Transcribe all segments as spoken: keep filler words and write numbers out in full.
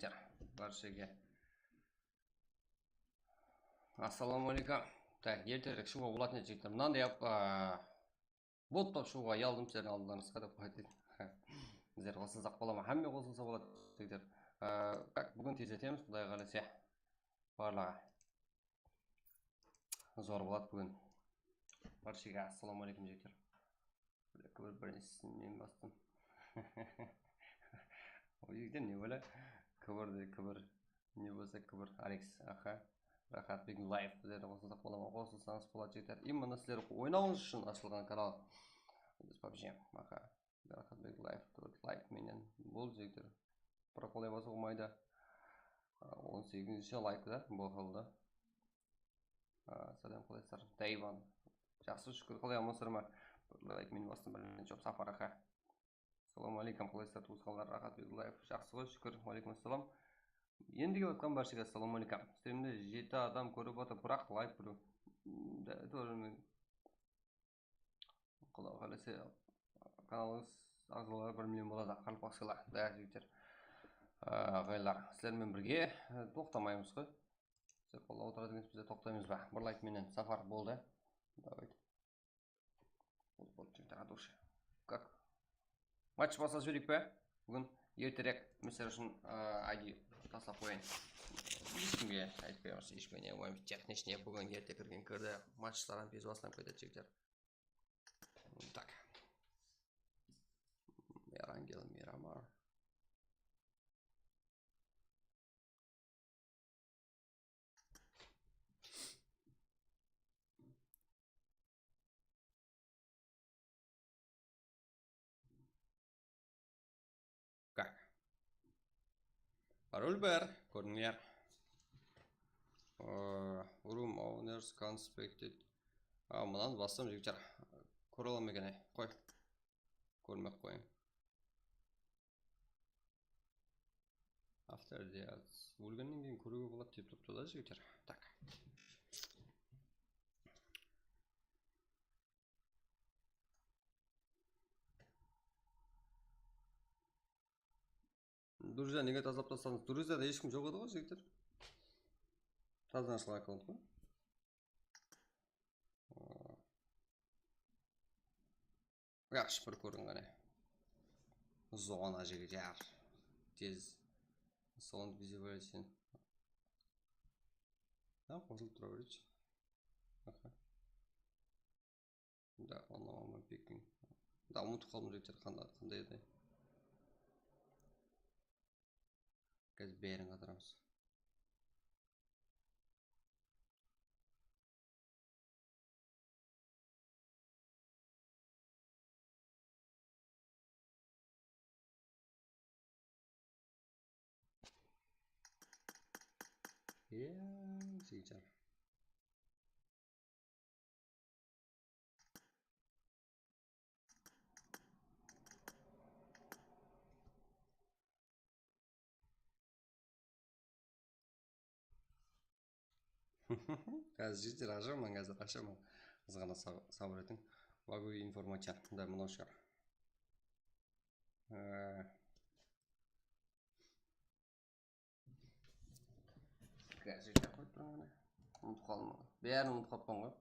jigitler, bárshege. Assalawma aleykum. Tak, erterek shıǵıwǵa bolatın edi, jigitler. Mınanday, a, bot bolıp shıǵıwǵa uyaldım sizlerdiń aldıńızǵa dep qoyayın. Bizler qosılsaq bola ma? Hámme qosılsa boladı, jigitler. A, tak, búgin tezletemiz, Quday qálese. Barlıǵı. Zor boladı búgin. Bárshege assalawma aleykum, jigitler. Kibir birinshisi men bastım. O jigitler ne bále? Kibir de kibir. Ne bolsa kibir. Alex, aha. Raxatbek Live bizlerge qosılsaq bola ma? Qosılsańız boladı, jigitler. I mına sizler oynawıńız ushın ashılǵan kanal. Biz PUBG, aha. Raxatbek Live, layk menen. Bol, jigitler. Biraq qolay basıw bolmaydı. A, on segizinshi layk da, boldı. A, sálem, qalaysızlar? Dayvan. Jaqsı, shúkir, qalay, amansızlar ma? Bir layk menen bastım, bir joq, Sapar aka. Assalawma aleykum, qalaysızlar, tuwısqanlar? Raxatbek Live, jaqsı ǵoy, shúkir, wa aleykum assalam. Endi kelip atqan bárshege assalawma aleykum. Strimdi jeti adam kórip atır, biraq layk birew. Da, тоже men Quday qálese, kanalıńız aǵzaları bir million boladı, qaraqalpaqsılar, da, jigitler. Á, aǵaylar, sizler menen birge, e, toqtamaymız ǵoy. Sizler qollap otıratuǵın, biz de toqtaymız ba? Bir layk menen, Sapar, boldı. Давайте. Bol, bol, jigitler, от души. Как? Match baslap jibereyik pe? Búgin erterek, misal ushın, á, I D taslap qoyayın. Hesh kimge aytpay, hesh kimge ne, texnichne búgin erte kirgen kirdi. Matchlar hám tez baslanıp ketedi, jigitler. Так. Erangel Miramar. Как? Parol ber, kórdińler. Aa, room owners conspected. A, mınanı bassam, jigitler, kóre ala ma eken, ay? Qoy. Kórmey-aq qoyayın. After death. Ólgennen keyin kóriwge boladı dep turıptı da, jigitler. Так. Друзья, nege tazalap tasladıńız? Друзьяда hesh kim joq edi ǵoy, jigitler. Tazadan ashılǵan akkaunt ǵoy. Yaqshı bir kóriń, qáne. Zona, jigitler. Tez. Sound visualization. Ha, qosılıp tura beredi. Aha. Da, anlamaman, pekin. Da, umıtıp qaldım, jigitler, qanda-, qanday edi. Házir bárin qatıramız. Iya, jigitler. Házir jigitler, ashaman, házir ashaman. Azǵana sab-, sabır etiń. Могу информатика. Da, mınaw shıǵar. Ee, Házir qoyıp turıń, qáne. Umıtıp qaldım. Bárin umıtıp qalıppan ǵoy.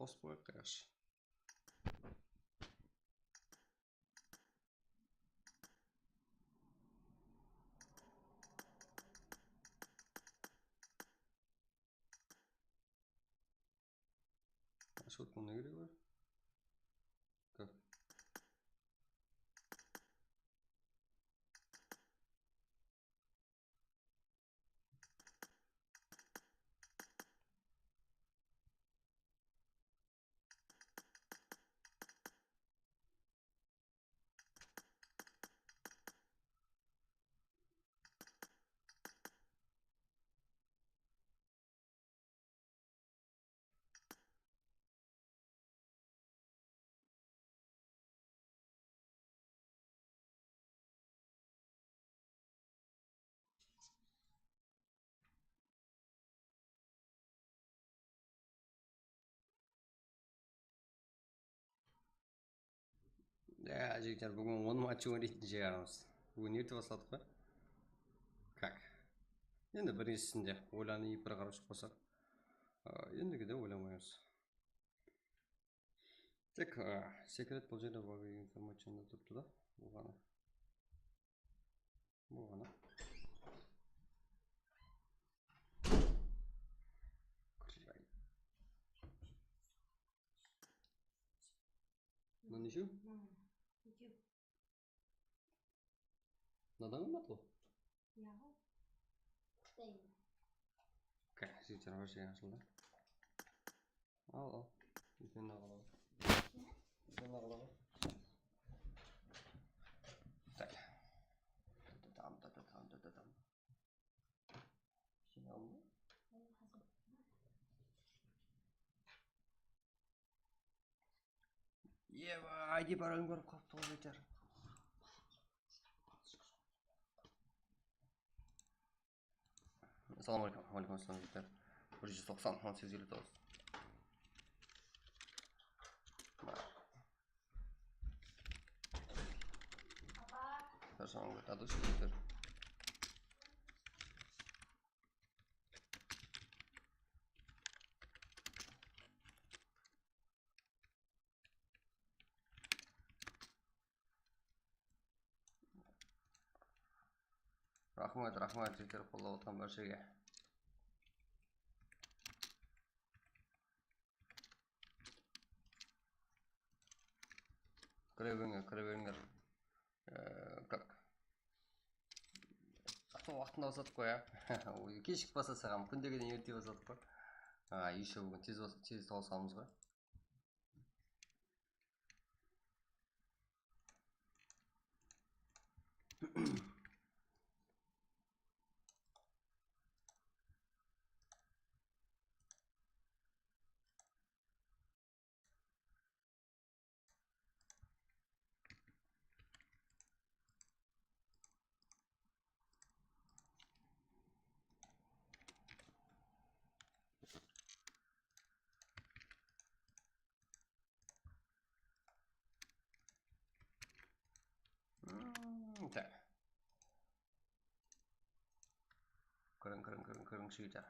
Qosıp qoyayıq, qaraqshı. Ashıp atqan ne keregi bar? Как? Ya, jigitler, búgin on match oynaytın shıǵarmız. Búgin erte basladıq pa? Как? Endi birinshisinde oylanıp bir qarap shıqpasaq, a, endigi de oylamaymız. Tek, a, sekret bul jerde bagi informaciyada turıptı da. Bolǵanı. Bolǵanı. Mına neshew? Mınadan qımbat ǵoy. Yaǵo. Qıtay. Jigitler, bir şey ashıldı. Al, al. Úlken aǵalar. Úlken aǵalar. Tak. Dadadam, dadadam, dadadam. Jıynaldı. Eba, I D parolın kórip qalıptı ǵoy, jigitler. Assalawma aleykum. Wa aleykum assalam, jigitler. Bir júz toqsan, on segiz, eliw toǵız. Tarsańǵa tadı jigitler. Raxmet, raxmet, jigitler, qollap atqan bárshege. Kire berińler, kire berińler. Ee, как? Atı waqtında basladıq ǵoy, ya. Keshik baslasaǵam, kúndegiden erte basladıq ǵoy. A, ещё búgin tez bas-, tez tawısamız ǵoy. Hmm, tak. Kiriń, kiriń, kiriń, kiriń, jigitler.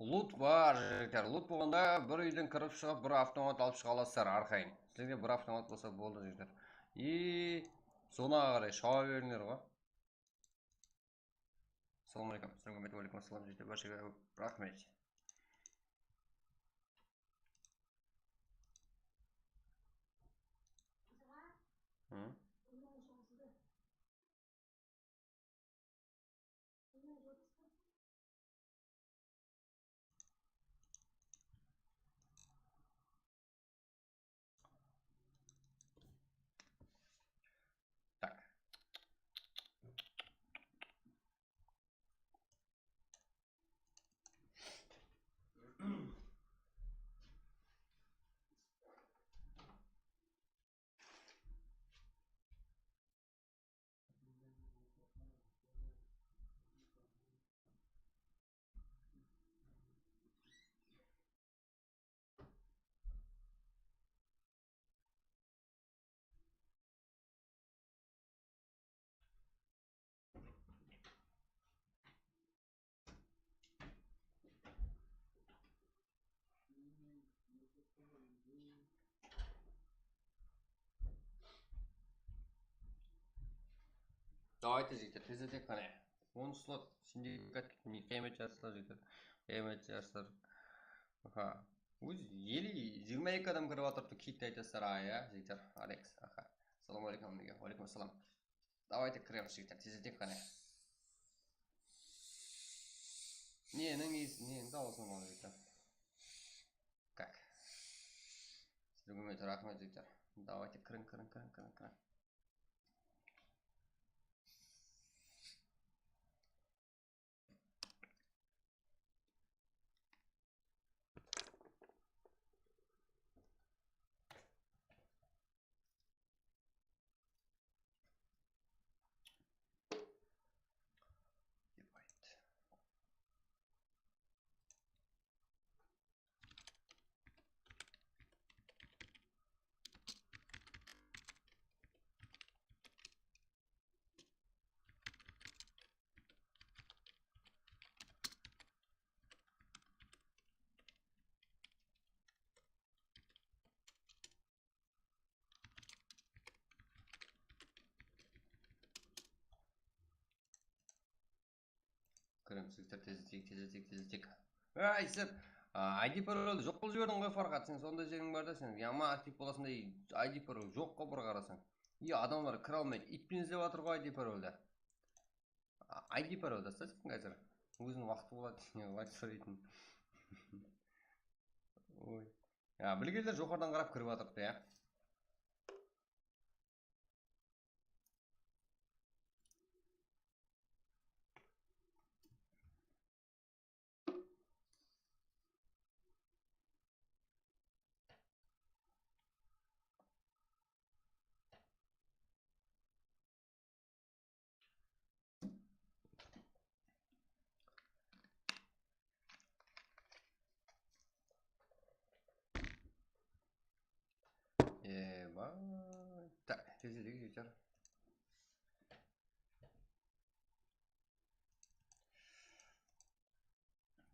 Lut bar, jigitler. Lut bolǵanda bir úyden kirip shıǵıp, bir avtomat alıp shıǵa alasızlar, arqayın. Sizlerge bir avtomat bolsa boldı, jigitler. I zonaǵa qaray shaba berińler ǵoy. Assalawma aleykum. Assalawma aleykum. Wa aleykum assalam, jigitler. Bárshege raxmet. Hı? Давайте, jigitler, tezleteyik qáne. On slot, sindikat, ne, qıyamet jarıslar, jigitler. Qıyamet jarıslar. Aha. Ózi ele, jigirma eki adam kirip atırıptı, kit aytasızlar, a, ya, jigitler. Alex, aha. Assalamu aleykum, amigo. Wa aleykum assalam. Давайте kiremiz, jigitler, tezleteyik qáne. Neniń iyis-, neniń dawısın alıp, jigitler? Как? Sizlerge raxmet, jigitler. Давайте kiriń, kiriń, kiriń, kiriń, kiriń. Kiremiz, jigitler, tezletik, tezletik, tezletik. Ay, sen, a, I D paroldi joq qılıp jiberdiń ǵoy, Farxat. Sen sonday jeriń bar da, sen yaman aktiv bolasıń da, I D parol joq ǵoy, bir qarasań. I, adamlar kire almaydı. Iyt penen izlep atır ǵoy I D paroldi. A, I D paroldi, sen házir. Óziniń waqtı boladı, lay soraytın. Oy. Ya, bilgenler joqarıdan qarap kirip atırıptı, ya. Eba. Tak, tezirek jeter.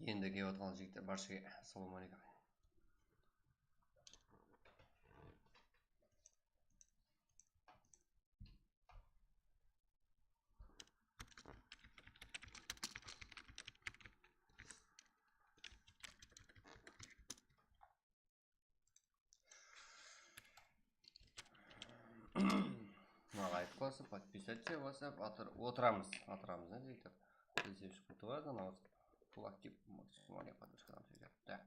Endi kelip atırǵan jigitler, barshaǵa assalamu aleykum. Maǵan aytıp qoysa, подписаться basıp atır, otıramız, atıramız, ne deydi? Bizde úsh qıtı bar, anaw full aktiv, максимальный подписка. Да.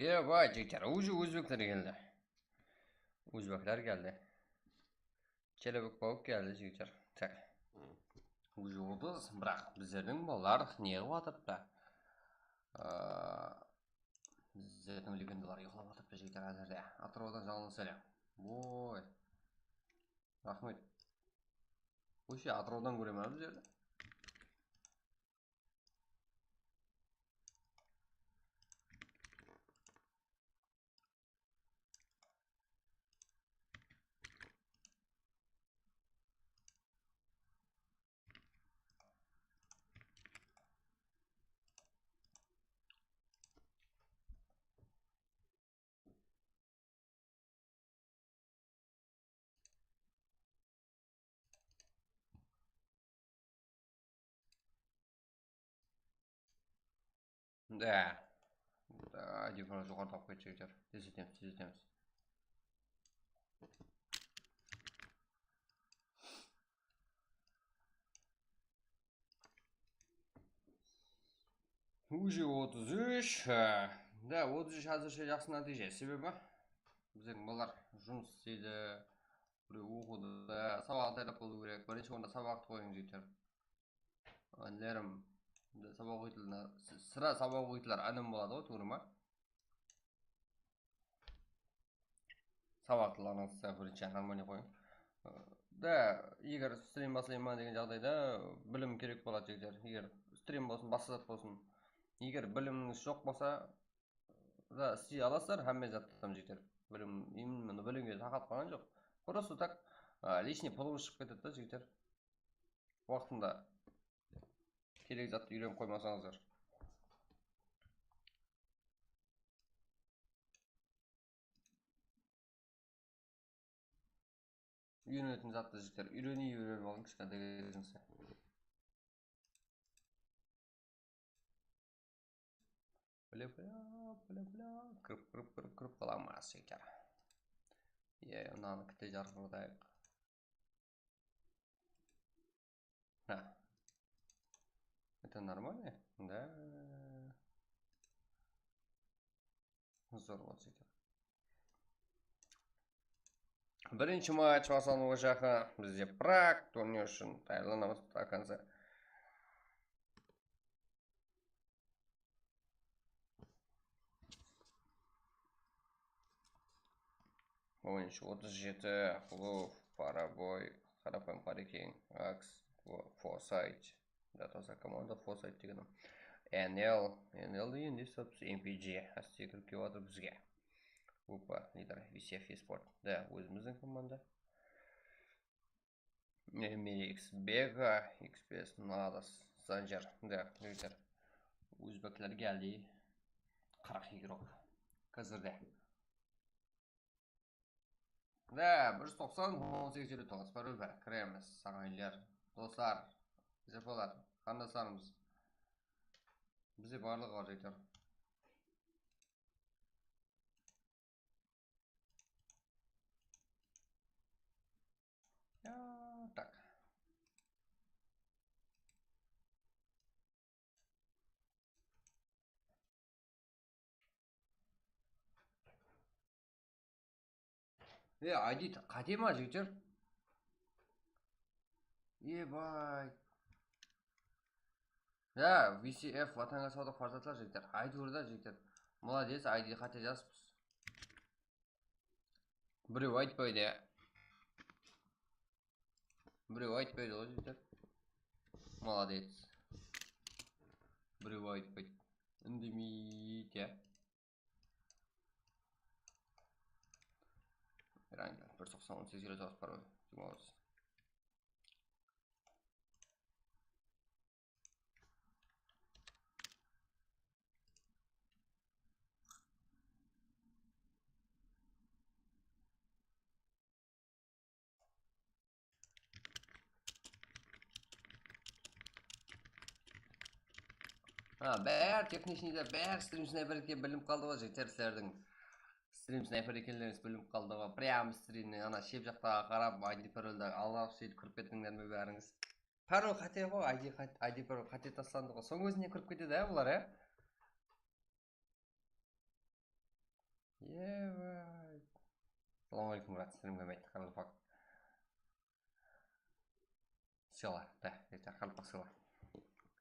Eba, jigitler, уже ózbekler keldi. Ózbekler keldi. Kelebek bolıp keldi, jigitler. Tak. Уже otız, biraq bizlerdiń balalar ne qılıp atırıptı? Aa, bizlerdiń legendalar uyıqlap atırıptı, jigitler, házirde. Atıraudan jańlı sálem. Oy. Raxmet. Вообще Atıraudan kóremen bizlerdi. Да. Да, joqarıda alıp ketip jigitler. Tezletemiz, tezletemiz. Уже otız úsh. Da, otız úsh házirshe jaqsı nátiyje. Sebebi bizlerdiń balalar jumıs isleydi, birew oqıwda, sabaq taylap bolıw kerek. Birinshi orında sabaqtı qoyıń, jigitler. Inlerim, sabaq oqıytınlar, sirá sabaq oqıytınlar inim boladı ǵoy, tuwrı ma? Sabaqlarıńızdı birinshi нормальный qoyıń. Da, eger stream baslayman degen jaǵdayda bilim kerek boladı, jigitler. Eger stream bolsın, basqa zat bolsın. Eger biliminiz joq bolsa, da, isley alasızlar, hámme zattan, jigitler. Bilim, именно bilimge taqalıp qalǵan joq. Просто так, a, лишний pulımız shıǵıp ketedi da, jigitler. Waqtında kerek zattı úyrenip qoymasańızlar. Úyrenetin zattı, jigitler, úyrenip, úyrenip alıń kishkentay kezińizde. Bile, bile, bile, bile. Kirip, kirip, kirip, kirip qalamız, jigitler. Ye, mınanı kitte jarqırtayıq. Ha. Это нормально? Да. Zor bolsa ekan. Birinshi match baslanıwǵa jaqın. Bizde Prag turnirí ushın tayarlanamız до конца. Oyınshı otız jeti, Luf, Paraboy, Qaraqalpaq Parekeń, Aks, Fo-, Foresight. Da, toza komanda Foresight degen. N L, N L de endi biz N P G, áste kirip kep atır bizge. Opa, lider, V C F Esport. Da, ózimizdiń komanda. Emir X, Bega, X P S, Nadas, Zanjar. Da, jigitler. Ózbekler keldi. Qırq igrok. Házirde. Da, bir júz toqsan, on segiz, eliw toǵız, parol bar. Kiremiz, saǵaylar. Doslar, bizde bolar. Qandaslarımız. Bizde barlıǵı bar, jigitler. Ya, tak. E, I D qáte ma, jigitler? Ebay. Ya, V C F, Vatanǵa sawda farzatlar, jigitler. Aytıp tur da, jigitler. Молодец, I D qáte jazıpsız. Birew aytpaydı, ya. Birew aytpaydı ǵoy, jigitler. Молодец. Birew aytpaydı. Indemeydi, ya. Rangi bir júz toqsan, on segiz, eliw toǵız, parol. Jigirma otız. Ha, bári техничныйler, bári Stream Sniper eken bilinip qaldı ǵoy, jigitler, sizlerdiń Stream Sniper ekenlerińiz bilinip qaldı ǵoy. Прям strimnen ana shep jaqtaǵa qarap, I D paroldı alıp, sóytip kirip kettińler me bárińiz? Parol qáte ǵoy, I D qát-, I D parol qáte taslandı ǵoy. Soń ózinen kirip ketedi, á, bular, á? Ebay. Assalawma áleykum, brat. Stream kelmeydi. Qaraqalpaq. Sıyla. Da, erte, qaraqalpaq sıyla.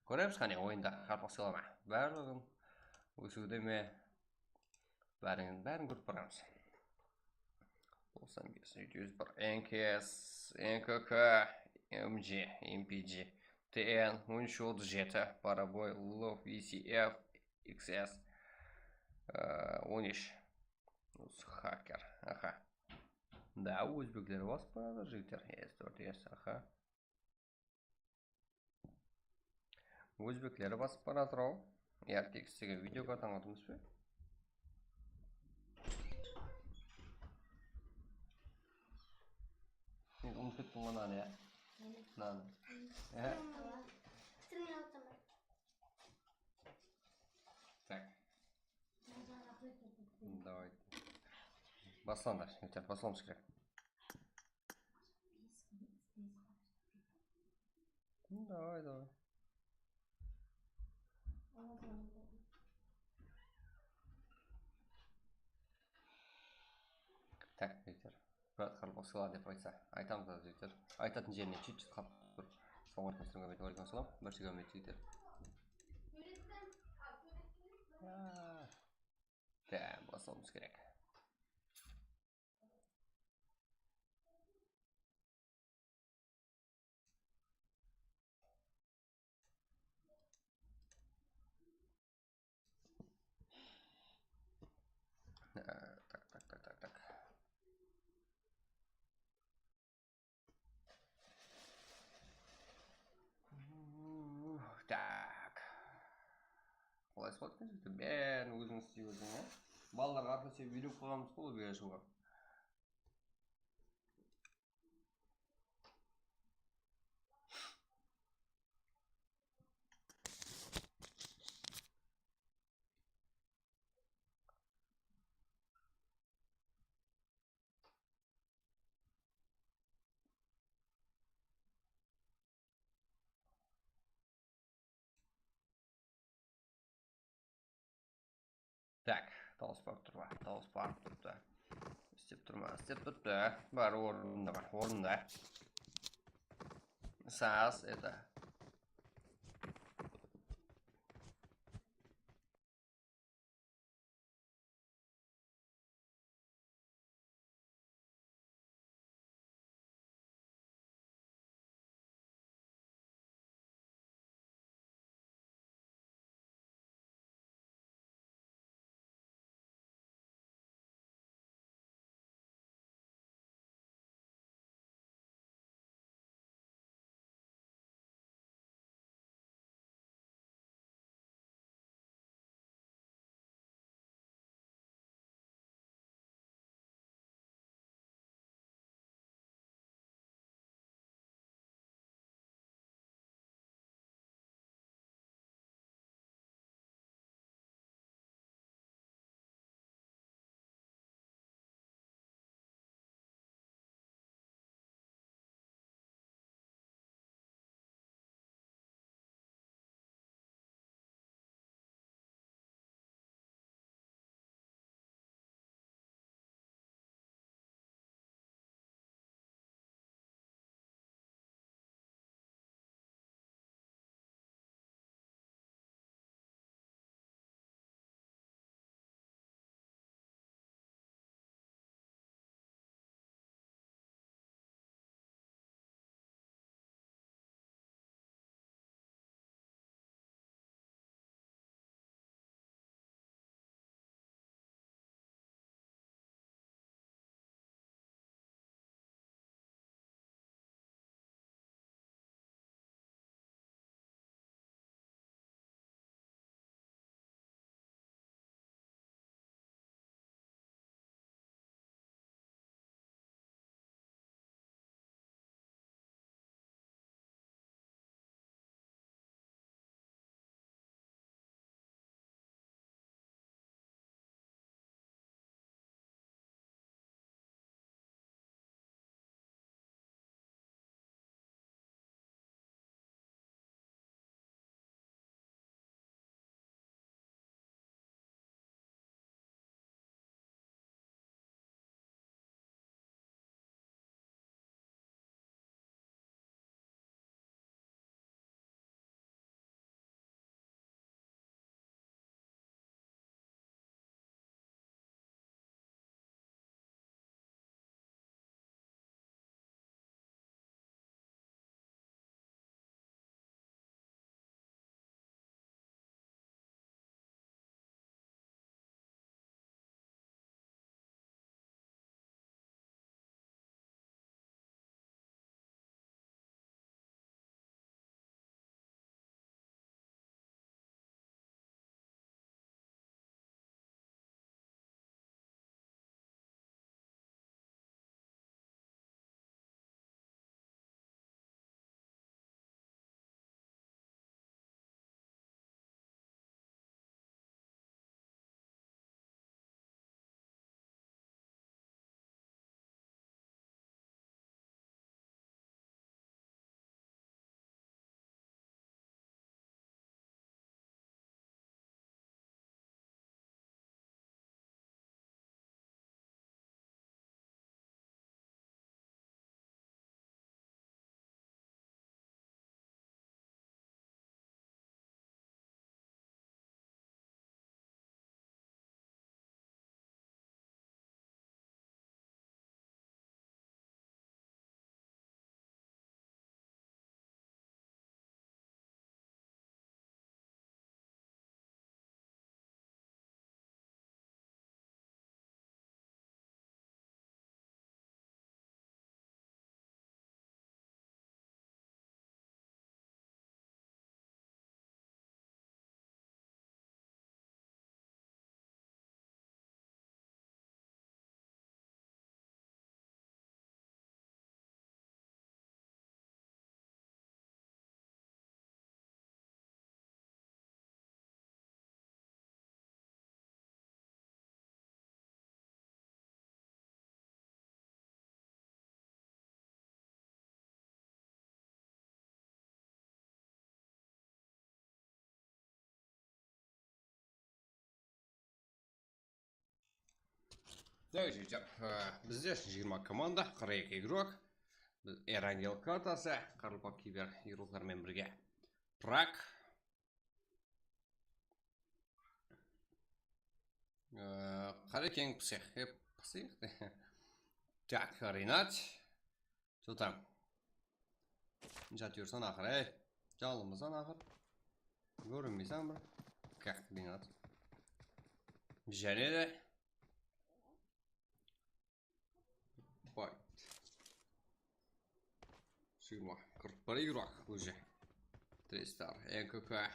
Kóremiz, qáne, oyında qaraqalpaq sıyla ma? Barlıǵın ósiwde me? Bárin, bárin kórip baramız. Toqsan bes, jeti júz bir, N K S, N K K, M G, M P G, T N, on úsh otız jeti, Paraboy, Love, V C F, X S, e, on úsh. Usı hacker, aha. Da, ózbekler basıp baratır, jigitler. S tórt S, aha. Ózbekler basıp baratır-aw. R T X degen videoǵa tań atırmız ba? Men umıtıp kettim ǵoy mınanı, ya. Mınanı. E? Tak. Davay. Baslandı. Yeter, baslamamız kerek. Davay, davay. Tak, jigitler. Brat, qaraqalpaq sıyla dep aytsa, aytamız da, jigitler. Aytatın jerine chut-chut qalıp tur. Assalawma áleykum, assalawma áleykum, jigitler. Aa. Tamam, baslamamız kerek. Bárin ózińiz islep berdiń, ya. Balalarǵa arqa sebep úyrenip qoyǵanbız ǵoy, ol buyaqqa. Tak, dawıs barıp tur ma? Dawıs barıp turıptı. Islep tur ma? Islep turıptı. Bári ornında bar, ornında. Saz, это. Jigitler, e, bizde jigirma komanda, qırq eki igrok. Biz Erangel kartası, Qaraqalpaq kiber igroklar menen birge. Prag. E, Qarekeń psix, e, psix. Tak, Rinat. Что там? Jatırsań aqır, ey. Jalınbasań aqır. Kórinbeyseń bir. Как Rinat. Jáne de. Fight. Jigirma, qırq bir igrok уже. Tristar, E K K.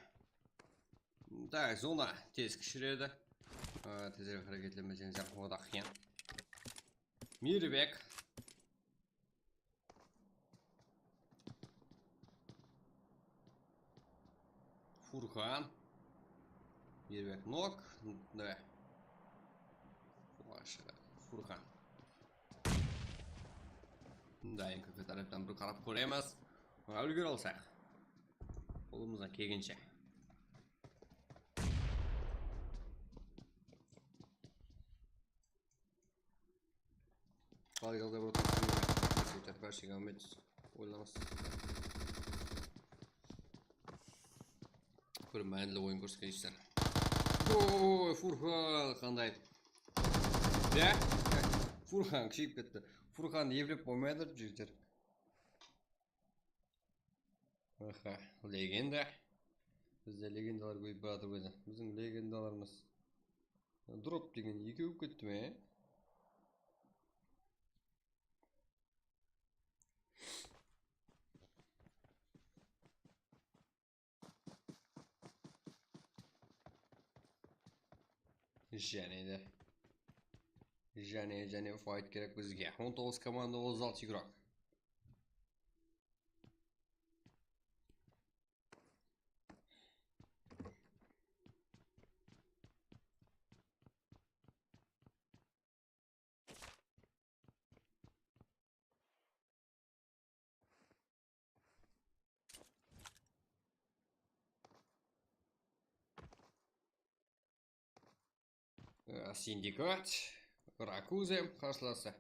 Da, zona tez kishiredi. Á, tezirek háreketlenbeseńiz, oda qıyın. Mirbek. Furqan. Mirbek nok. Da. Furqan. Da, E K K tárepten bir qarap kóremiz. Mına, úlgere alsaq. Qolımızdan kelgenshe. Qalay, qalay, bro? Sweeter, bárshege áwmet. Oynamas. Bir mánili oyın kórsetkensizler. Oy, Furqan, qanday? Ya? Furqan kúsheyip ketti. Furqandı eplep bolmayatır, jigitler. Aha, legenda. Bizde legendalar kóbeyip baratır edi. Biziń legendalarımız. Drop degen ekew ketti me? Jáne de. Jáne, jáne fight kerek bizge. On toǵız komanda, otız altı igrok. Á, Sindikat, Rakuzem qarshılası.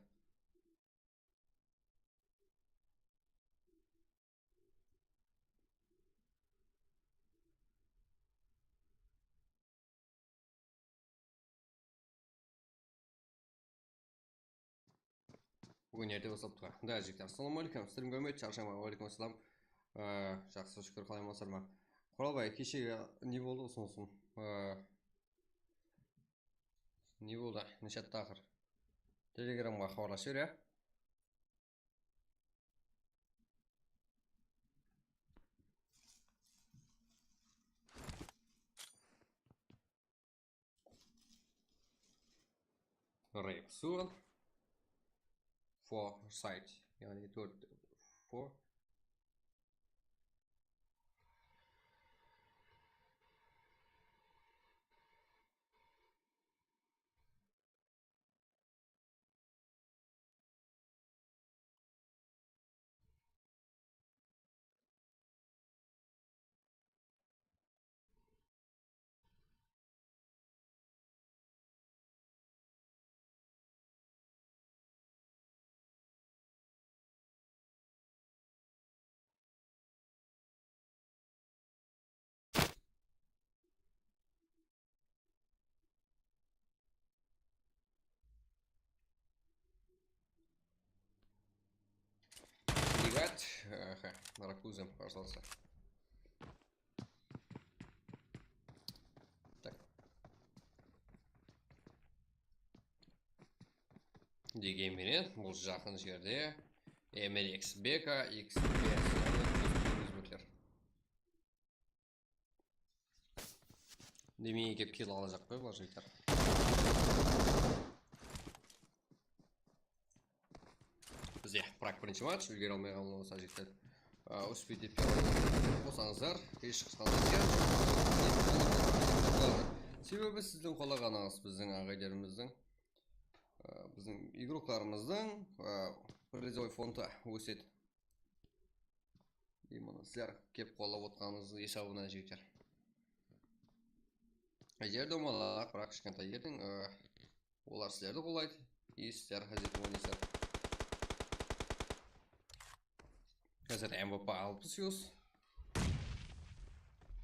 Búgin erte baslap tur. Da, jigitler, assalamu aleykum. Stream kórmeydi, sharshamań. Aleykum assalam. Á, jaqsı, shúkir, qalaymasızlar ma? Quralbay, keshegi ne boldı, usınısım? Á, ne boldı? Neshatta aqır? Telegramǵa xabarlasıp jiber, ya? Rep suwın. Four side. Yaǵnıy tórt, four. Ребят, ага, Наракуза, пожалуйста. Так. Degen menen, bul jaqın jerde M L X Beka, X P S, ózbekler. Demey kep kill alajaq qoy, bular jigitler. Bizde Prag birinshi match, úlgere almay qalǵan bolsa, jigitler. Á, úspeydi dep bolsańızlar, hesh qısqanda. Sebebi sizdiń qolaǵanıńız biziń aǵaylerimizdiń, á, biziń igroklarımızdıń, á, prizovoy fondı ósedi. Ey, mına sizler kep qollap otqanıńız esabına, jigitler. Jer domalaq, biraq kishkentay erteń, ı, olar sizlerdi qollaydı. Esler, házir oynaysızlar. Házir M V P alpıs yuz.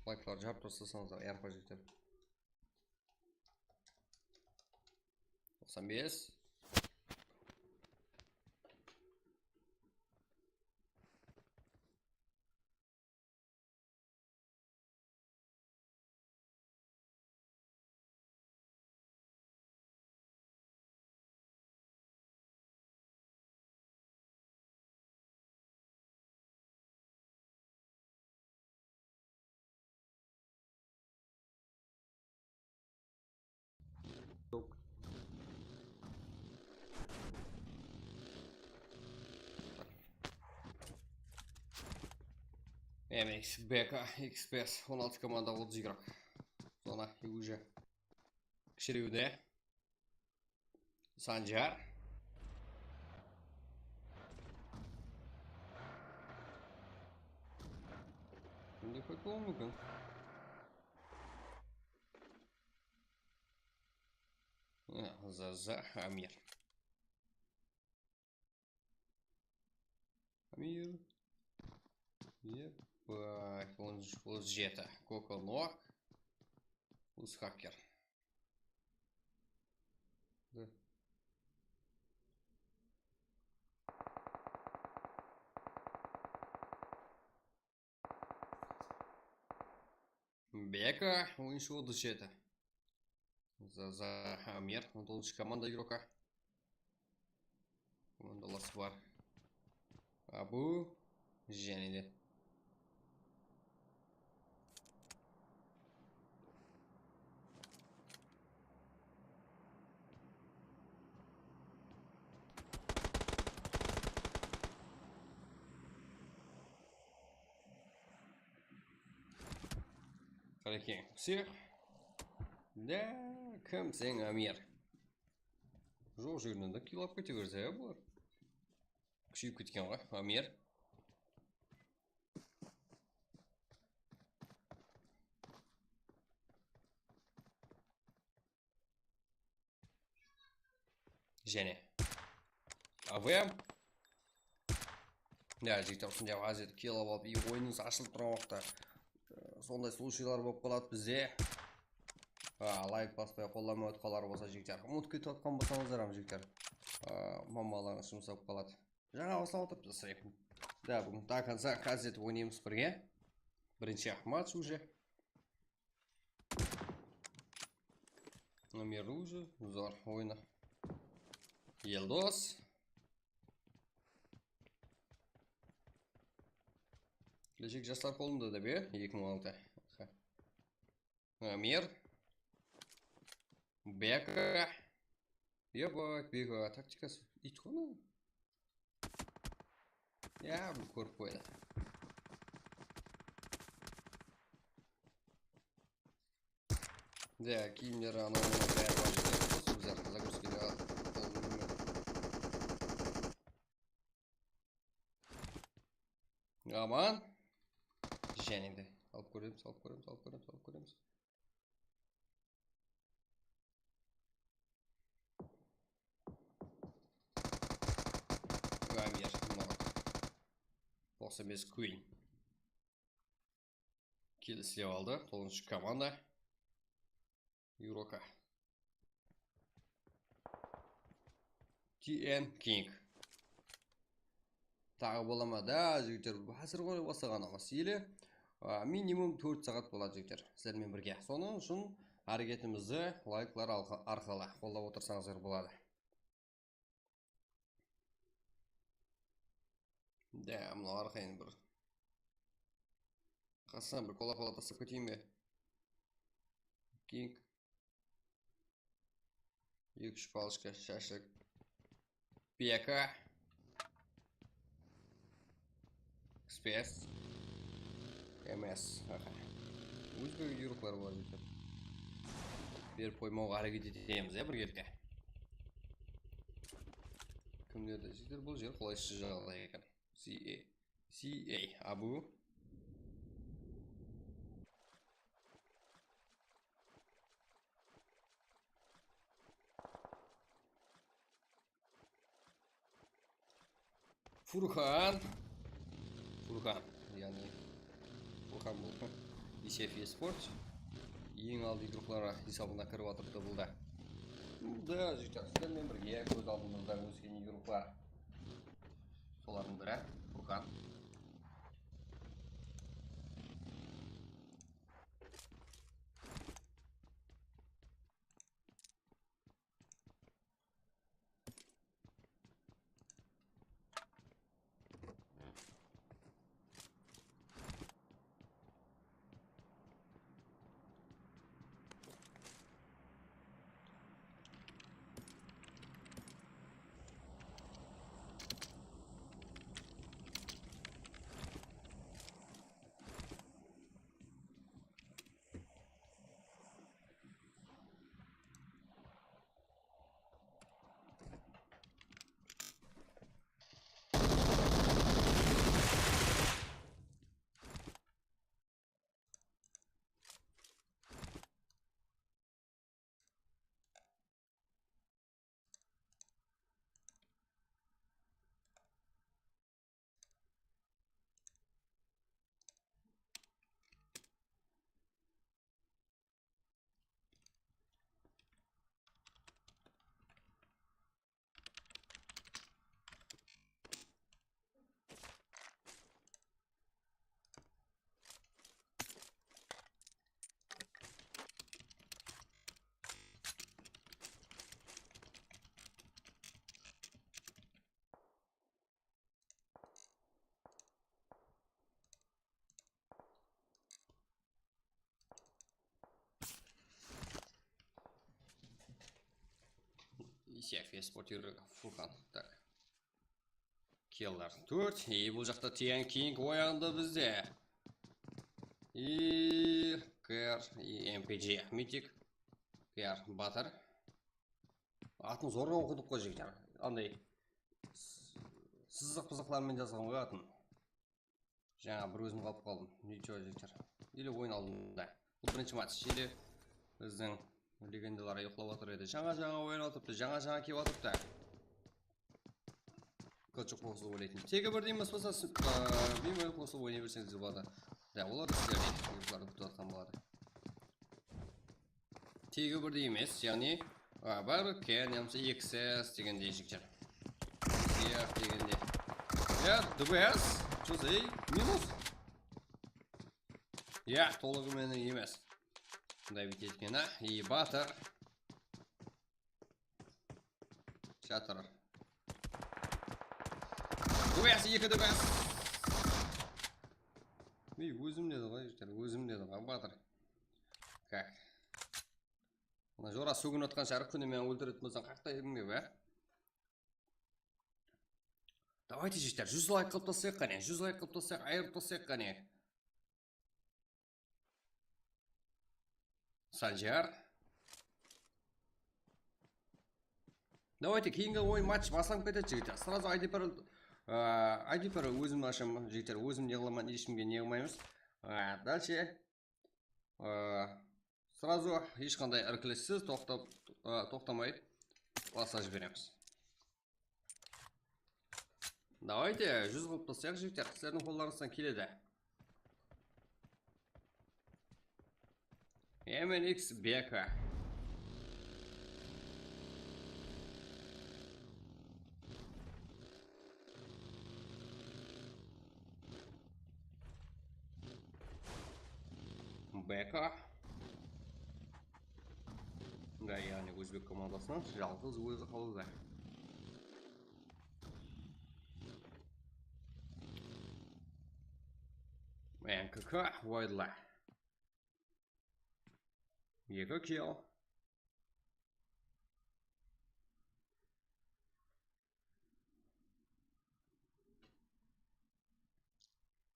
Layklardı jarıp taslasańızlar, yarqı jigitler. Toqsan bes. Yoq. M X B K X P S, on altı komanda, otız igrok. Zona уже kishirewde. Sanjar. Bunday fake bolıwı múmkin. Zaza, Amir. Amir. Yep. Otız jeti. Koko Nok. Luz Hacker. Da. Beka, oyunshı otız jeti. Zaza, Amir, on toǵızınshı komanda igroka. Komandalası bar. Abu, jáne de. Qáne, keń qusıq. Da, kimseń, Amir? Joq jerinen de kill alıp kete berse ya bular. Kúsheyip ketken ǵoy, Amir. Jáne. A V M. Ya, jigitler, usınday vaziyet kelip alıp, oyınıńız ashılıp turǵan waqıtta, e, sonday случайlar bolıp qaladı bizde. A, layk baspay, qollamay otqanlar bolsa, jigitler, umıtıp ketip atqan bolsańızlar hám, jigitler, a, mamalarıńız jumsap qaladı. Jańa baslap otırıptı stream. Da, búgin до конца kaz etip oynaymız birge. Birinshi match уже. Nomer уже zor oyna. Eldos. Keleshek jaslar qolında da be, eki mıń altı. Amir. Beka. Eba, Beka taktikası iyt ǵoy mınaw. Ya, bul kórip qoydı. Da, kiyimleri anaw bári bar. Qosıp bizler zagruzkaǵa qol. Aman. Jáne de. Alıp kóremiz, alıp kóremiz, alıp kóremiz, alıp kóremiz. Amir, mına. Toqsan bes Queen. Kill islep aldı. Toǵızınshı komanda. Yuroka. T N King. Taǵı bola ma da, jigitler? Házir ǵoy baslaǵanımız. Ele, a, minimum tórt saat boladı, jigitler, sizler menen birge. Sonıń ushın háreketimizdi layklar alqa-, arqalı qollap otırsańızlar boladı. Da, mınaw arqayın bir qastan bir kola-kola taslap keteyin be? King. Eki-úsh paloshka, shashlik. Piyaka. Express. M S. Aha. Ózbek yuvrıqları bar eken. Berip qoymawǵa háreket etemiz, ya, bir kerge. Kimlerdi jigitler, bul jer qolaysız jaǵday eken. C A. C A, Abu. Furkan. Furkan, yaǵnıy Furkan bul. Isef Esport. Eń aldı igroklar esabına kirip atırıptı bul da. Bul da, jigitler, sizler menen birge kóz aldımızda ósken igroklar. Solardıń biri Furkan. Isef Esport, Furkan. Tak. Killer tórt. E, bul jaqta Tian King oyandı bizde. I K R, i M P G, Mitik. K R Batır. Atın zorǵa oqıdıq ǵoy, jigitler. Anday s-, sızıq-pızıqlar menen jazǵan ǵoy atın. Jańa bir ózim qalıp qaldım. Nicho, jigitler. Ili oyın aldında. Bul birinshi match. Ili bizdiń legendalar uyıqlap atır edi. Jańa-jańa oyın atırıptı, jańa-jańa kelip atırıptı. Kachuk qosılıp oynaytın. Tegi birdey emes bolsa, s-, a, men oyın qosılıp oynay berseńiz de boladı. Ya, olar da sizlerdi, uyıqlardı kútip atqan boladı. Tegi birdey emes, yaǵnıy, a, báribir Ken yamasa X S degendey jigitler. X S degendey. Ya, D B S, Josey, minus. Ya, tolıǵı menen emes. Bunday bit etkeni, i Batır. Jatır. D B S, eki D B S. Ey, ózim dedi ǵoy, jigitler, ózim dedi ǵoy, Batır. Kak. Mına jora sóginip atqan shıǵar, kúni meni óltiretin bolsań, qaqta edim be, be? Davayte, jigitler, júz layk qılıp taslayıq qáne, júz layk qılıp taslayıq, ayırıp taslayıq qáne. Sanjar. Davayte, keyingi oyın match baslanıp ketedi, jigitler. Srazu I D P R, a, I D P R ózim ashaman, jigitler, ózim ne qılaman, eshkimge ne qılmaymız. A, dalshe. Ee, srazu hesh qanday irkilissiz toqtap, e, toqtamay baslap jiberemiz. Davayte, júz qılıp taslayıq, jigitler, sizlerdiń qollarıńızdan keledi. M N X B K. B K. Da, yaǵnıy ózbek komandasınan jalǵız ózi qaldı. N K K, Wildla. Eki kill.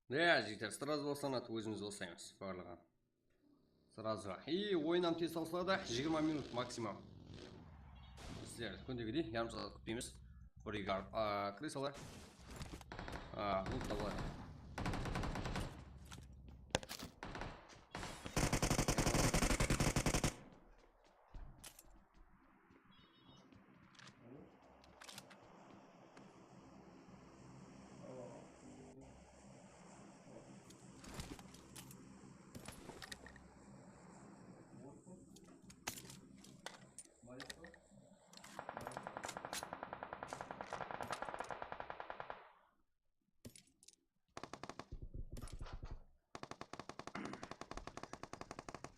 Ya, jigitler, srazu baslanadı, ózimiz baslaymız barlıǵın. Srazu. I oyın hám tez tawsıladı, jigirma minut maksimum. Sizler kúndegidey yarım saat kútpeymiz. Bir-eki, a, krısalar. A, loot tabıladı.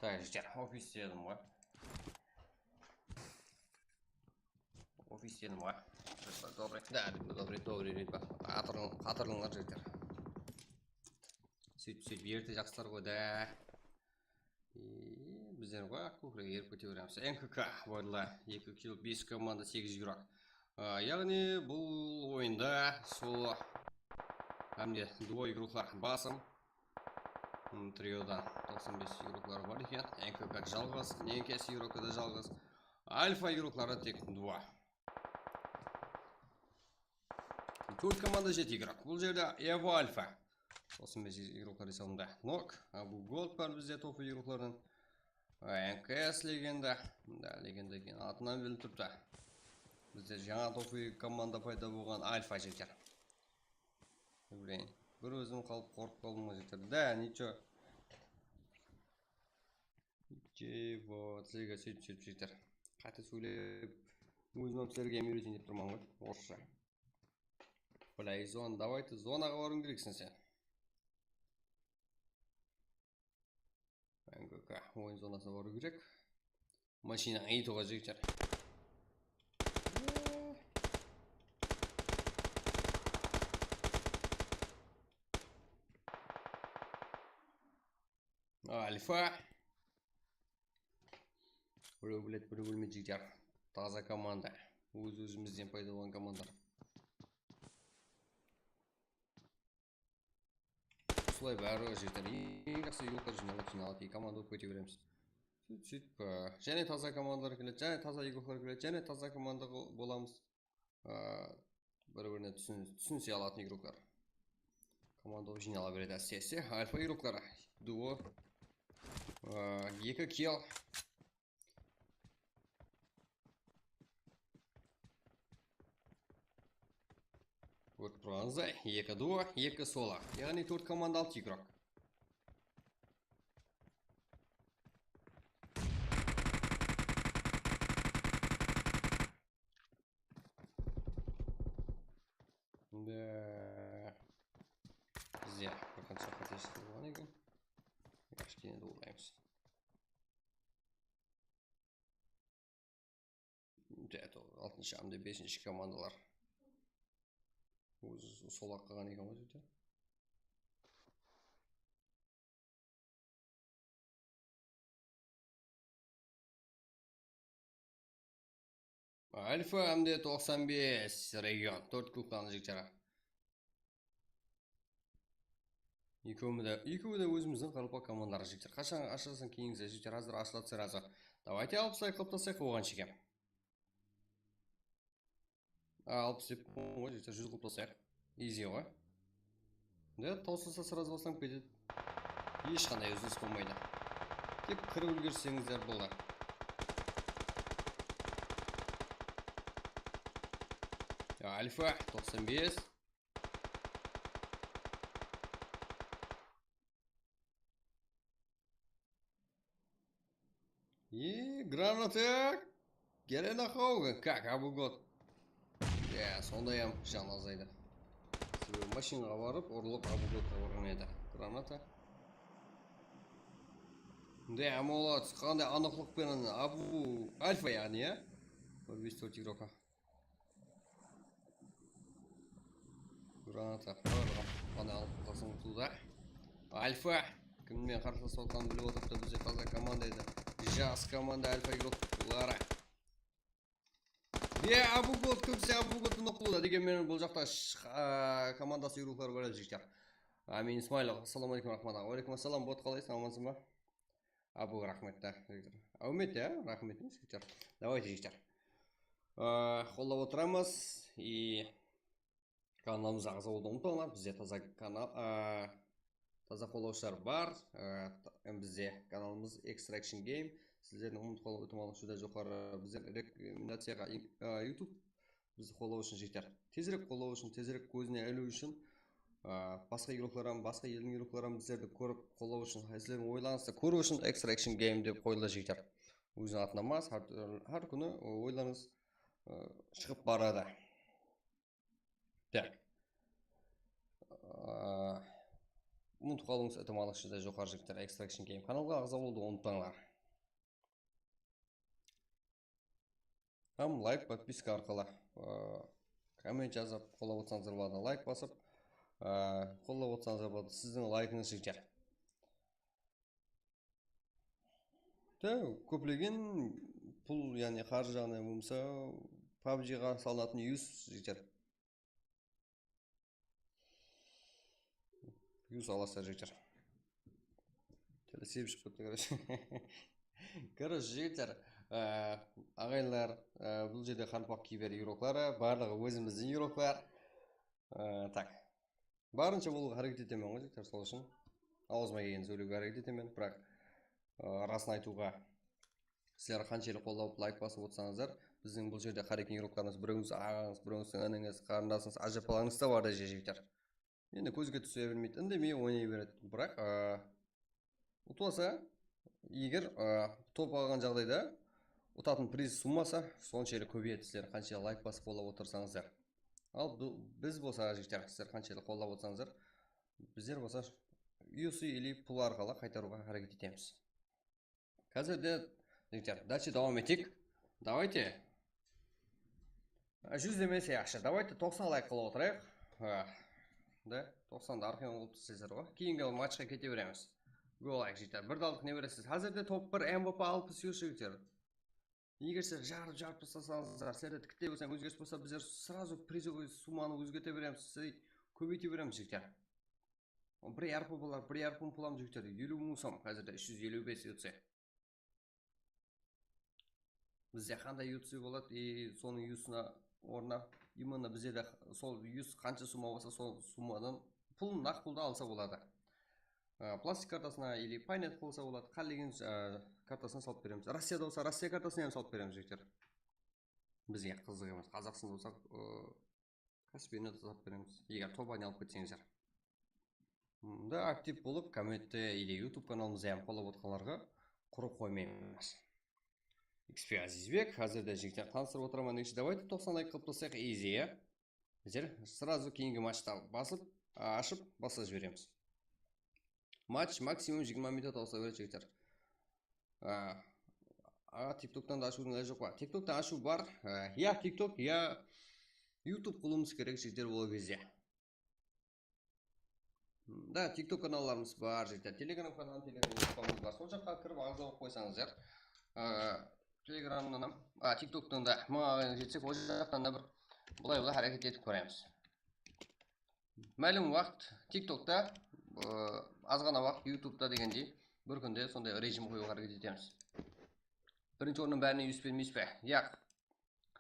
Jigitler, ofis dedim ǵoy. Ofis dedim ǵoy. Добрый, да, добрый, добрый, ребят. Qatırlıń-, qatırlıńlar, jigitler. Sóytip, sóytip, erte jaqsılar ǵoy da. E, bizler ǵoy, kókirek erip kete beremiz. N K K, boyla, eki kill, bes komanda, segiz igrok. A, yaǵnıy, bul oyında solo hám de duo igroklar basım. Hmm, trioda toqsan bes igroklar bar eken. N K K jalǵız, N K S igrokı da jalǵız. Alfa igrokları tek duo. Tórt komanda, jeti igrok. Bul jerde Evo Alfa. Toqsan bes igroklar esabında. Nok, Abu Gold bar bizde topu igroklardan. N K S legenda. Da, legenda eken. Atınan bilinip turıptı. Bizde jańa topu komanda payda bolǵan, Alfa, jigitler. Блин, bir ózim qalıp qorqıp qaldım ǵoy, jigitler. Da, ничего. Чего, sizlerge sóytip, sóytip, jigitler. Qáte sóylep, ózim hám sizlerge úyreteyin dep turman ǵoy, orıssha. Бля, и зона, давайте zonaǵa barıwıń kerekseń sen. N K K, oyın zonasına barıw kerek. Mashinań iyituǵa, jigitler. Alfa. Birew biledi, birew bilmeydi, jigitler. Taza komanda. Óz-ózimizden payda bolǵan komanda. Usılay bári, jigitler, eń jaqsı igroklar jıynaldı, jıynaldı, eki komanda bolıp kete beremiz. Sóytip, sóytip, e, jáne taza komandalar keledi, jáne taza igroklar keledi, jáne taza komanda bo-, bolamız. E, bir-birine túsin-, túsinise alatın igroklar. Komanda bolıp jıynala beredi áste-áste. Alfa igrokları, duo. E, eki kill. Kórip turǵanıńızday, eki duo, eki solo. Yaǵnıy tórt komanda, altı igrok. Da. Bizde bir qansa qátelesler bolǵan eken. Kishkene de orlaymız. Altınshı hám de besinshi komandalar. Ózi sol-aq qalǵan eken ǵoy, jigitler. Alfa hám de toqsan bes region, tórt klubtan, jigitler. Ekewi de, ekewi de ózimizdiń qaraqalpaq komandaları, jigitler. Qashan ashırasań keyin, jigitler, házir ashıladı srazu. Давайте alpıs layk qılıp taslayıq oǵan shekem. A, alpıs dep qoyıń ǵoy, jigitler, júz qılıp taslayıq. Easy ǵoy. Da, tawsılsa srazu baslanıp ketedi. Hesh qanday úzilis bolmaydı. Tek kirip úlgerseńizler boldı. Alfa toqsan bes. E, granata! Gelen aqaw, как, Abu Gold. Ya, sonday hám jan azaydı. Sebebi mashinǵa barıp, urılıp, Abu Goldqa barǵan edi. Granata. De, молодец, qanday anıqlıq penen Abu Alfa, yaǵnıy, ya? Bir bes tórt igroka. Granata. Qanday alıp qalsın utıwda. Alfa. Kim menen qarsalasıp atqanın bilip otırıptı, bizde taza komanda edi. Jas komanda, Alfa igrokları. Ve Abu Gold, kimse Abu Goldtı nok qılıwda. Degen menen bul jaqta sh-, a, komandası igrokları bar edi, jigitler. Amin Ismailov, assalamu aleykum, Rahman aǵa. Aleykum assalam, bot, qalaysıń, amansıń ba? Abu, raxmet, da, jigitler. Áwmet, ya, raxmet, jigitler. Давайте, jigitler. A, qollap otıramız. И kanalımızǵa aǵza bolıwdı umıtpańlar. Bizde taza kanal, a, taza qollawshılar bar. A, ta-, bizde kanalımız Extraction Game. Sizlerdiń umıt qollap otıwıńız júdá joqarı. Bizler rekomendaciyaǵa, a, YouTube bizdi qollaw ushın, jigitler. Tezirek qollaw ushın, tezirek kózine iliw ushın, a, basqa igroklar hám, basqa eldiń igrokları hám bizlerdi kórip qollaw ushın, sizlerdiń oylarıńızdı kóriw ushın Extraction Game dep qoyıldı, jigitler. Óziniń atına emas, hár, hár kúni oylarıńız, a, shıǵıp baradı. Так. A, utıp qalıwıńız itimallıqshıda joqarı jigitler Extraction Game kanalǵa aǵza bolıwdı umıtpańlar. Hám layk, podpiska arqalı, ı, komment jazıp, qollap otsańızlar boladı, layk basıp, ı, qollap otsańızlar boladı. Siziń laykıńız jigitler. De, kóplegen pul, yaǵnıy qarjı jaǵınan bolmasa, pabjiǵa salınatıń yus jigitler. Yus alasızlar jigitler. Tili sebip shıǵıp ketti, короче. Короче, jigitler, e, aǵayinler, e, bul jerde qaraqalpaq kiyber igrokları, barlıǵı ózimizdiń igroklar. E, tak. Barınsha bolıwǵa háreket etemen ǵoy, jigitler, sol ushın awızıma kelgenin sóylewge háreket etemen, biraq, ı, rasın aytıwǵa, sizler qanshelli qollap, layk basıp otsańızlar, biziń bul jerde háreket igroklarımız, birewińiz aǵańız, birewińiz singillińiz, qarındasıńız, ájapalańız da bar da, jigitler. Endi kózge túse bermeydi, indemey oynay beredi. Biraq, ı, utılasa, eger, ı, top alǵan jaǵdayda utatın priz summası sonshelli kóbeyedi, sizler qanshelli layk basıp qollap otırsańızlar. Al, bu, biz bolsa, jigitler, sizler qanshelli qollap otsańızlar, bizler bolsa usi ili pul arqalı qaytarıwǵa háreket etemiz. Házirde, jigitler, dalshe dawam eteyik. Давайте. Júz demese yaqshı. Давайте toqsan layk qılıp otırayıq. Ha. Da, toqsandı arqayın qılıp taslaysızlar ǵoy. Keyingi matchqa kete beremiz. Go layk, jigitler. Bir daldıq ne beresiz? Házirde top bir M V P alpıs yur, jigitler. Eger sizler jarıp, jarıp taslasańızlar, sizlerde tikte bolsa ózgeris bolsa, bizler сразу призовой summanı ózgerte beremiz, sizler kóbeyte beremiz, jigitler. Bir yarım pul bolar, bir yarım pul alamız, jigitler. Eliw mıń som, házirde úsh júz eliw bes yurtse. Bizde qanday yurtse boladı, e, sonıń yusına ornına, именно bizde de sol yus qansha summa bolsa, sol summadan pul, naq puldı alsa boladı. Aa, plastik kartasına ili paynet qılsa boladı, qálegen, aa, kartasına salıp beremiz. Rossiyada bolsa, Rossiya kartasına hám salıp beremiz, jigitler. Bizge qızıq emes. Qazaqstanda bolsa, aa, Kaspiyni tasap beremiz, eger top aynalıp ketseńizler. Mında aktiv bolıp, kommentte ele YouTube kanalımızdı hám qollap otqanlarǵa qurı qoymaymız. X P Azizbek, házirde jigitler tanıstırıp otıraman deyishi. Давайте toqsan layk qılıp taslayıq, easy, ya. Bizler сразу keyingi matchta basıp, a, ashıp, baslap jiberemiz. Match maksimum jigirma minut awısa beredi, jigitler. A, a, TikToktan da ashıwdıń ilajı joq pa? TikToktan ashıw bar. A, ya TikTok, ya YouTube qılıwımız kerek, jigitler, ol gezde. Da, TikTok kanallarımız bar, jigitler. Telegram kanalı, Telegram grupamız bar. Sol jaqqa kirip aǵza bolıp qoysańızlar. A, Telegramnan hám, a, TikToktan da mıń aǵayın jetsek, ol jaqtan da bir bılay-bılay háreket etip kóremiz. Málim waqıt TikTokta, ı, azǵana waqıt YouTubeta degendey bir kúnde sonday rejim qoyıwǵa háreket etemiz. Birinshi orınnan bárine ús bermeysiz be? Yaq.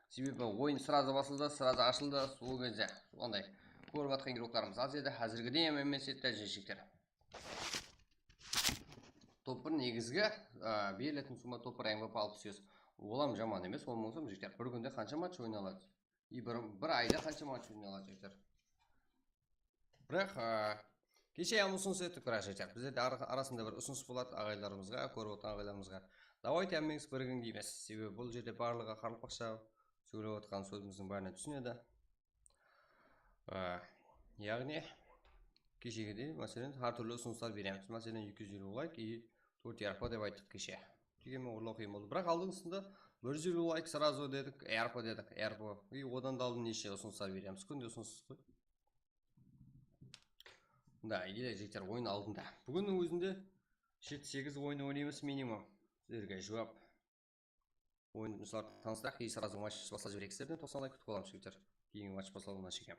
Sebebi oyın сразу basıldı, сразу ashıldı, sol gezde onday kórip atqan igroklarımız az edi, házirgidey hám emes edi, jigitler. Top bir negizgi, a, beriletin summa top bir M V P alpıs yuz. Ol hám jaman emes, on mıń som, jigitler. Bir kúnde qansha match oynaladı? И bir, bir ayda qansha match oynaladı, jigitler? Biraq, a, keshe hám usınıs ettik, biraq, jigitler. Bizlerde ara-, arasında bir usınıs boladı aǵaylarımızǵa, kórip otırǵan aǵaylarımızǵa. Давайте hámmeńiz birigin deymiz. Sebebi bul jerde barlıǵı qaraqalpaqsha sóylep otırǵan sózimizdiń bárine túsinedi. A, yaǵnıy, keshegidey, máselen, hár túrli usınıslar beremiz. Máselen, eki júz eliw layk и tórt yarpa dep ayttıq keshe. Degenmen, urlaw qıyın boldı. Biraq aldınǵısında bir júz eliw layk сразу dedik, yarpa dedik, yarpa. И odan da aldın neshe usınıslar beremiz. Kúnde usınıs qoy. Da, ele, jigitler, oyın aldında. Búginniń ózinde jeti-segiz oyın oynaymız minimum. Sizlerge juwap. Oyın, mısal, tanıstıraq, и сразу match baslap jibereyik sizlerden. Toqsan layk kútip qalamız, jigitler. Keyingi match baslanıwına shekem.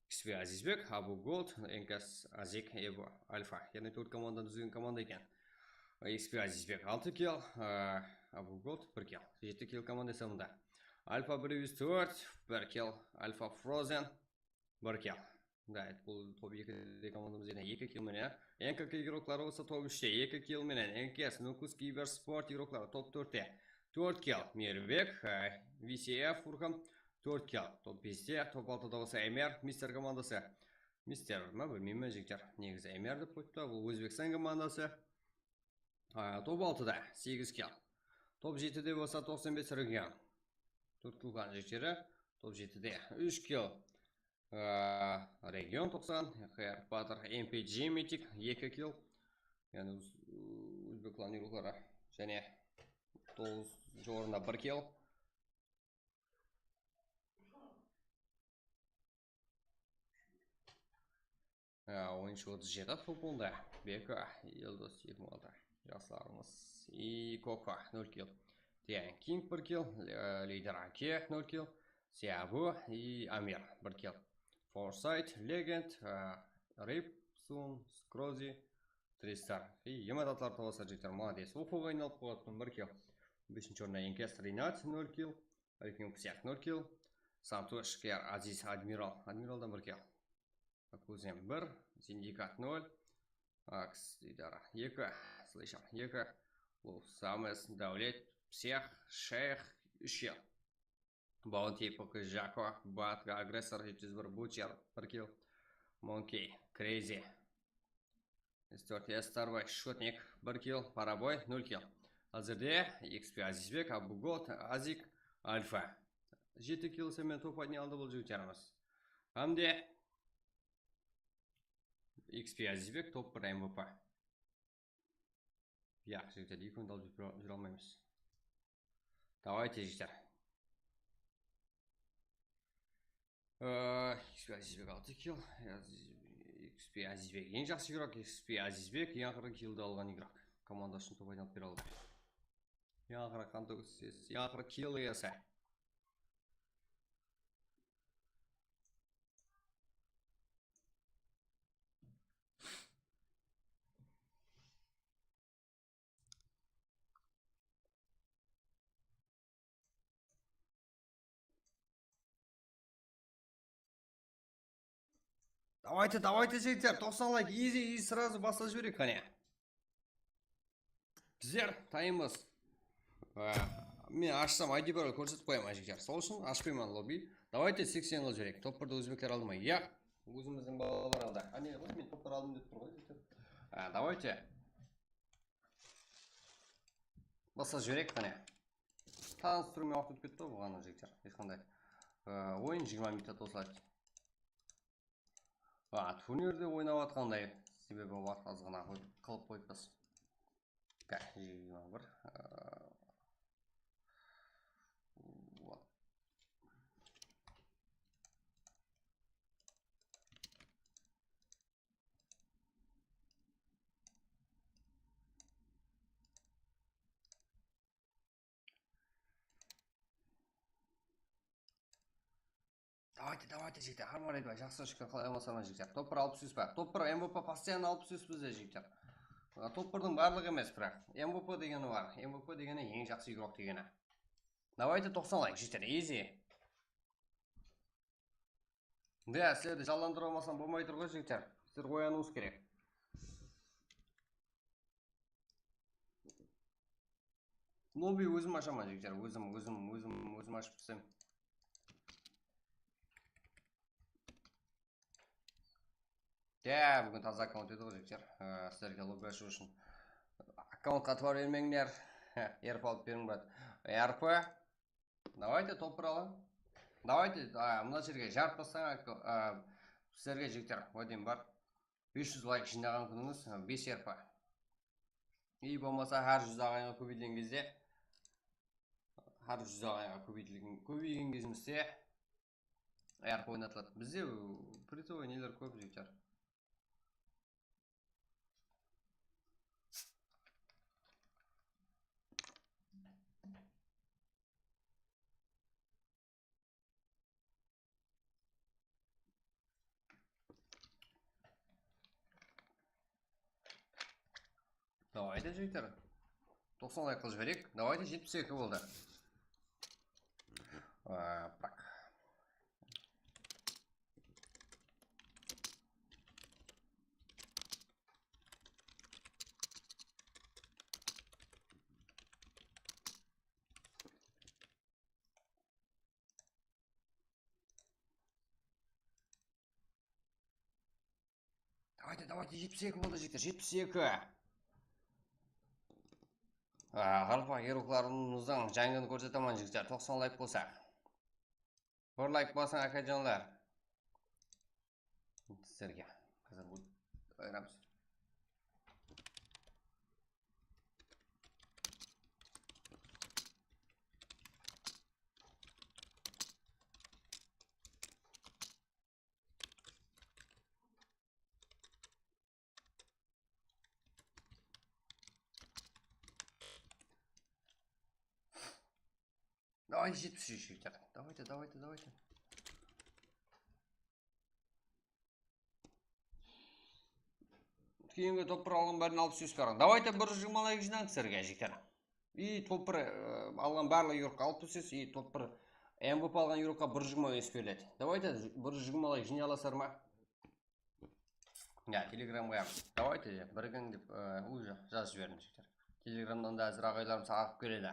X P Azizbek, Abu Gold, N K S Azik, Ebu Alfa. Yaǵnıy tórt komandanı dúzgen komanda eken. X P Azizbek altı kill, a, Abu Gold bir kill. Jeti kill komanda esabında. Alfa bir júz tórt, bir kill. Alfa Frozen, bir kill. Da, bul top ekide komandamız edi, eki kill menen. N K K igrokları bolsa top úshte, eki kill menen. N K S, Nukus Kibersport igrokları top tórtte, tórt kill. Mirbek, e, V C F Furkan, tórt kill. Top beste, top altıda bolsa M R, Mister komandası. Mister ma, bilmeymen, jigitler. Negizi M R dep qoyıptı. Bul Ózbekstan komandası. A, top altıda segiz kill. Top jetide bolsa toqsan bes region. Tórt kill qan jigitleri. Top jetide úsh kill. Aa, Region toqsan, Xayar Batır, M P G Mitik, eki kill. Yaǵnıy, óz-, ózbek klan yurukları jáne toǵızınshı orında bir kill. Aa, oyınshı otız jeti toponda. Beka, Eldos eki mıń altı. Jaslarımız. I Koko, nol kill. Tian King bir kill. Aa, Lider Ake, nol kill. Siabu, i Amir, bir kill. Foresight, Legend, aa, Ripsun, Skrozi, Tristar. I Yamatatlar tawaslar jigitler, molodec. Oqıwǵa aynalıp qoyıptım, bir kill. Besinshi orında Enkes, Rinat, nol kill. Alekim Psyak, nol kill. Santosh, Kiyar, Aziz, Admiral. Admiraldan bir kill. Akuzem bir, Sindikat nol. Aks, Idara eki, Slasher eki. Luf, Sames, Davlet, Psyak, Shayx, úsh kill. Bounty, P K, Jako, Batka, Agressor, jeti júz bir, Butcher, bir kill. Monkey, Crazy, S tórt, Starbay, Shotnik, bir kill, Paraboy, nol kill. Házirde X P Azizbek, Abugot, Azik, Alfa. Jeti kill senen top odni aldı bul jigitlerimiz. Hám de X P Azizbek, top bir M V P. Yaq, jigitler, ekewin de alıp júre, júre almaymız. Davayte, jigitler. Aa, X P Azizbek altı kill. Aziz-, X P Azizbek eń jaqsı igrok, X P Azizbek eń aqırǵı killdi alǵan igrok. Komanda ushın top oynap bere aldı. Eń aqırǵı qanday ses, eń aqırǵı kill iyesi. Давайте, давайте, jigitler, toqsan layk, easy, и сразу baslap jibereyik, qáne. Bizler tayınbız. Á, men ashsam, I D bir kórsetip qoyaman, jigitler. Sol ushın ashpayman lobby. Давайте seksen qılıp jibereyik. Top birdi ózbekler aldı ma? Yaq. Ózimizdiń balalar aldı. Áne, ǵoy, men top bir aldım dep tur ǵoy, jigitler. Á, давайте. Baslap jibereyik, qáne. Tanıstırıwmen waqıt ótip ketti ǵoy buǵan, jigitler. Hesh qanday. Á, oyın jigirma minutta tosladı. A, turnirde oynap atqanday, sebebi waqıt azǵana qoyıp, qılıp qoyıppız. Gah, jigirma bir, a, вот. Давайте, давайте, jigitler, harmon aytpay, jaqsı shúkir, qalay, aman-aman, jigitler. Top bir alpıs ús pa? Top bir M V P постоянно alpıs ús bizde, jigitler. A, top birdiń barlıǵı emes, biraq M V P degeni bar. M V P degeni eń jaqsı igrok degeni. Давайте, toqsan layk, jigitler, easy. Да, sizlerdi jallandırıp almasam bolmay tur ǵoy, jigitler. Sizler oyanıwıńız kerek. Lobby ózim ashaman, jigitler, ózim, ózim, ózim, ózim ashıp isleymen. Ya, búgin taza akkaunt edi ǵoy, jigitler. Ee, sizlerge lobby ashıw ushın akkauntqa tuwa bermeńler. R P alıp beriń, brat. R P. Давайте, top bir alıń. Давайте, a, mına jerge jarıp taslań, a, sizlerge, jigitler, wádem bar. Bes júz layk jıynaǵan kúnińiz, a, bes R P. I bolmasa, hár júz aǵayınǵa kóbeygen gezde, hár júz aǵayınǵa kóbeytilgen, kóbeygen gezimizde R P oynatıladı. Bizde, ı, призовой neler kóp, jigitler. Давайте, jigitler. Toqsan layk qılıp jibereyik. Давайте, jetpis eki boldı. Aa, bırak. Давайте, давайте, jetpis eki boldı, jigitler, jetpis eki. Aa, ǵalpa, igroklarımızdıń jángin kórsetemen, jigitler, toqsan layk bolsa. Bir layk basıń, akajanlar. Sizlerge házir bul ayıramız. Давайте, jetpis úsh, jigitler. Давайте, давайте, давайте. Keyingi topır alǵan bárin alıp sóz barań. Давайте, bir jigirma layk jıynań sizlerge, jigitler. И topır, e, alǵan barlıq yurıqqa alıp túsesiz. И topır M V P alǵan yurıqqa bir jigirma ús beriledi. Давайте, bir jigirma layk jıynay alasızlar ma? Ya, Telegramǵa. Давайте, birigiń dep, e, уже jazıp jiberdim, jigitler. Telegramnan da házir aǵaylarımız aǵıp keledi.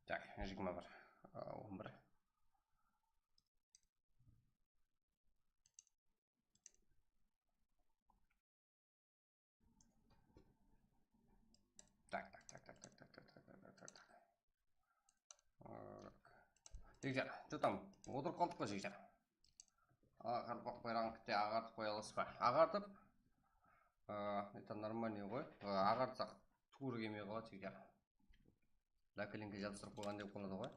Tak, jigirma bir, a, on bir. Tak, tak, tak. Jigitler, что там? Otırıp qaldıq pa, jigitler? Aǵartpaq bayraǵın kite aǵartıp qoya alasız ba? Aǵartıp, a, это нормальный ǵoy. A, aǵartsaq tuwrı kelmey qaladı, jigitler. Lakelinke jabıstırıp qoyǵan dep qaladı ǵoy.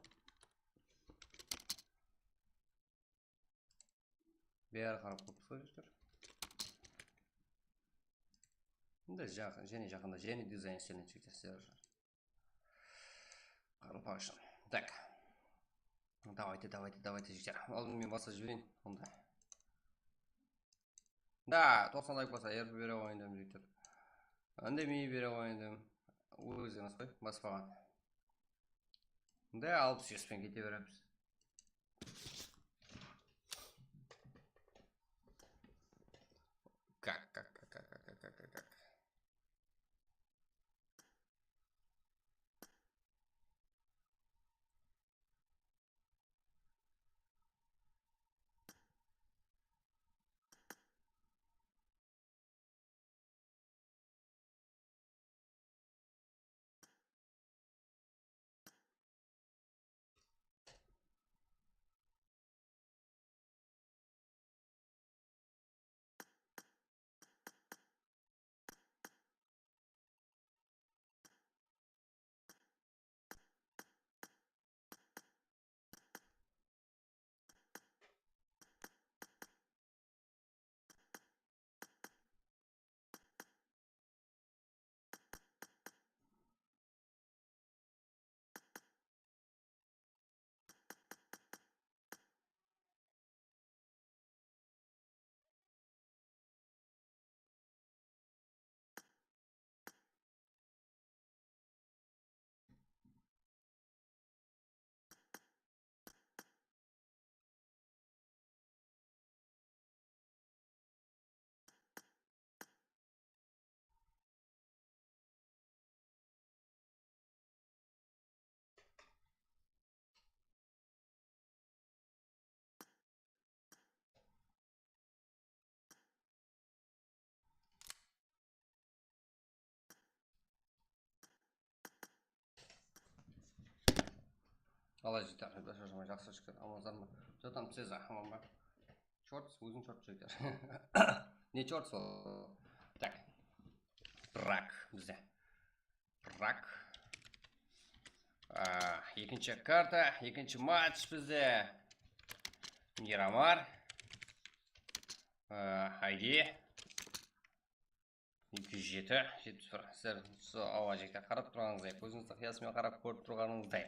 Beri qarap qoyıpsız ǵoy, jigitler. Endi jaq-, jáne jaqında jáne dizayn islenedi, jigitler, sizler ushın. Qarılpaq ushın. Tak. Давайте, давайте, давайте, jigitler. Aldın men basıp jibereyin, onda. Da, toqsan layk bolsa, R P bere qoyayın dedim, jigitler. Ándemey bere qoyayın dedim. Óz emes qoy, baspaǵan. Da, alpıs júz penen kete beremiz. Как, как, как. Ala jigitler, jaqsı shıqtı. Amanlar ma? Jotam Ceza, aman ba? Shorts, ózim shorts jigitler. Ne shorts ol? Tak. Brak bizde. Brak. A, ekinshi karta, ekinshi match bizde. Miramar. A, I D. Eki júz jeti, jetpis bir. Sizler usı awa jekte qarap turǵanıńızday, kózińizdiń qıyası menen qarap kórip turǵanıńızday.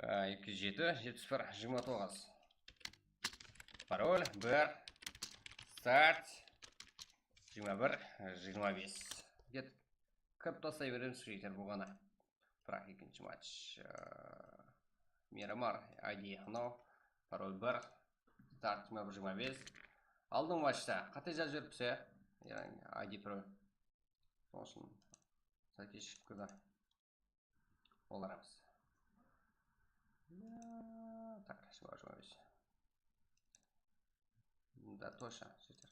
A, eki júz jeti, jetpis bir, jigirma toǵız. Parol, bir, start, jigirma bir, jigirma bes. Ket, kirip taslay beremiz, jigitler, bul ǵana. Biraq ekinshi match, ıı, Miramar, I D mınaw, parol bir, start jigirma bir jigirma bes. Aldınǵı matchta qáte jazıp jiberipti, ya, I D parol. Sonıń ushın sál keshigip kirdi. Olar emes. Ya, tak, jigirma bir jigirma bes. Da, точно, jeter.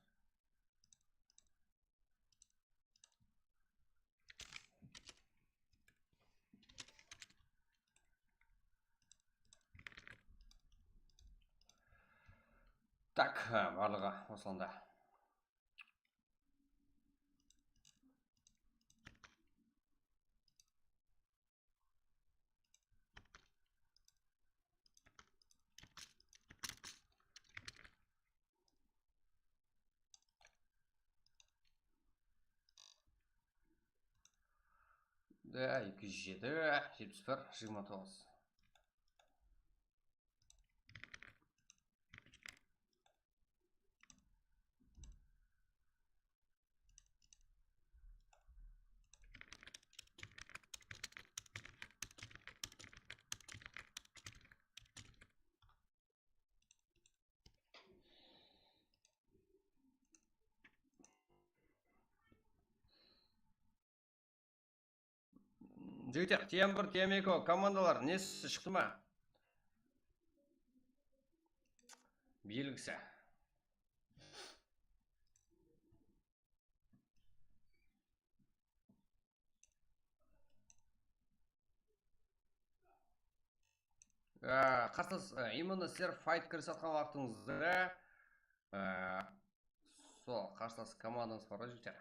Tak, ha, barlıǵı osılanda. Da, eki júz jeti, jetpis bir, jigirma toǵız. Jigitler, T M bir, T M eki komandalar, nesi shıqtı ma? Belgisi. Á, qarsılas, á, именно sizler fight kirisip atqan waqtıńızda, á, sol qarsılas komandańız bar ǵoy, jigitler.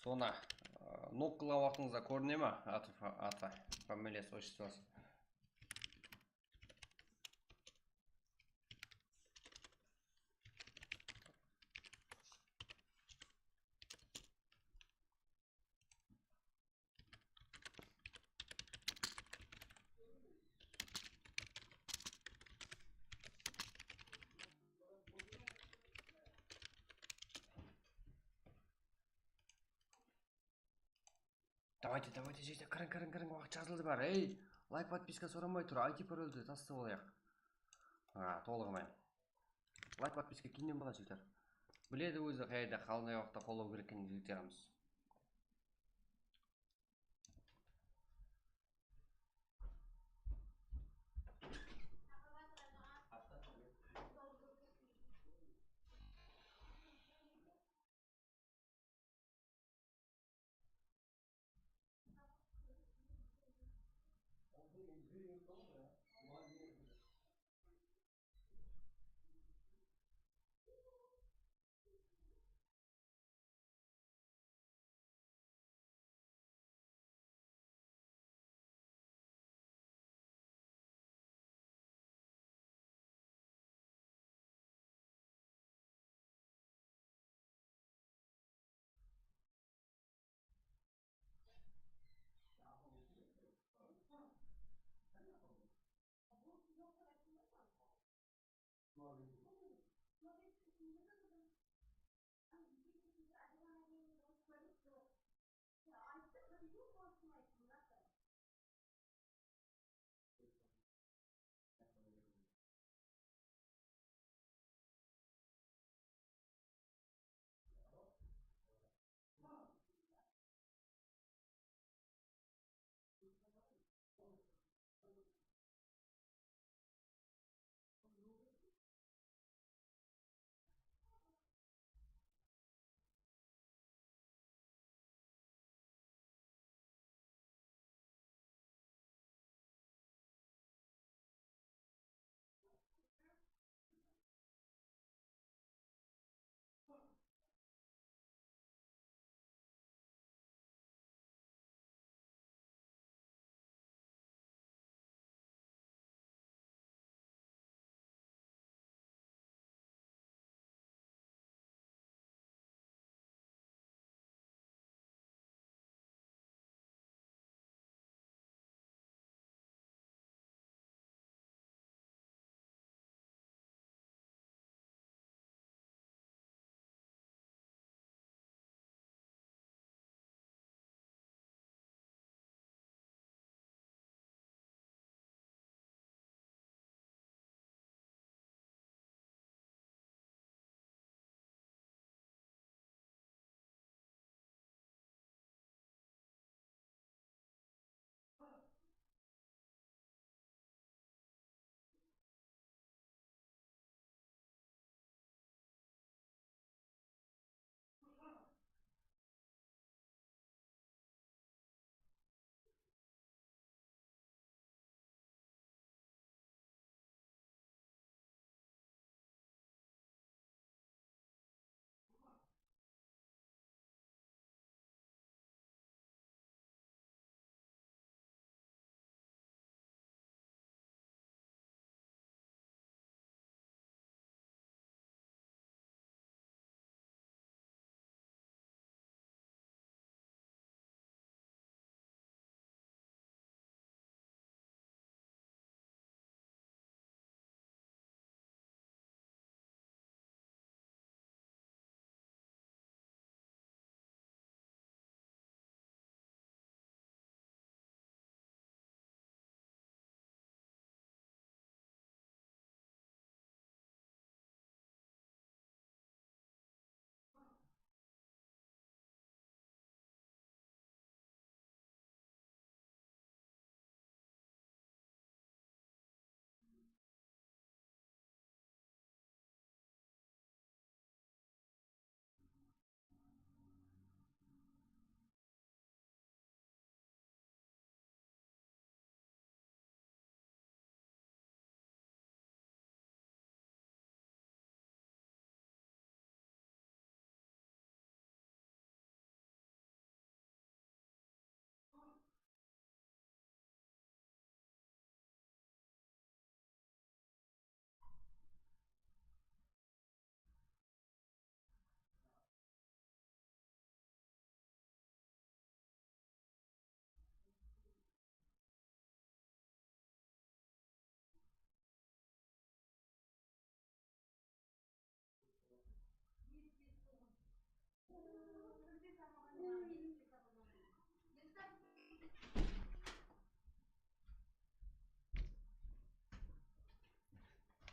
Sonı, á, nok qılǵan waqtıńızda kórine ma? Atı, fa-, atı, familiyası, otchestvosı. Давайте, давайте, jigitler, kiriń, kiriń, kiriń, waqıt jazıldı bári. Ey, layk, podpiska soramay tur, I T paroldi taslap alayıq. Ha, tolıǵımayın. Layk, podpiska keyninen boladı, jigitler. Biledi ózi qayerda, qalay waqıtta qollaw kerek ekenin jigitlerimiz.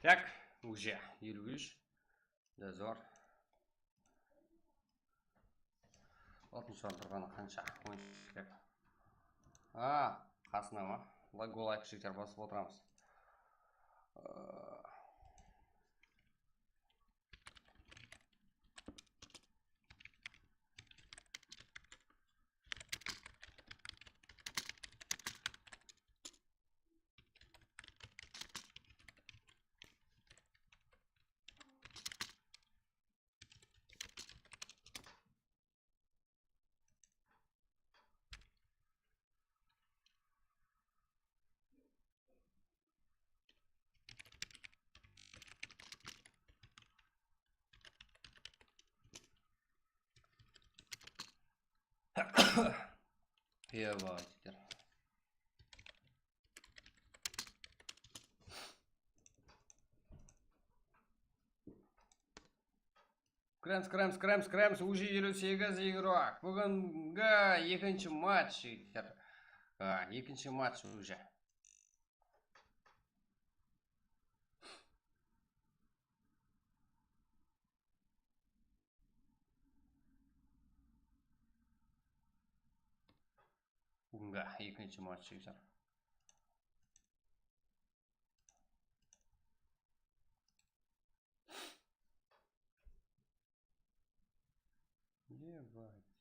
Tak, уже eliw úsh. Dozor. Altınshılar turǵanı qansha? On úsh kerek. A, qasına ma? Gol aytqıshlıqlar basıp otıramız. Eva, jigitler. Krems, krems, krems, krems, уже eliw segiz igrok. Búgingi ekinshi match, jigitler. A, ekinshi match уже. Búgingi ekinshi match, jigitler. Ебать.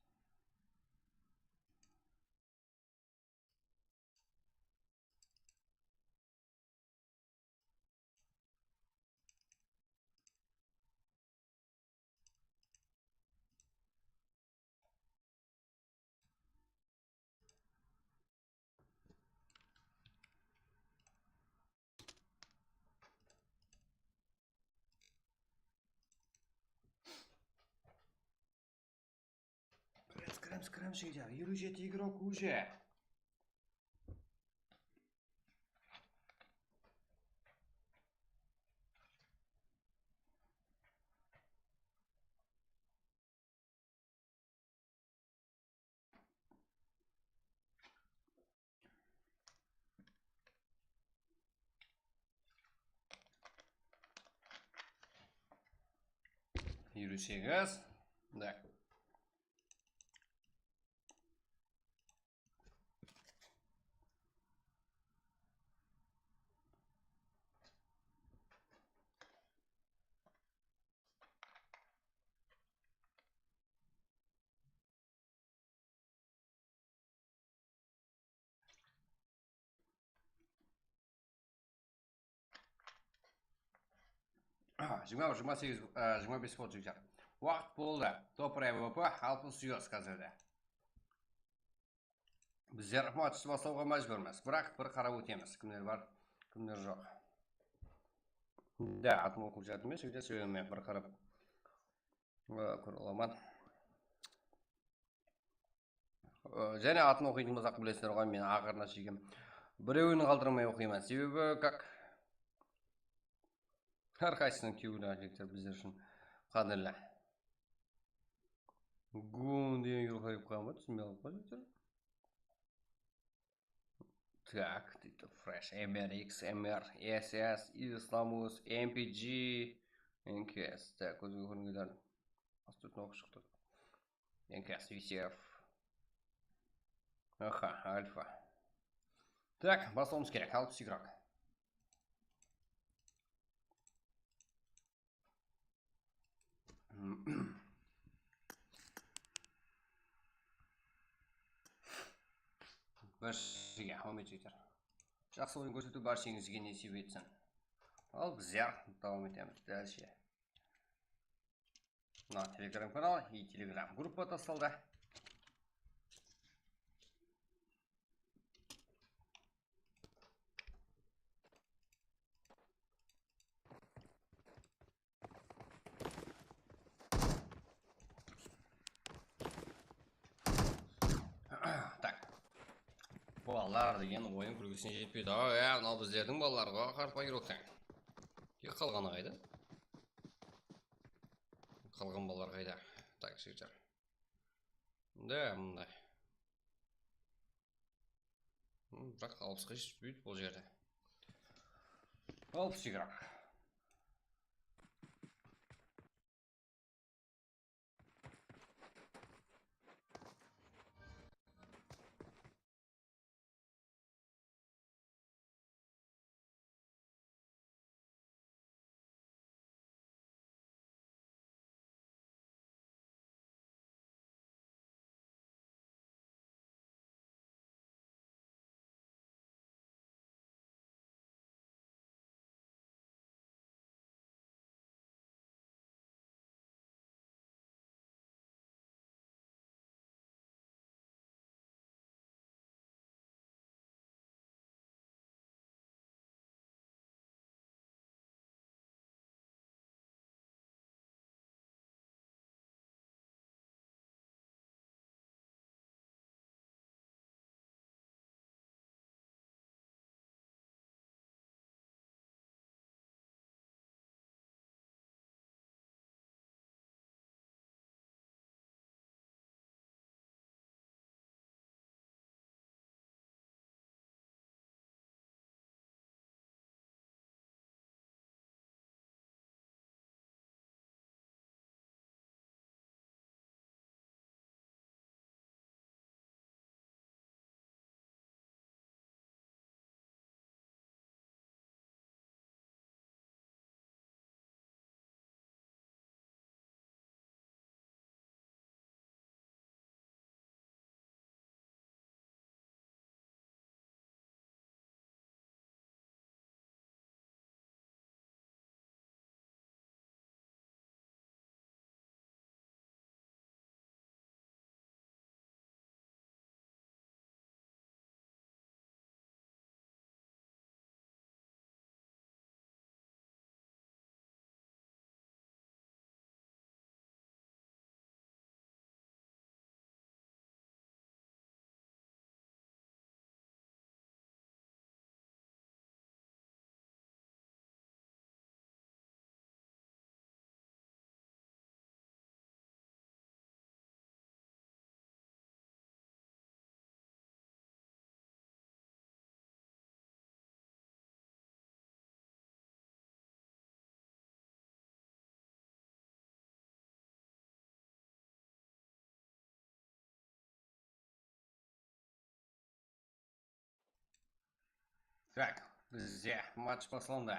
Krems, krems, krems, jigitler. Eliw jeti igrok уже. Eliw segiz. Да. Jigirma bir, jigirma segiz, e, jigirma bes boldı, jigitler. Waqıt boldı. Top R V P alpıs yuz házirde. Bizler match baslawǵa májbúrmiz, biraq bir qarap ótemiz, kimler bar, kimler joq. Da, atın oqıp jatırman, jigitler, sebebi men bir qarap, e, kóre alaman. Jáne atın oqıytın bolsaq, bilesizler ǵoy, men aqırına shekem birewin qaldırmay oqıyman. Sebebi, как, hár qaysısınıń kewli, jigitler, bizler ushın qádirli. Gun degen yurıp qoyıp qoyan ba, túsinbey qalıp qoy, jigitler. Так, deydi, Fresh, M R X, M R, S S, Islamus, M P G, N K S. Так, kózge kóringender. Astırtın oqıp shıqtı. N K S V C F. Aha, alfa. Так, baslawımız kerek, alpıs igrok. Bárshege hámet jeter. Jaqsı oyın kórsetiw bársheńizge nesiyp etsin. Al bizler dawam etemiz dálshe. Mına Telegram kanal i Telegram gruppa tastaldı. Tak. Balalar degen oyın kúlgisine jetpeydi. Aw, ya, mınaw bizlerdiń balalar ǵoy, qartpa yuroktań. Ya, qalǵanı qayda? Qalǵan balalar qayda? Tak, jigitler. Da, mınday. Hım, biraq alpısqa jetpeydi bul jerde. Alpıs igrok. Tak, bizde match baslandı.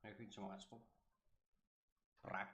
Ekinshi match bul. Prag.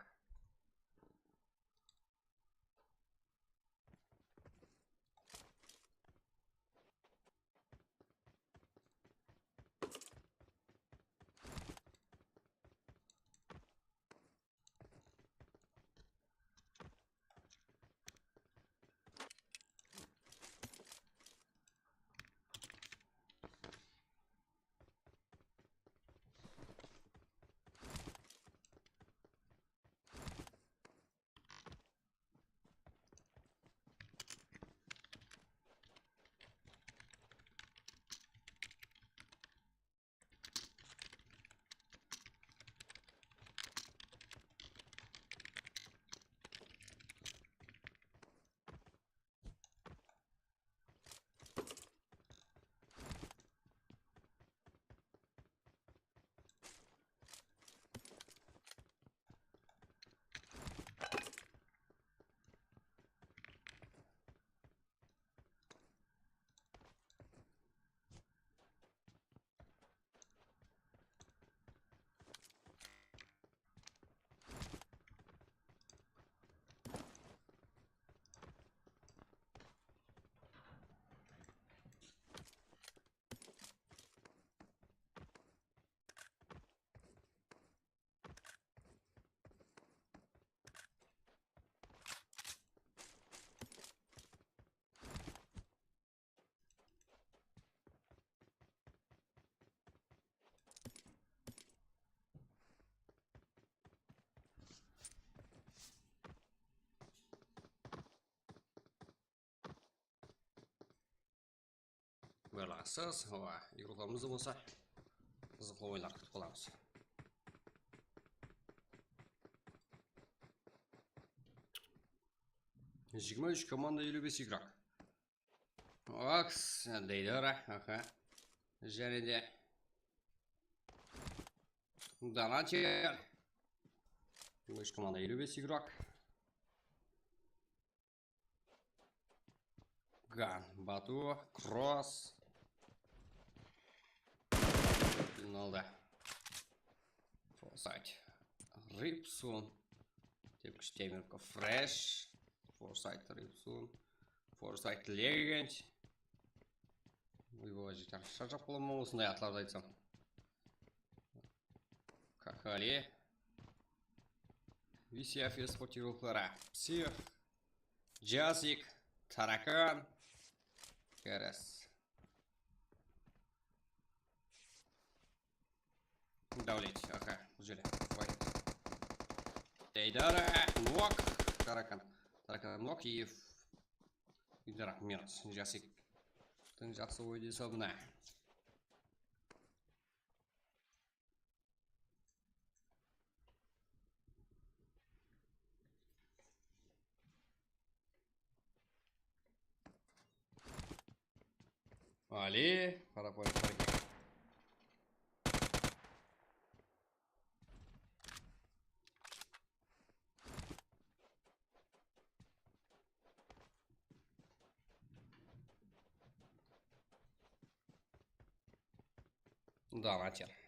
Buyırlansız, owa, igroklarımız da bolsa, qızıqlı oyınlar kútip qalamız. Jigirma úsh komanda, eliw bes igrok. Oks, Deydara, aha. Jáne de Donater. Jigirma úsh komanda, eliw bes igrok. Gan, Batu, Kross. Finalda. Forsayt, Ripsun. Tepkish Temirko, Fresh. Forsayt, Ripsun. Forsayt, Legend. Oy, baba, jeter, sharshap qalaman osınday atlardı aytsam. Kakali. V C F esportirovkaları. Psix. Jasik. Tarakan. Keres. Davlet, aha, bul jerde. Vay. Deydara, nok. Tarakan. Tarakan nok, i Deydara, minus. Jasik. Tın jaqsı oydı esabına. Ali, Qaraqoyım, hareket. Donater.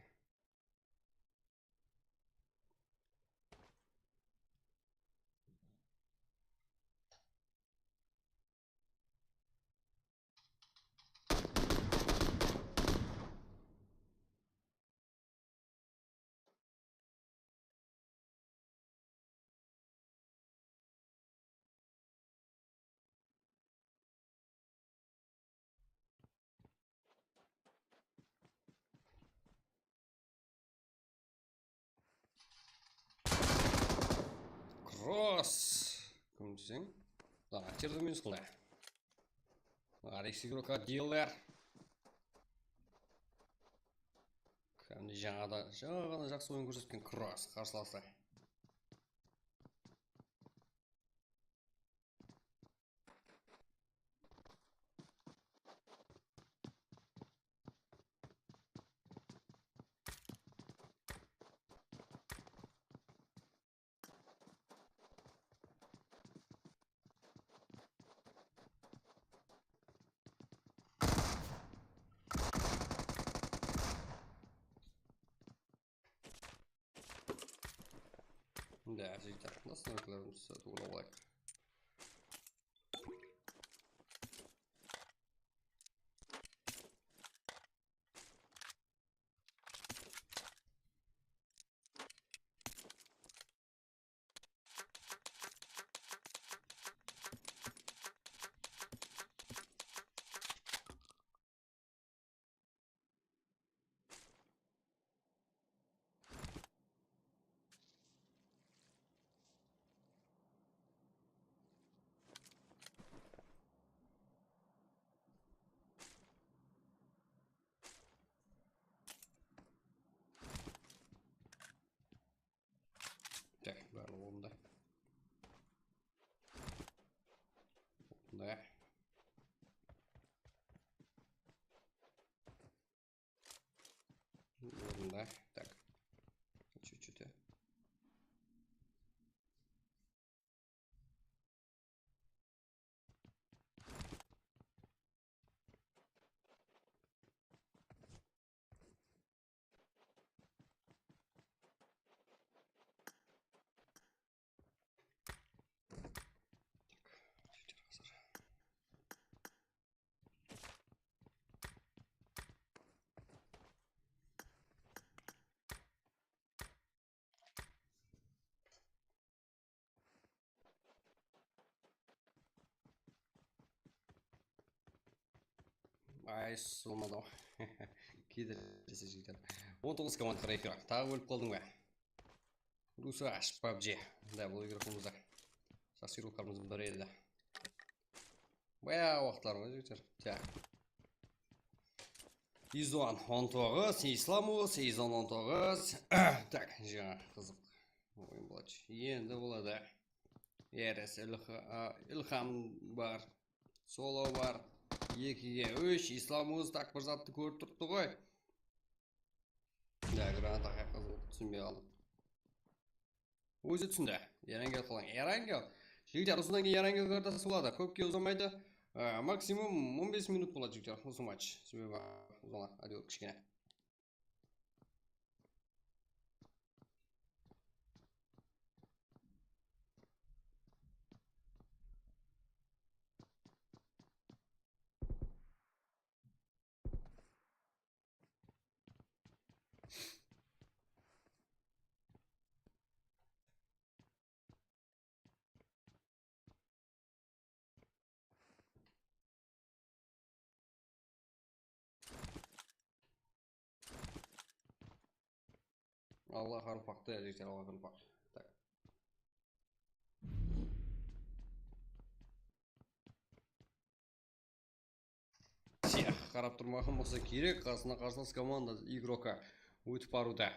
Kross. Kim deseń? Donaterdi minus qıldı. Alex krokodiller. Kádimgidey jańada, jańa ǵana jaqsı oyın kórsetken Kross qarsılası. Mında jigitler, nastroykalarımızdı satıp alayıq. Tak, barlıǵı onda. Onda. Orında. Tak. Чё-то. Ay, sılmadı. Kiydirese jigitler. On toǵız komanda qarayıq. Taǵı ólip qaldıń ba? Rusa ashıp pabji. Da, bul igrokımızda. Saskirukarımız bir edi. Bayaǵı waqıtlar ǵoy, jigitler. Tak. Izon on toǵız, Islamus, Izon on toǵız. Tak, jańa qızıq oyın boladı. Endi boladı. R S Ilha-, a, Ilham bar. Solo bar. Ekige úsh, Islamus tak bir zattı kórip turıptı ǵoy. Ya, granata qayaqqa túsinbey qaldım. Ózi túsindi. Erangel qılıń. Erangel. Jigitler, usınnan keyin Erangel kartası boladı. Kópke uzamaydı. Á, maksimum on bes minut boladı, jigitler, usı match. Sebebi uzanadı, áytewir, kishkene. Alla qarılpaqtı, jigitler, Alla qarılpaq. Tak. Siyaq, qarap turmaǵan bolsa kerek, qasına qarsalas komanda igroka ótip barıwda.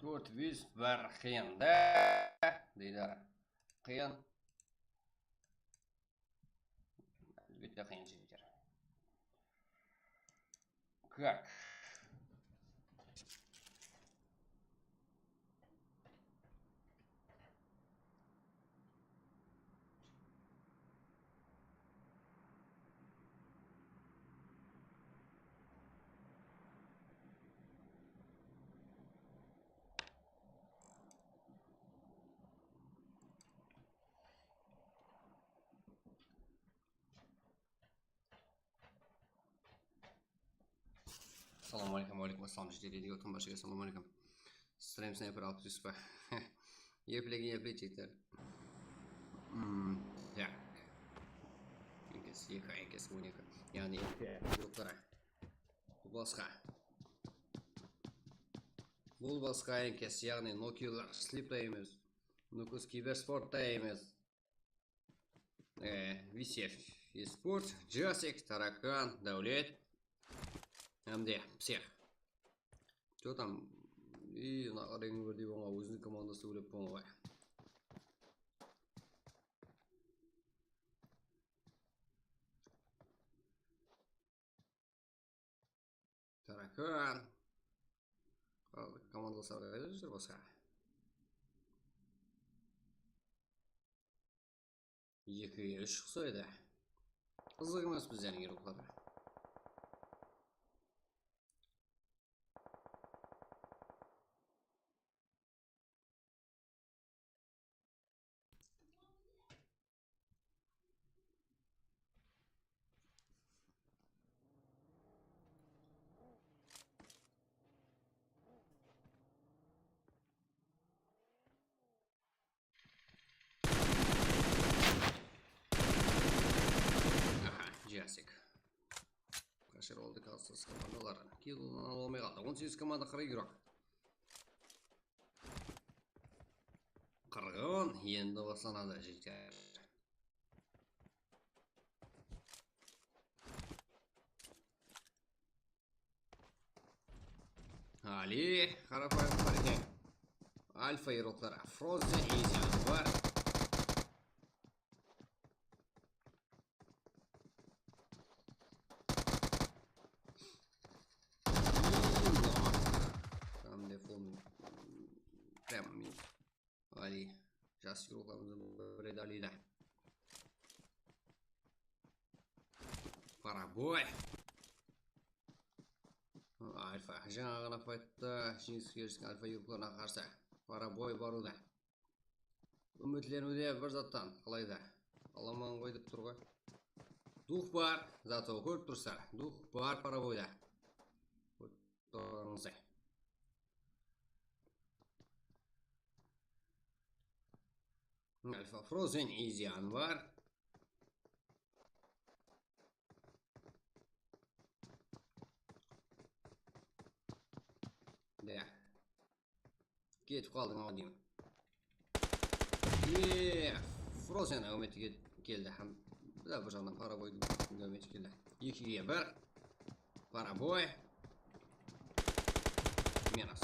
Tórt bes bir qıyın da, deydi. Qıyın. Álbette, qıyın, jigitler. Как? Assalawma áleykum, wa áleykum assalam, jigitler, elge otqan barshege assalawma áleykum. Stream Sniper alpıs úsh pa? Eplegen, eple, jigitler. Hmm, ya. Enkes eki, enkes on eki. Yaǵnıy, eplegen, jigitler. Bul basqa. Bul basqa enkes, yaǵnıy, Nokiylar, Slipta emes. Nukus Kibersportta emes. E, Visef Esport, Jasik, Tarakan, Dáwlet. Hám de Psix. Chё tam, i, mına Rengberdey bolǵan óziniń komandası ólep bolǵan ǵoy. Tarakan. Al, komandalar qayda júr basqa? Ekige úsh uqsaydı. Qızıq emes bizlerdiń igroklarda. Kalsız komandalar. Kill ala almay qaldı. On segiz komanda qırq eki. Qırq on, endi baslanadı, jigitler. Ali, qarapayım bar eken. Alfa iroqları. Frozen Easy bar. Там де фон. Прям минус. Ali. Jas iroqlarımızdan biri de Ali de. Paraboy. Alfa. Jańa ǵana faytta Jeńis Kersiń Alfa iroqlarına qarsı. Paraboy barıwda. Úmitlenudi bir zattan, qalayda. Alaman ǵoy dep tur ǵoy. Duh bar, zato kórip tursızlar. Duh bar paraboyda. Kórip turıńızday. Alfa Frozen Easy Anvar. Da. Ketip qaldıń-aw deymen. Eee, Frozen áwmeti ke-, keldi hám bir, bir jaǵınan Paraboydıń áwmeti keldi. Ekige bir. Paraboy. Minus.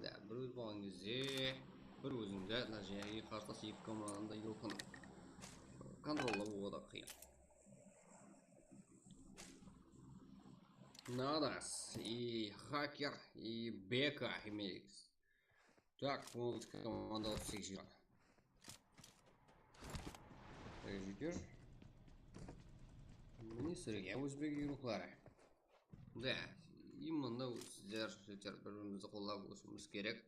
Da, bir óz bolǵan gezde bir ózińdi, mına, jáne qarsalas eki komanda yolqın kontrollap oǵada qıyın. Nadas, и Хакер, и Бека, и Мейкс. Так, он komanda otız segiz jıradı. Jigitler. Mine sizlerge ózbek iruqları. Da, именно sizler, jigitler, bir-birimizdi qollap ósiwimiz kerek.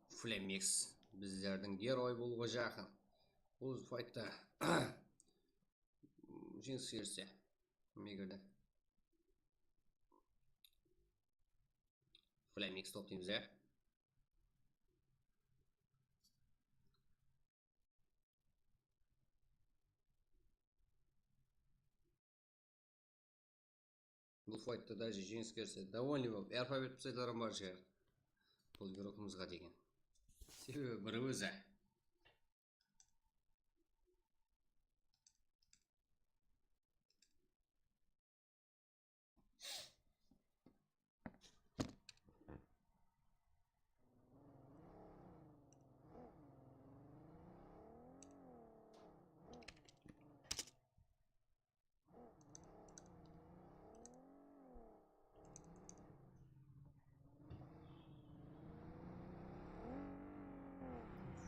Flemix bizlerdiń geroy bolıwǵa jaqın. Bul faytta jeńis kelse, megirdi. Flemix toplaymiz, ya. Bul faytta da jeńis kelse, довольный bolıp, alfabet pırsaytlarım bar shıǵar. Bul iroqımızǵa degen. Sebebi bir ózi.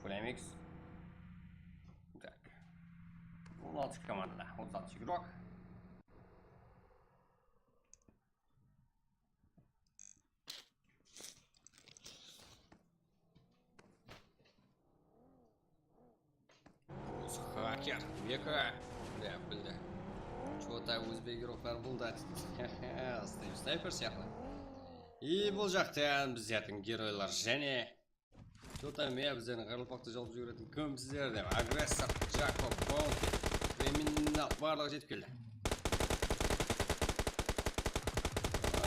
Flemix. Так. On altı komanda, otız altı igrok. Haker, Beka. Ya, bildi. Чё-то ózbek igrokları bul da. Snayper sıyaqlı. И bul jaqtan bizlerdiń geroylar jáne. Чё-то mine bizlerdiń qaraqalpaqtı jalıp jiberetin kim sizler dep. Agressor, Jakob, Bounty, Kriminal, barlıǵı jetip keldi.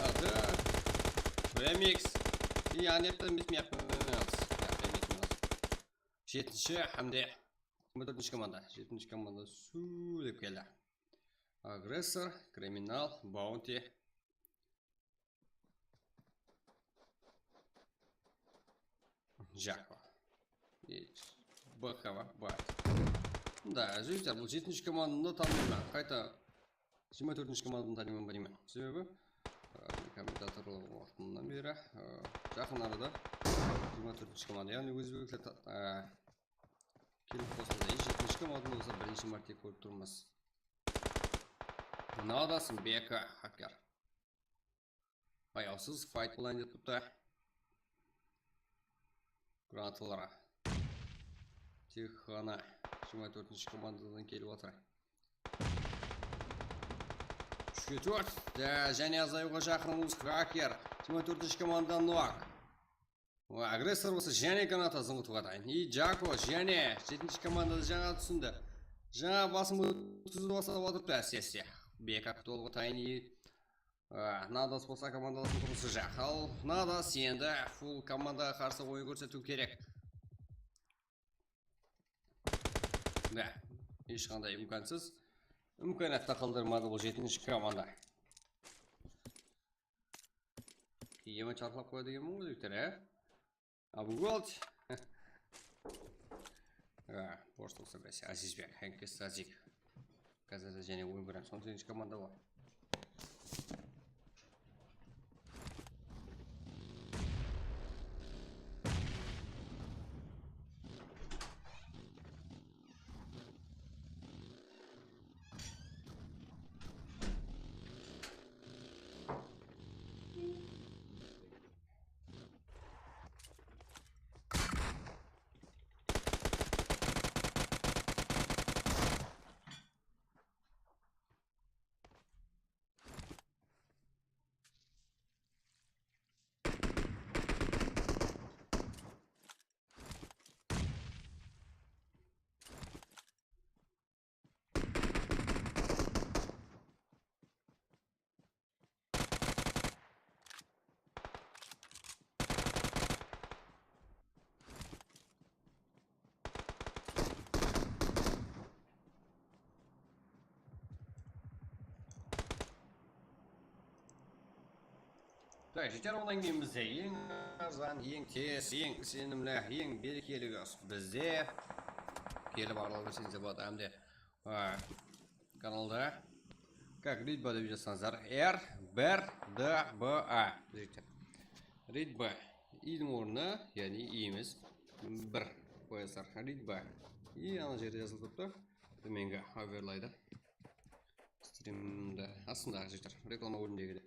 Adı Remix. И anepti mis miyaq. Jetinshi hám de jigirma tórtinshi komanda. Jetinshi komanda súwlep keldi. Agressor, Kriminal, Bounty. Jako. И B K B. Da, jigitler, bul jetinshi komandını tanımayman. Qayta jigirma tórtinshi komandını tanıyman ba deymen. Sebebi, e, kommentatorlıq waqtımnan beri, e, jaqın arada jigirma tórtinshi komanda, yaǵnıy ózbekler ta-, e, kelip qosıldı. Jetinshi komandını bolsa birinshi márte kórip turmız. Nadasın, B K B, Haker. Ayawsız fayt bolayın dep turıptı. Granatalara. Tek ǵana jigirma tórtinshi komandadan kelip atır. Úshke tórt. Da, jáne azayıwǵa jaqın Luz Haker. Jigirma tórtinshi komanda nok. O, agressor bolsa jáne granata zıńǵıtıwǵa dayın. I Jako jáne jetinshi komandada jańa túsindi. Jańa basım ótkizip baslap atırıptı, ásirese. Bekak tolǵı tayın. A, Nadas bolsa komandalasın turmısı jaq. Al, Nadas endi full komandaǵa qarsı oyın kórsetiw kerek. Da, hesh qanday imkansız. Imkaniyat ta qaldırmadı bul jetinshi komanda. Kiyimi charqlap qoyadı ekenmen ǵoy, jigitler, á? Abugold. A, bosh toqsan bes, Azizbek, Henkes Sazik. Gazeta jáne on bir, on segizinshi komanda bar. Tak, jeter, onnan keyin bizde eń arzan, eń tez, eń isenimli, eń berekeli bizde kelip aralap berseńizler boladı. Hám de, a, kanalda, как, Ritba dep jazsańızlar. R bir D B A. Jeter. Ritba. Idiń ornına, yaǵnıy iyimiz bir qoyasızlar. Ritba. I ana jerde jazılıp turıptı. Tómengi overlayda. Strimdi astında jeter. Reklama bólimindegi de.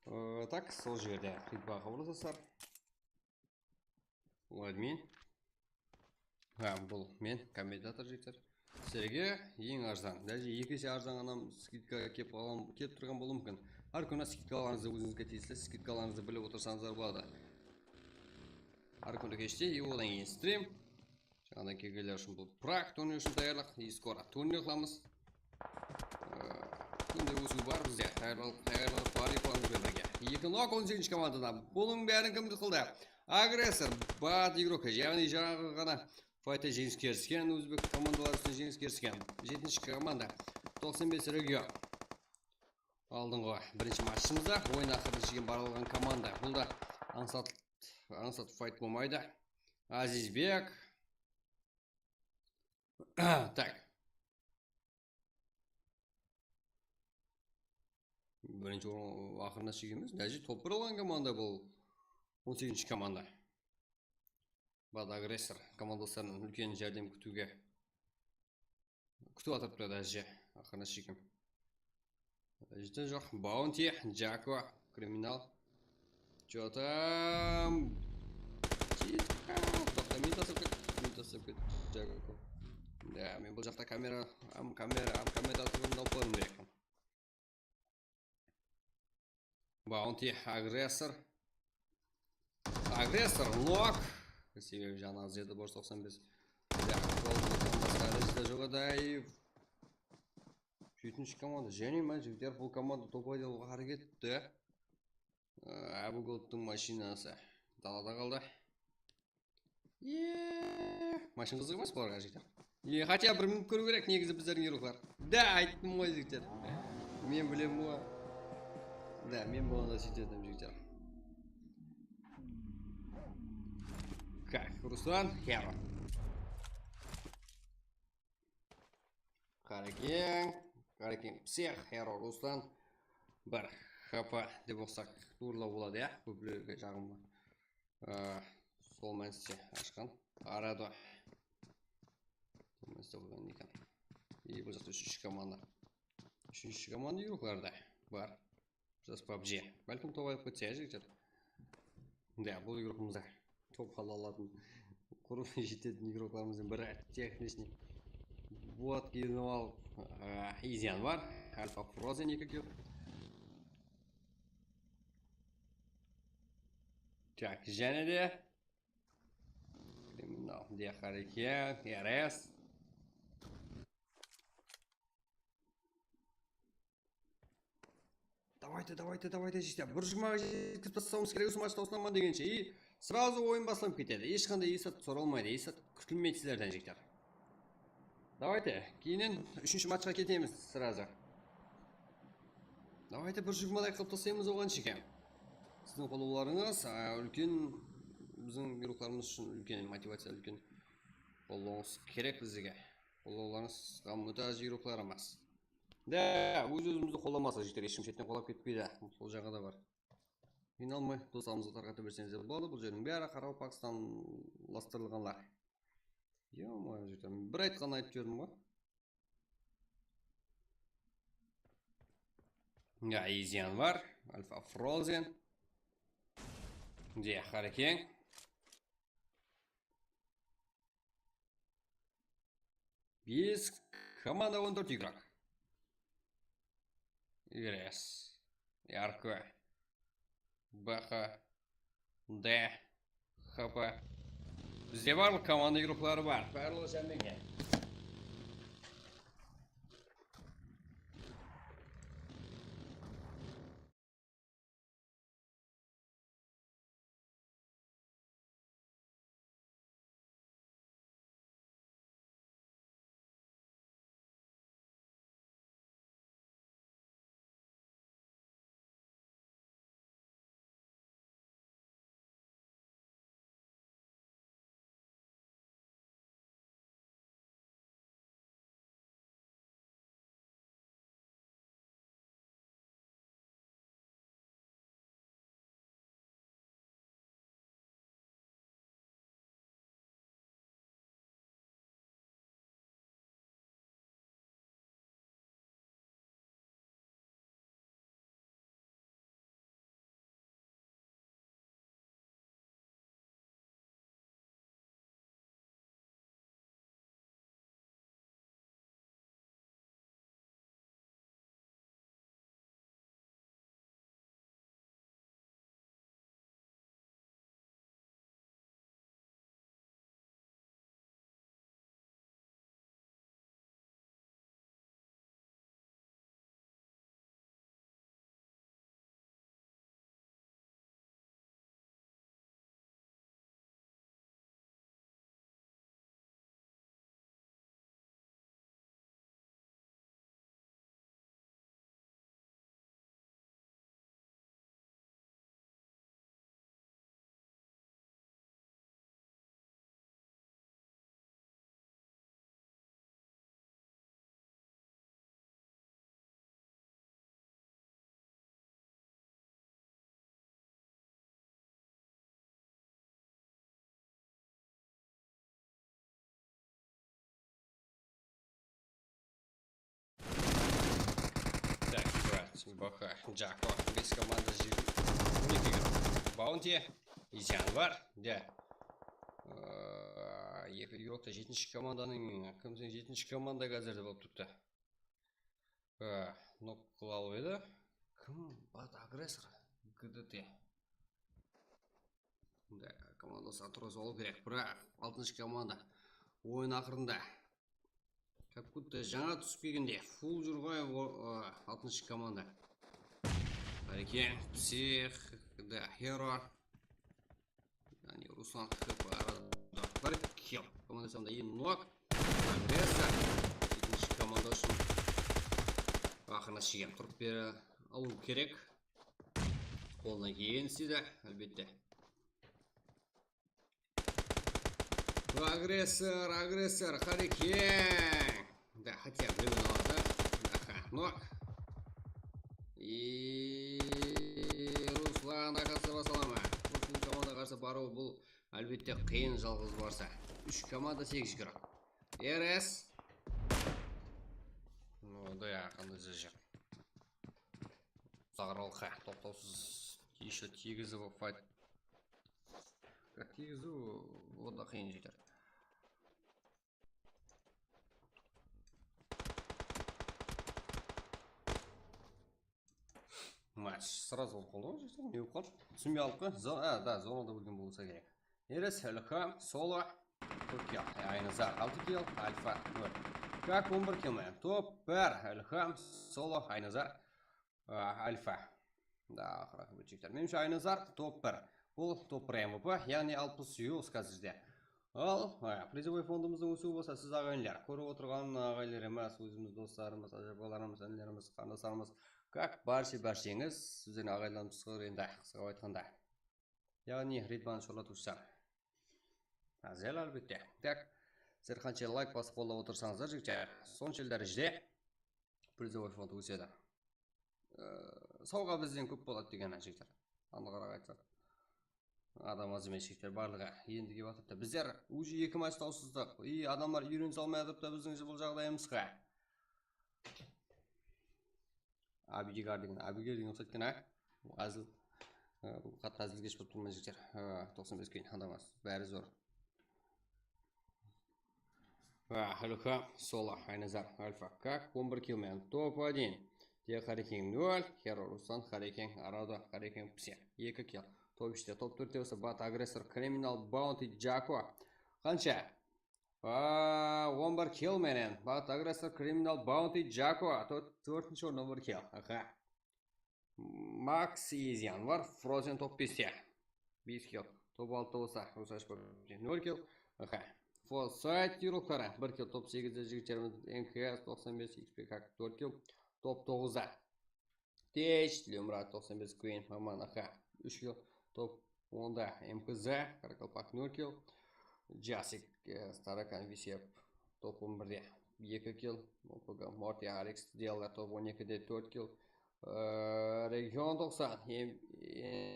Ee, tak, sol jerde Ritbaǵa xabarlasasızlar. Bul admin. Ha, bul men, kommentator jigitler. Sizlerge eń arzan, даже eki ese arzan ǵana skidka kelip qalǵan, kelip turǵan bolıwı múmkin. Hár kúni skidkalarıńızdı, ózińizge tiyisli skidkalarıńızdı bilip otırsańızlar boladı. Hár kúni keshte, и odan keyin strim. Jańadan kelgenler ushın bul prak turnirí ushın tayarlıq, и skoro turnir qılamız. Ee, kúnde ósiw bar bizde. Tayarlıq, tayarlıq bar, uyqılarımız benen birge. Eki nok, on segizinshi komandadan. Bunıń bárin kim qıldı? Agressor, bad igrok, yaǵnıy jańaǵı ǵana faytta jeńiske erisken, ózbek komandaları ústinen jeńiske erisken. Jetinshi komanda, toqsan bes region. Aldınǵı birinshi matchımızda oyın aqırına shekem bara alǵan komanda. Bul da ańsat, ańsat fayt bolmaydı. Azizbek. Tak. Birinshi orın aqırına shekem emes. Dáje top bir alǵan komanda bul. On segizinshi komanda. Bad agressor komandaslarınan úlken járdem kútiwge, kútip atırıptı dáje aqırına shekem. Jete joq. Bounty, Jako, Kriminal. Чё там? Toqta, men taslap ket, men taslap ket, Jako. Da, men bul jaqta kamera, am kamera, am kommentatorımdı alıp barıwım kerek. Bounty, agressor. Agressor, nok. Sebebi janı az edi, bosh toqsan bes. Basqa dárejede joq edi. Jetinshi komanda, jáne ma, jigitler, bul komanda topaydı alıwǵa háreket etti. Abugoldtıń mashinası dalada qaldı. Eee, mashina qızıq emes bularǵa, jigitler. E, хотя bir minip kóriw kerek, negizi bizlerdiń igroklar. Da, ayttım ǵoy, jigitler. Men bilemen ǵoy. Da, men bolǵanda súytedim, jigitler. Как, Ruslan, Hero. Qarekeń, Qarekeń, psix, Hero, Ruslan. Bir H P dep oqısaq, tuwrılaw boladı, ya, kóplerge jaǵımlı. Aa, sol mániste ashqan. Arado. Sol mániste qoyǵan eken. И bul jaqta úshinshi komanda. Úshinshi komanda igroklarda bar. Jaz pabji. Bálkim top aytıp ketse, ya, jigitler. Da, bul igroqımızda top ala alatın, qurıp jetetin igroqlarımızdıń biri, техничный. Bot kiyinip alıp, aa, izyan bar. Alfa Frozen eki kiyip. Tak, jáne de. Kriminal, Dexareken, R S. Давайте, давайте, давайте, jigitler. Bir jigirmaǵa jetkizip taslamamız kerek usı matchta, usınaman degenshe. И сразу oyın baslanıp ketedi. Hesh qanday esat soralmaydı, esat kútilmeydi sizlerden, jigitler. Давайте, keyin úshinshi matchqa ketemiz сразу. Давайте, bir jigirmaday qılıp taslaymız oǵan shekem. Siziń qollawlarıńız, á, úlken, biziń игрокlarımız ushın úlken motivaciya, úlken qollawıńız kerek bizge. Qollawlarıńız ǵam óte áziz игрокlarımız. Da, óz-ózimizdi qollamasaq, jigitler, hesh kim shetten qollap ketpeydi. Sol jaǵı da bar. Qıynalmay, doslarımızǵa tarqata berseńiz de boladı. Bul jerdiń bári qaraqalpaqstanlastırılǵanlar. Yo-moyo, jigitler, men bir aytqanın aytıp jiberdim ǵoy. Ya, Izyan bar, Alfa Frozen. De, Harekeń. Bes komanda, on tórt игрок. Igres, Yarko, B H, D, H P. Bizde barlıq komanda игрокları bar. Bárligi jámlengen. Так, brat, B H, Jako, bes komanda, on eki игрок. Bounty, Izyan bar, de. Aa, eki игрокta jetinshi komandanıń, kimseń jetinshi komanda házirde bolıp turıptı. Aa, nok qıla alıp edi. Kim? Bat agressor. G D T. Da, komandası atroz alıw kerek, biraq altınshı komanda oyın aqırında. Как будто jańa túsip kelgende, full júr ǵoy, o, o, altınshı komanda. Harekeń, Psix, da, Hero. Yaǵnıy Ruslan K P arada bir kill. Komanda sanında endi nok. Agressor. Jetinshi komanda ushın aqırına shekem turıp bere alıw kerek. Qolına kelgen isteydi, álbette. Agressor, agressor, Harekeń. Da, хотя birew aladı. Aha, nok. I Ruslan da qarsı basa ala ma? Ruslan komanda qarsı barıwı bul, álbette, qıyın, jalǵız barsa. Úsh komanda, segiz игрок. R S. No, da, ya, qanday zajaq. Zaǵralqa, toqtawsız, ещё tiygiziw, fight. Tiygiziw, onda qıyın jeter. Match сразу qoldı ǵoy, ne bolıp qaldı? Túsinbey qaldı ǵoy. Zona, a, da, zonada ólgen bolsa kerek. Eres, Ilham, Solo, tórt kill, Aynazar, altı kill, Alfa, tórt. Kak, on bir kill men. Top bir, Ilham, Solo, Aynazar. A, Alfa. Da, qırq bir jigitler. Menimshe, Aynazar top bir. Bul top bir M V P, yaǵnıy alpıs yuz házirde. Al, a, prizovoy fondımızdıń ósiwi bolsa siz, aǵayinler, kórip otırǵan aǵayinler emes, ózimiz, doslarımız, ájapalarımız, inilerimiz, qarındaslarımız, kak, bárshe, bársheńiz, sizden aǵayinlarımız shıǵar endi, qısqalap aytqanda. Yaǵnıy, ritmani shorlatıwshısı. Ázel, álbette. Tak, sizler qansha layk basıp qollap otırsańızlar, jigitler, sonsha dárejede prizovoy fond ósedi. Ee, sawǵa bizden kóp boladı degen, jigitler. Anıǵıraq aytsaq. Adam az emes, jigitler, barlıǵı endi kelip atırıptı. Bizler уже eki match dawsızdıq. I, adamlar úyrenip almay atırıptı biziń bul jaǵdayımızǵa. Abidigar degen, Abigail degen uqsaydı eken, a? Bul házil, e, bul qattı házilkesh bolıp turma, jigitler. E, toqsan bes kúyin, adamlar, bári zor. E, Alfa, Solo, Aynazar, Alfa, kak, on bir kill menen, top один. Diya Harekeń nol, Hero Ruslan, Harekeń, Arado, Harekeń, pse, eki kill. Top úshte, top tórtte bolsa Bat Agressor, Criminal, Bounty, Jako. Qansha? A, on bir kill menen. Bat Agressor, Criminal, Bounty, Jako. Tórt-, tórtinshi orın, on bir kill. Aha. Max, Izyan bar. Frozen top beste. Bes kill. Top altıda bolsa Rusash, nol kill. Aha. Full side yurıqları. Bir kill. Top segizde jigitlerimiz M K S, toqsan bes, X P K, tórt kill. Top toǵızda Tej, Tileumbrat, toqsan bes, Queen, Maman, aha, úsh kill. Top onda M K Z, Qaraqalpaq, nol kill. Jasik, e, Starakan, Visep, top on birde, eki kill. O P G, Morty, Alex, Diyalar, top on ekide, tórt kill. E, Region toqsan, M-,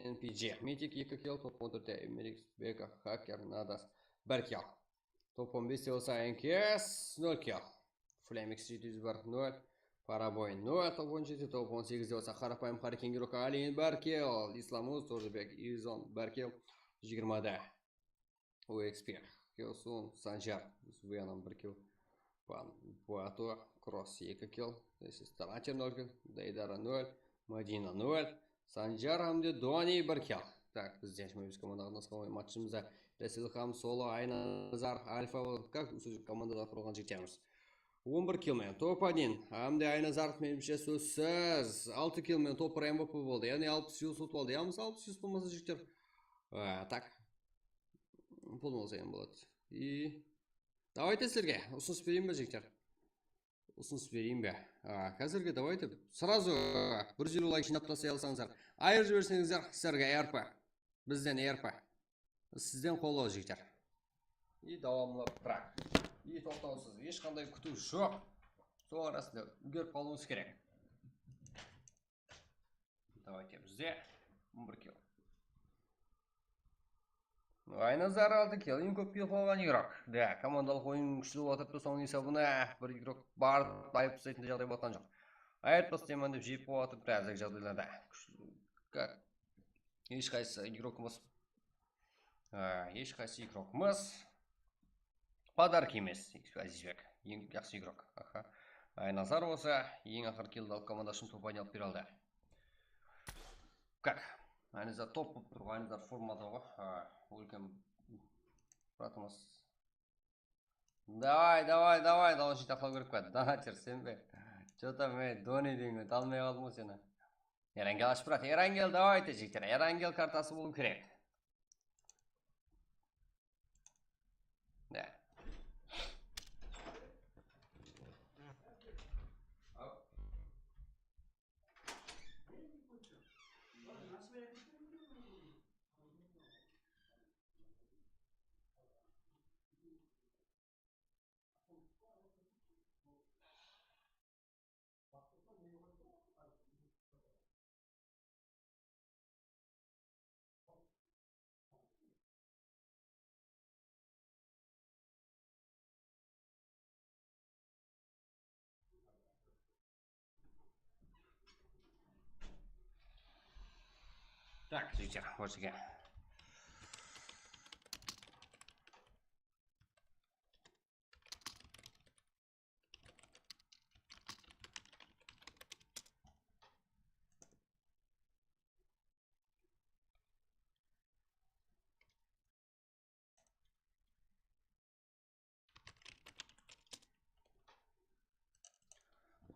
N P G, Mitik, eki kill, top on tórtte, Emirix, Beka, Hacker, Nadas, bir kill. Top on beste bolsa N K S, nol kill. Flamix, jeti júz bir, nol. Paraboy, nol. Top on jeti, top on segizde bolsa Qarapayım Harekeń, Girok, Alin, bir kill. Islamuz, Torzabek, Izon, bir kill. Jigirmada O X P, Kyosun, Sanjar, Zuyanam, bir kill. Pan, Buato, Kross, eki kill. Strater, nol kill. Daydara, nol. Madina, nol. Sanjar hám de Doni, bir kill. Tak, bizde jigirma bes komanda qatnasqan matchımızda Rasul hám Solo, Aynazar, Alfa, kak, usı komandada qurılǵan jigitlerimiz. On bir kill menen top один. Hám de Aynazar, menimshe, sózsiz, altı kill menen top bir M V P boldı. Yaǵnıy alpıs yus utıp aldı. Yalnız alpıs yus bolmasa, jigitler. A, tak. Pul bolsa em boladı. И давайте sizlerge usınıs bereyin be, jigitler? Usınıs bereyin be? A, házirge давайте сразу bir júz eliw layk jıynap taslay alsańızlar. Ayırıp jiberseńizler, sizlerge R P. Bizden R P. Sizden qollaw, jigitler. И dawamlı prak. И toqtawsız, hesh qanday kútiw joq. Sol arasında úlgerip qalıwıńız kerek. Давайте, bizde on bir kill. Aynazar, altı kill, eń kóp kill qalǵan igrok. Da, komandalıq oyın kúshli bolıp atırıptı, sonıń esabına bir igrok barıp ayırıp taslaytınday jaǵday bolıp atqan joq. Ayırıp taslayman dep jep bolıp atırıptı házirgi jaǵdaylarda. Kúshli, ka-, hesh qaysı igrokımız, a, hesh qaysı igrokımız Podarka emes, Azizbek. Eń jaqsı igrok. Aha. Aynazar bolsa eń aqırǵı killdi alıp, komanda ushın top aynalıp bere aldı. Kak? Aynazar top bolıp tur ǵoy, Aynazar formada ǵoy. Ha, úlken bratımız. Davay, davay, davay, dawın jıytaqlaw kerek pa? Donater, sen be? Chё-то men Doni deymen, tanımay qaldım ǵoy seni. Erangel ashıp brat, Erangel, davayte, jigitler, Erangel kartası bolıw kerek. Ne? Так, jigitler, вот sizge.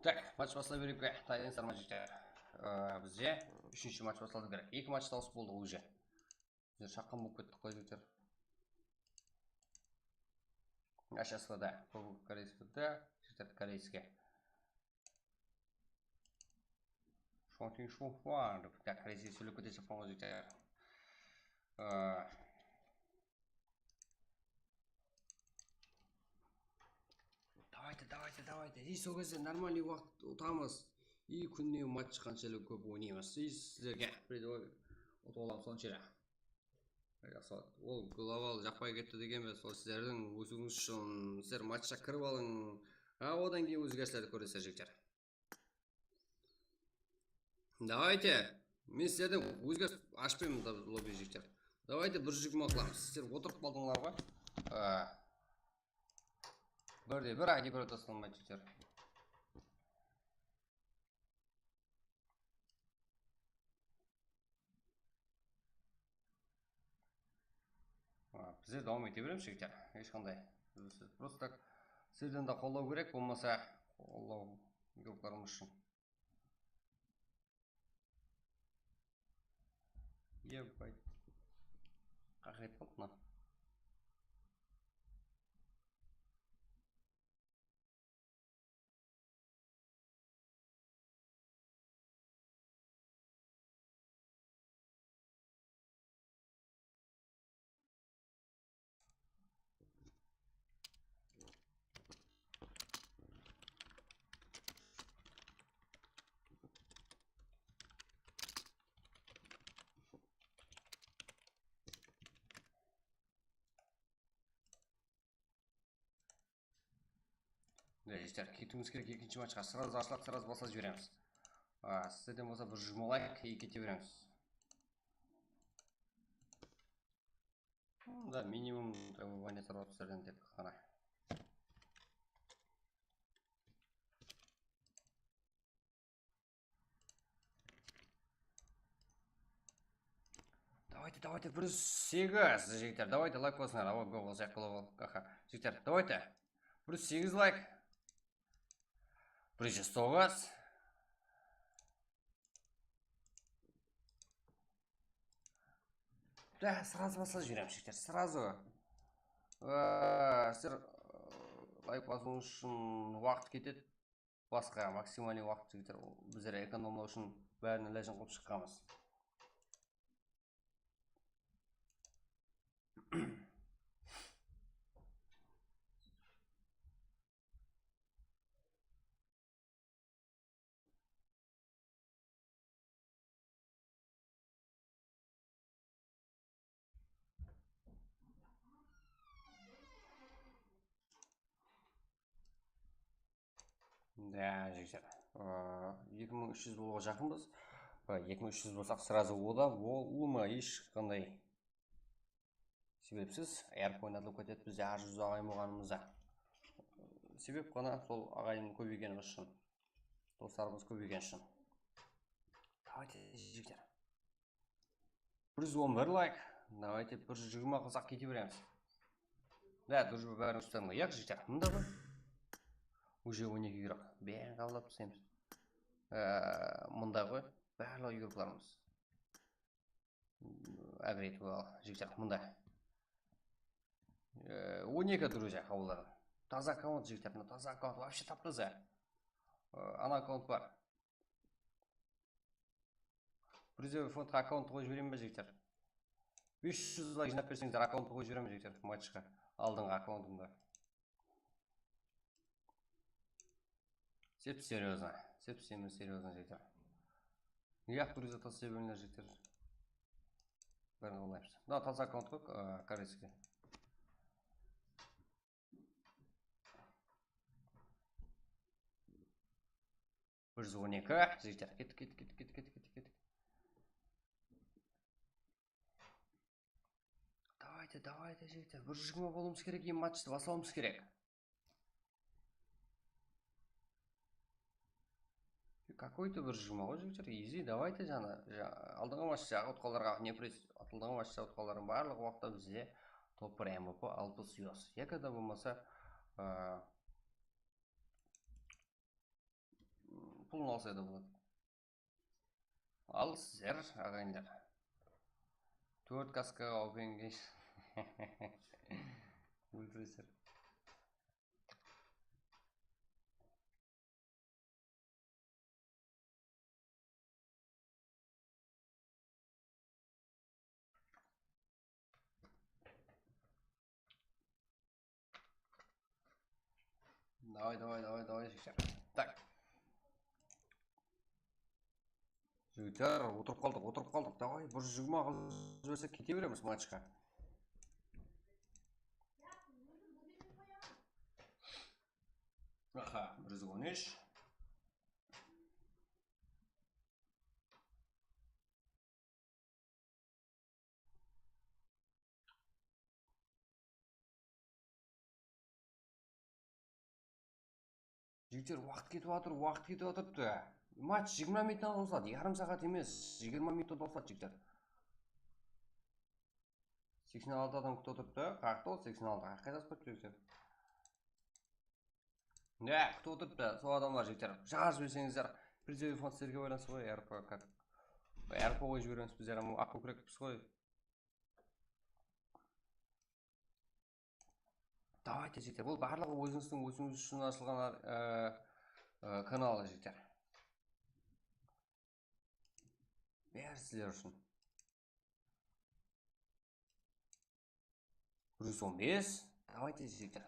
Так, match baslay bereyik pe? Tayınlaysızlar ma, jigitler? Ee, bizde úshinshi match baslaw kerek. Eki match tawıs boldı уже. Bizler shaqqan bolıp kettik qoy, jigitler. H S V da, Koreyskada, jigitler, koreyske. Shonting shu, dep, ya, koreyske sóylep ketesizler, jigitler. Ee, Давайте, давайте, давайте. И sol gezde нормальный waqıt utamız. И kúnine match qanshelli kóp oynaymız. И sizlerge utıp alamız sonshelli. Ol global jaqpay ketti degen emes. Ol sizlerdiń ósiwińiz ushın, sizler matchqa kirip alıń. Ha, odan keyin ózgerislerdi kóresizler, jigitler. Давайте. Men sizlerden ózgeris ashpayman da, lobby, jigitler. Давайте, bir jigirma qılamız. Sizler otırıp qaldıńlar ǵoy. Aa. Birde bir, ayda bir taslanbaydı, jigitler. A, bizler dawam ete beremiz, jigitler. Hesh qanday. Просто так, sizlerden de qollaw kerek, bolmasa qollaw yurtlarımız ushın. Ебать. Qaqırep qaldı mına. Mine, jigitler, ketiwimiz kerek ekinshi matchqa. Сразу ashılaq, сразу baslap jiberemiz. A, sizlerden bolsa bir júz mıń layk, и kete beremiz. Da minimum требование сразу sizlerden dep ǵana. Давайте, давайте, bir júz segiz, jigitler, давайте, layk bolsın, awa, go, bolsaq, global, aha, jigitler, давайте, bir júz segiz layk, bir júz toǵız. Da, сразу baslap jiberemiz, jigitler, сразу. Aa, sizler, aa, layk basıw ushın waqıt ketedi. Basqa maksimalnıy waqıt, jigitler, bizler ekonomlaw ushın bárin ilajın qılıp shıqqanbız. Da, jigitler, aa, eki mıń úsh júz bolıwǵa jaqınbız. Aa, eki mıń úsh júz bolsaq, сразу oda, o, ulıwma hesh qanday sebepsiz erk oynatılıp ketedi bizde, hár júz aǵayin bolǵanımızda. Sebep ǵana sol aǵayin kóbeygenimiz ushın, doslarımız kóbeygeni ushın. Давайте, jigitler. Bir júz on bir layk. Давайте, bir júz jigirma qılsaq kete beremiz. Da, дружба bárin ustanma. Yaq, jigitler, mında ǵoy. Уже on eki игрок. Bárin qablap taslaymız. Ee, mında ǵoy. Barlıq игрокlarımız. Agritual, jigitler, mında. Ee, on eki, друзья, qabıldadı. Taza akkaunt, jigitler, mına taza akkaunt, вообще tap-taza. Ee, ana akkaunt bar. Призовой fondqa akkaunt qoyıp jibereyin be, jigitler? Bes júz layk jıynap berseńizler, akkaunt qoyıp jiberemen, jigitler, matchqa. Aldınǵı akkauntımdı. Sep серьёзно, sep sep серьёзно, jigitler. Yaq, bir júz taslay berińler, jigitler. Bárin qılaymız. Mına taza akkaunt qoyıq, aa, koreyskiy. Bir júz on eki, jigitler, kettik, kettik, kettik. Давайте, давайте, jigitler, bir júz jigirma bolıwımız kerek, em matchtı baslawımız kerek. Какой-то bir júz jigirma ǵoy, jigitler, easy, давайте, jana, ja-, aldınǵı matchta utqanlarǵa, ne press, aldınǵı matchta utqanlardıń barlıq waqıtta bizde top bir M V P, alpıs yos. Yaki da bolmasa, aa, pulın alsa da boladı. Al sizler, aǵayinler. Tórt kaskaǵa opengesh. Óltiresizler. Davay, davay, davay, davay, jigitler. Tak. Jigitler, otırıp qaldıq, otırıp qaldıq. Davay, bir júz jigirma qılıp jibersek, kete beremiz matchqa. Aha, bir júz on úsh. Jigitler, waqıt ketip atır, waqıt ketip atırıptı. Match jigirma minuttan soń uzadı, yarım saat emes, jigirma minuttan uzadı, jigitler. Seksen altı adam kútip otırıptı, qaqtı ol seksen altı, qayda asıp ketip júrsizler? Ne, kútip otırıptı, sol adamlar, jigitler. Jarıs berseńizler, призовой фонд sizlerge baylanıslı ǵoy, R P, как, R P qoyıp jiberemiz bizler, hám aq kókirekpiz ǵoy. Давайте, jigitler, bul barlıǵı ózińizdiń ósiwińiz ushın ashılǵan, e, e, kanal, jigitler. Bári sizler ushın. Bir júz on bes. Давайте, jigitler.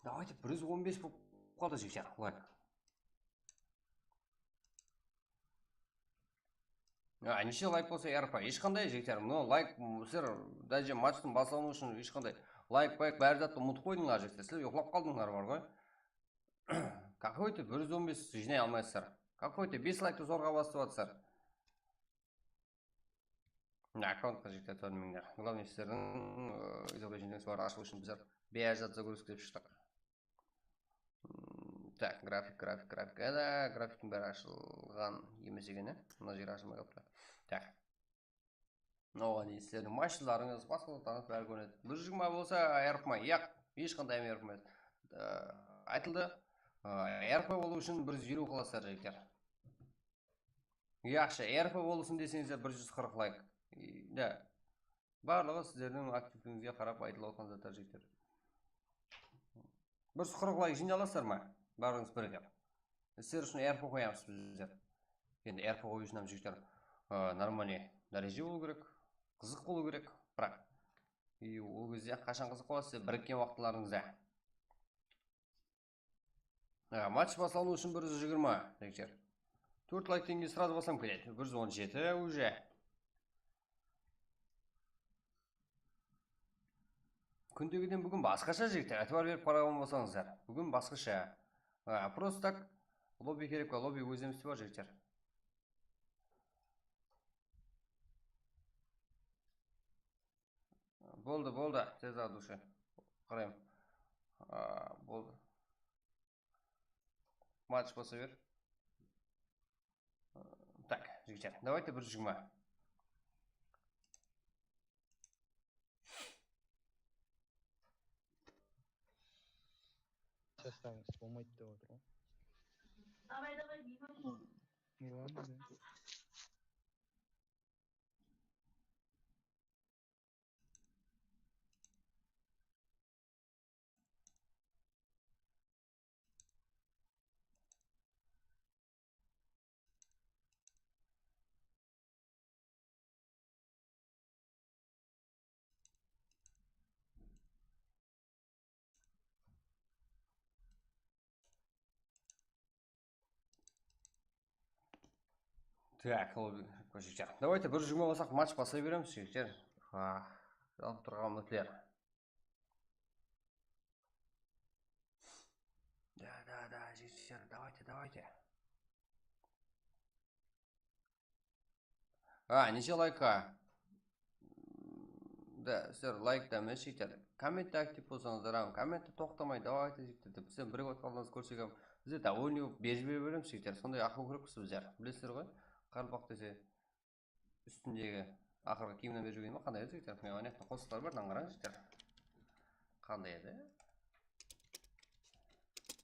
Давайте, bir júz on bes bolıp qaldı, jigitler, layk. A, neshe layk bolsa, R P, hesh qanday, jigitler, mına layk, m, sizler, даже matchtıń baslanıwı ushın hesh qanday layk, payk, bári zattı umıtıp qoydıńlar, jigitler, sizler uyıqlap qaldıńlar, bar ǵoy. Какой-то bir júz on bes jıynay almaysızlar. Какой-то bes layktı zorǵa basıp atırsızlar. Mına akkauntqa jigitler, tórt mıń da. Главное, sizlerdiń, ı, izolation bar ashıw ushın bizler bári zat загрузка etip shıqtıq. Hmm, tak, grafik, grafik, grafik. Ana, grafiktiń bári ashılǵan emes eken, e? Mına jeri ashılmay qalıptı. Tak. Oǵan deyin sizlerdiń mashinalarıńız, basqa zatlarıńız bári kórinedi. Bir júz jigirma bolsa, ayırıp ma? Yaq, hesh qanday ayırıp emes. Ee, aytıldı. Ee, ayırıp bolıw ushın bir júz eliw qılasızlar, jigitler. Yaqshı, R P bolsın deseńizler, bir júz qırq layk. Da. Barlıǵı sizlerdiń aktivligińizge qarap aytılıp atırǵan zatlar, jigitler. Bir júz qırq layk jıynay alasızlar ma? Barıńız birge. Sizler ushın R P qoyamız bizler. Endi R P qoyıw ushın hám, jigitler, ı, нормальный dáreje bolıw kerek, qızıq bolıw kerek. Biraq, и ol gezde qashan qızıq qılasız, sizler birikken waqıtlarıńızda. A, match baslanıw ushın bir júz jigirma, jigitler. Tórt layk degenge сразу baslam keledi. Bir júz on jeti уже. Kúndegiden búgin basqasha, jigitler, itibar berip qaraǵan bolsańızlar. Búgin basqasha. A, просто так, lobbi kerek pa, lobbi ózimizde bar, jigitler. Boldı, boldı, tez aq dushe. Qarayım. A, boldı. Match basa ber. Tak, jigitler, давайте bir júz jigirma. Seslerimiz bolmaydı dep atır ǵoy. Давай, давай, deymen. Nurlan dedi. Так, ol, jigitler. Давайте bir júz jigirma bolsaq, match baslay beremiz, jigitler. Ha, alıp turǵan úmitler. Da, da, da, jigitler, давайте, давайте. Ha, neshe layk? Da, sizler layk ta emes, jigitler. Kommentte aktiv bolsańızlar, hám kommentte toqtamay, давайте, jigitler, dep Sen birigip atqanlarıńızdı kórsek hám, bizde довольный bolıp berip jibere beremiz, jigitler. Sonday aqıl kórekpisiz bizler. Bilesizler ǵoy, qaraqalpaq dese, ústindegi aqırǵı kiyiminen berip jibergen be, qanday edi, jigitler? Mine, mına jaqta qosıqlar bar, mınadan qarań, jigitler. Qanday edi?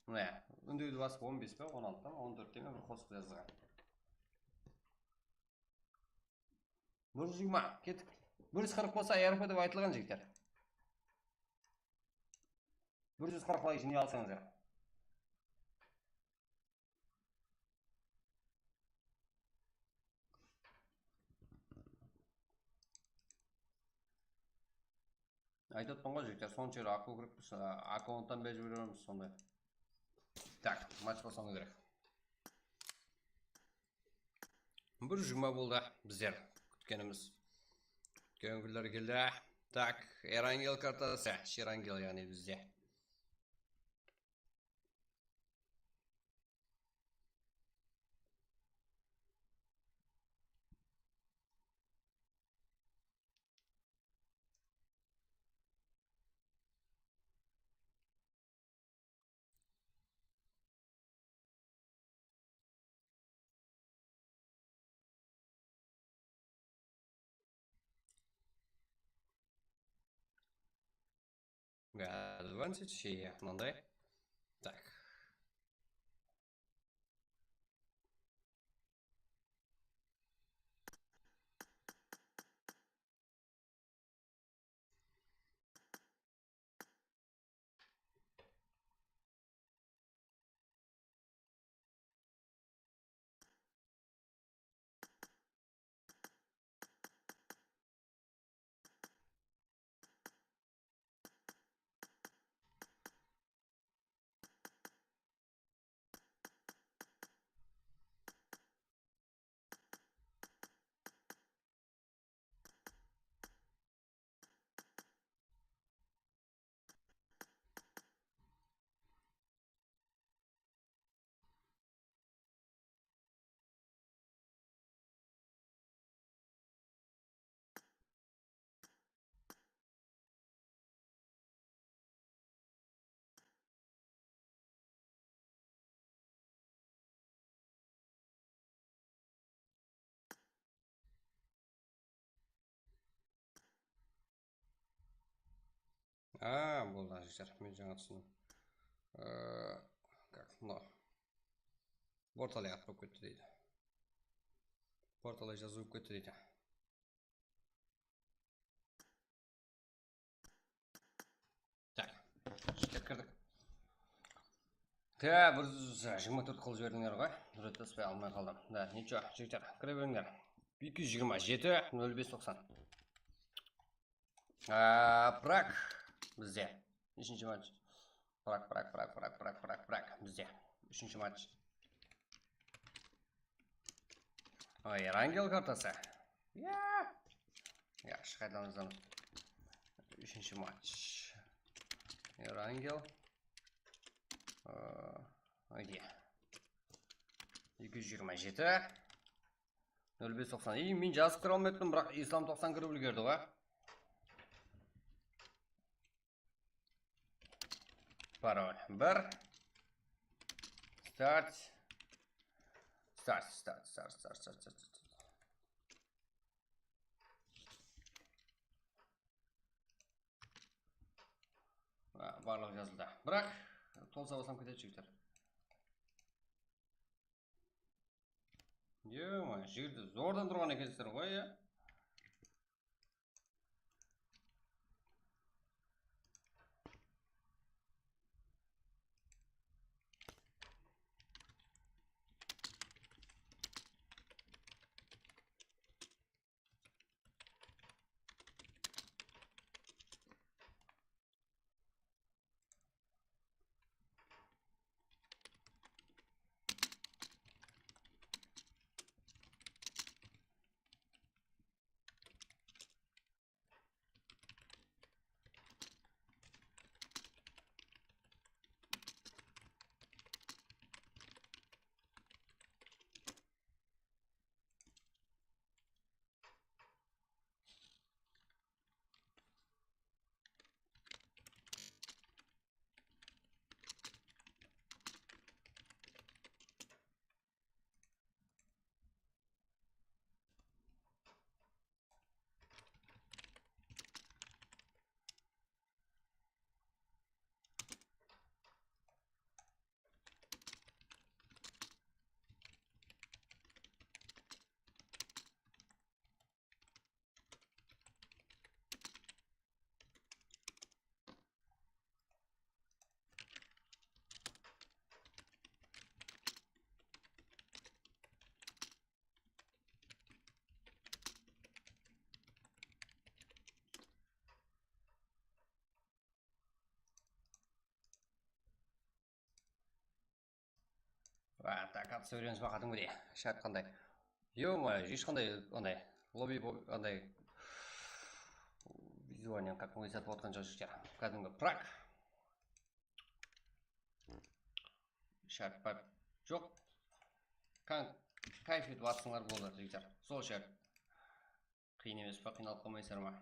Mine, úndewdi basıp on bes pe, on altı ma, on tórtte me bir qosıq jazılǵan. Bir júz jigirma, kettik. Bir júz qırq bolsa, A R P dep aytılǵan, jigitler. Bir júz qırq layk jıynay alsańızlar. Aytıp atpan ǵoy, jigitler, sonshelli aqıl kórekpis, a, akkaunttan berip jiberemiz sonday. Tak, match baslanıw kerek. Bir júz jigirma boldı, bizler kútkenimiz. Kútken kúnler keldi. Tak, Erangel kartası, Sherangel, yaǵnıy bizde. Advantage, iya, mınanday. Tak. A, boldı, jigitler, men jańa túsindim. Ee, как, mınaw. Bortalay atırıp ketti deydi. Bortalay jazıp ketti deydi. Tak, jigitler, kirdik. Te, bir júz jigirma tórt qılıp jiberdińler ǵoy. Júretispey almay qaldım. Da, nicho, jigitler, kire berińler. Eki júz jigirma jeti, nol bes toqsan. Aa, Prag bizde. Úshinshi match. Prag, Prag, Prag, bizde. Úshinshi match. Oy, Erangel kartası. Ya. Yaqshı, qaytadan jazamız. Úshinshi match. Erangel. Aa, ayde. Eki júz jigirma jeti. Nol bes toqsan. Ey, men jazıp kire almay atırman, biraq Islam toqsan kirip úlgerdi ǵoy. Parol bir. Start. Start, start, start, start, start, start. Ha, barlıǵı jazıldı. Biraq tolsa basam ketedi, jigitler. Yo-moyo, jigitler, zordan turǵan ekensizler ǵoy, ya. А, так, atsa beremiz ba, qádimgidey? Shárt qanday? Yo-moyo, hesh qanday onday lobby bo-, onday vizualnen qákimge satıp atqan joq, jigitler. Kádimgi prak. Shárt pap joq. Kan-, kayf etip atsańlar boladı, jigitler. Sol shárt. Qıyın emes pa, qıynalıp qalmaysızlar ma?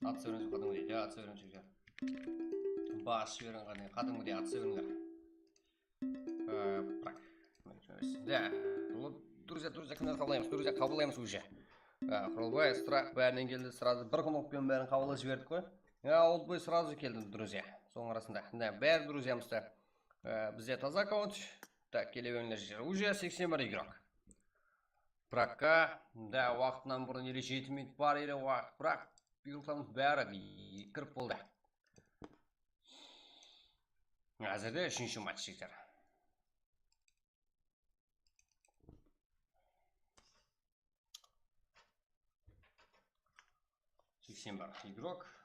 Atsa beremiz, qádimgidey, atsa beremiz, jigitler. Bas jiberiń qáne, qádimgidey atsa berińler. Ee, prak. Da, bul, друзья, друзья, kimlerdi qabıllaymız? Друзья, qabıllaymız уже. Ee, Quralbay, Strah, bárinen keldi, сразу bir qıńlıqpen bárin qabıllap jiberdik ǵoy. Ya, Oldboy сразу keldi, друзья. Sonıń arasında. Da, bári друзьямыз da. Ee, bizde taza akkaunt. Tak, kele berińler, jigitler. Уже seksen bir игрок. Prakka, da, waqtınan burın ele jeti minut bar ele waqıt. Prak, игрокlarımız bári kirip boldı. Házirde úshinshi match, jigitler. Seksen bir игрок.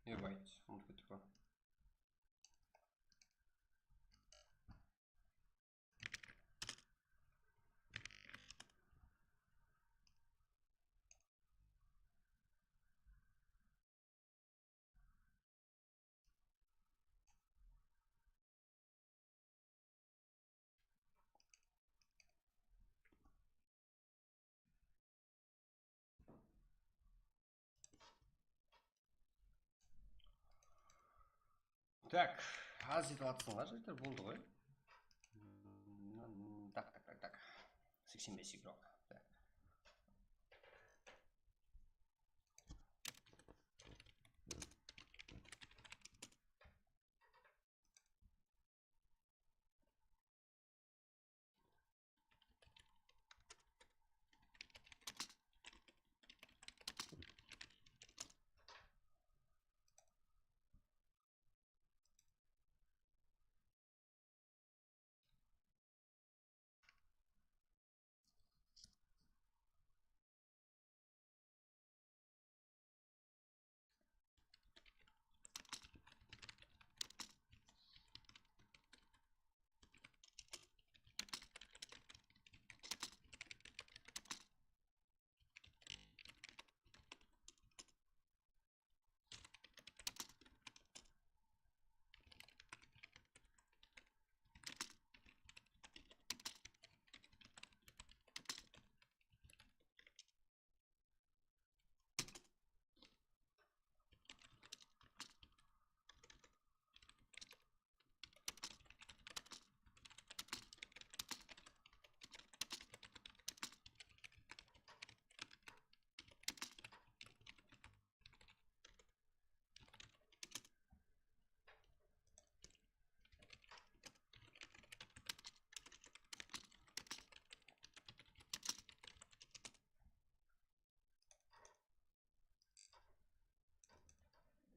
Ебать, umıtıp kettik ǵoy. Tak, az etip atsańlar, jigitler, boldı ǵoy. Tak, tak, tak, tak. Seksen bes игрок. Tak.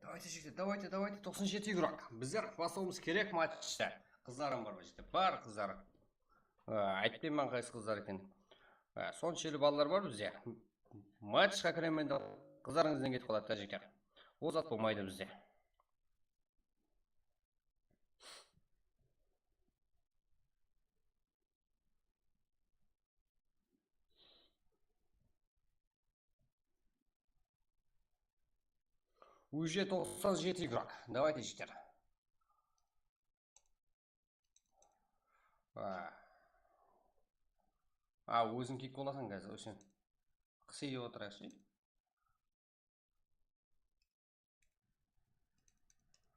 Давайте, jigitler, давайте, давайте, toqsan jeti игрок. Bizler baslıwımız kerek matchta. Qızlarım bar ma, jigitler? Bar qızlar. Aa, aytpayman qaysı qızlar eken. Aa, sonshelli balalar bar bizde. Matchqa kiremen de qızlarıńızdan ketip qaladı da, jigitler. Ol zat bolmaydı bizde. Уже toqsan jeti игрок. Давайте, jigitler. A. A, óziń kiyik bolasań házir, óseń. Qısıyıp otırayıq.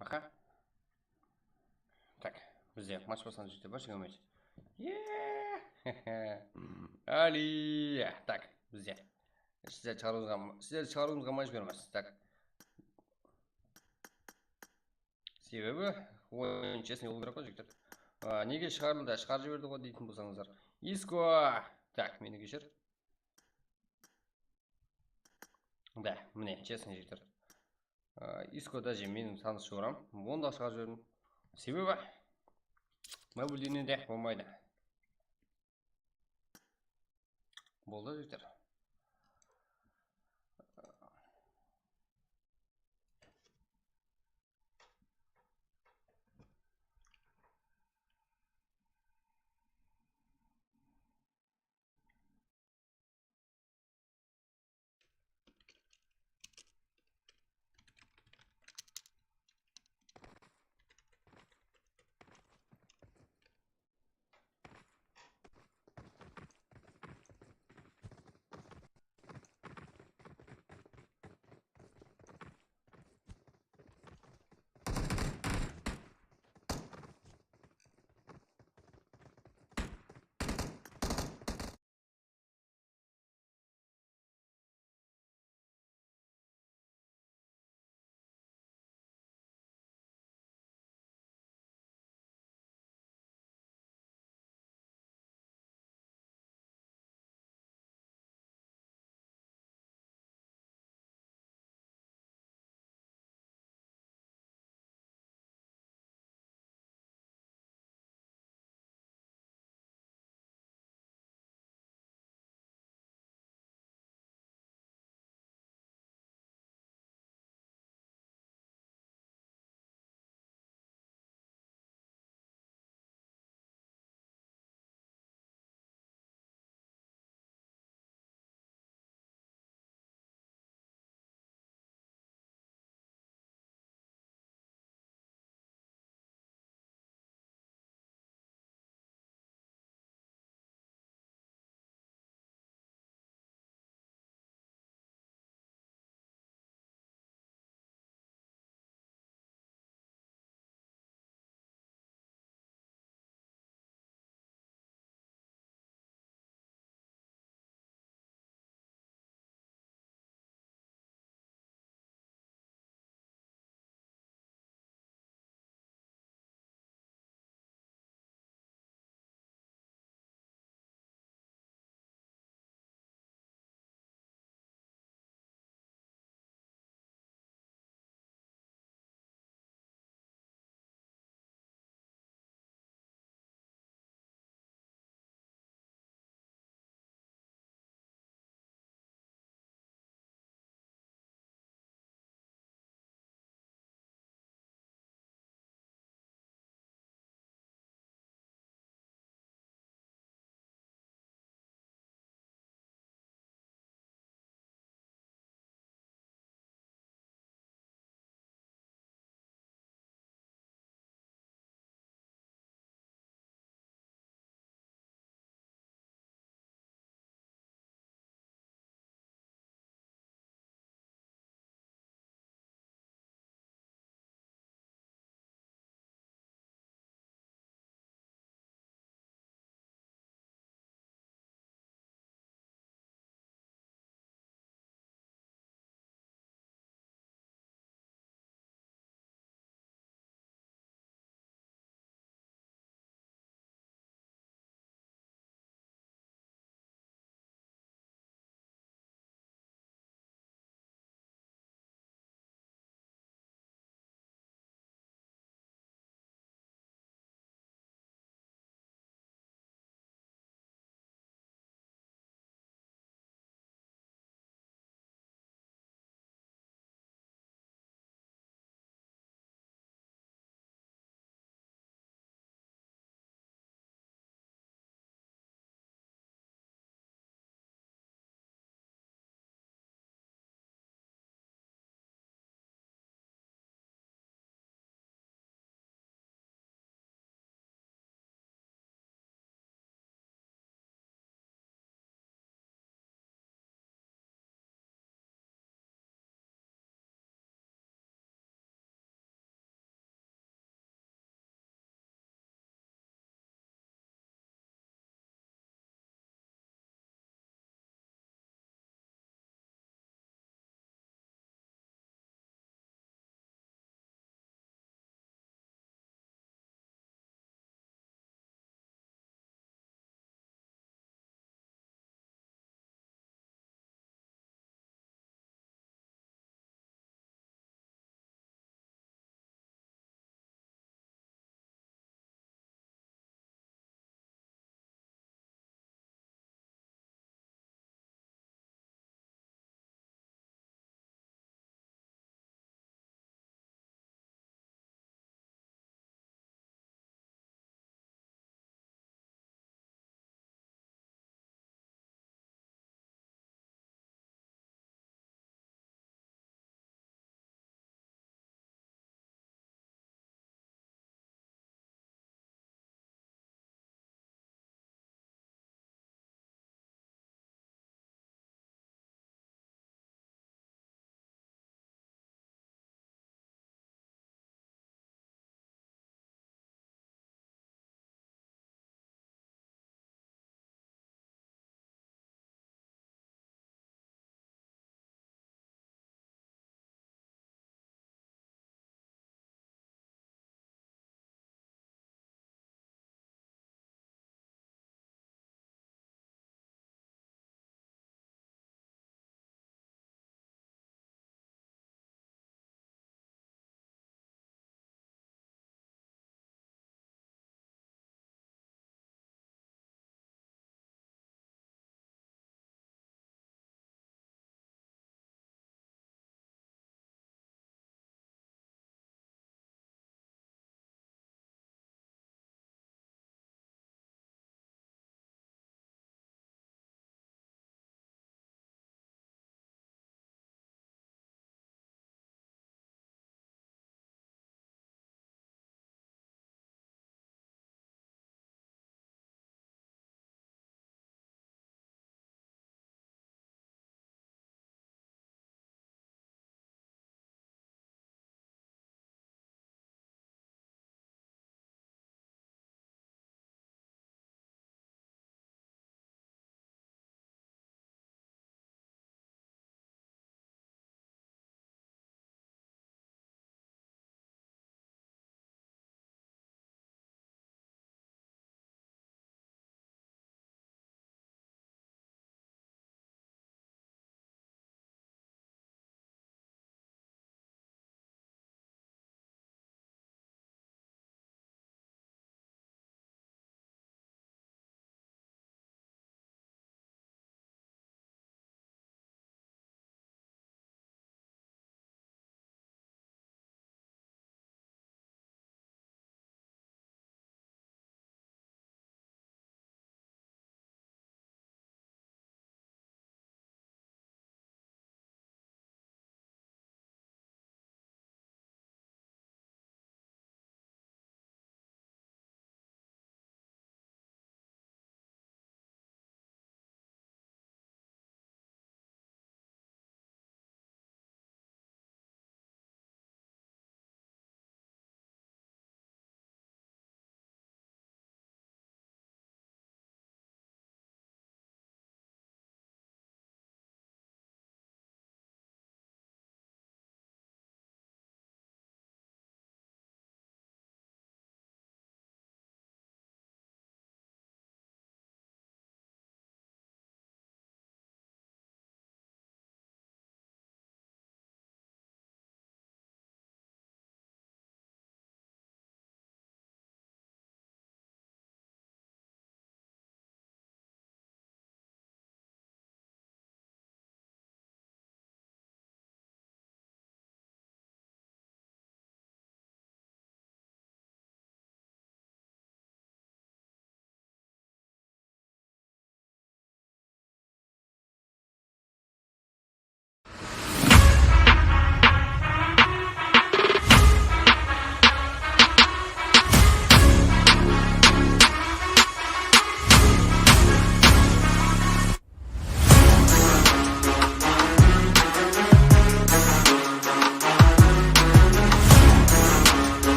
Aha. Tak, bizde match baslandı, jigitler, bar, jigitler. Ye! Ali! Tak, bizde. Sizlerdi shıǵarıwımızǵa, sizlerdi shıǵarıwımızǵa majbúrmiz. Tak. Sebebi oyın chestный bolıw kerek ǵoy, jigitler. A, nege shıǵarıldı, shıǵarıp jiberdi ǵoy deytin bolsańızlar. Isko! Tak, meni keshir. Da, mine, chestный, jigitler. A, Isko, daje meniń tanıs juwıram. Onı da shıǵarıp jiberdim. Sebebi mobilniyde bolmaydı. Boldı, jigitler.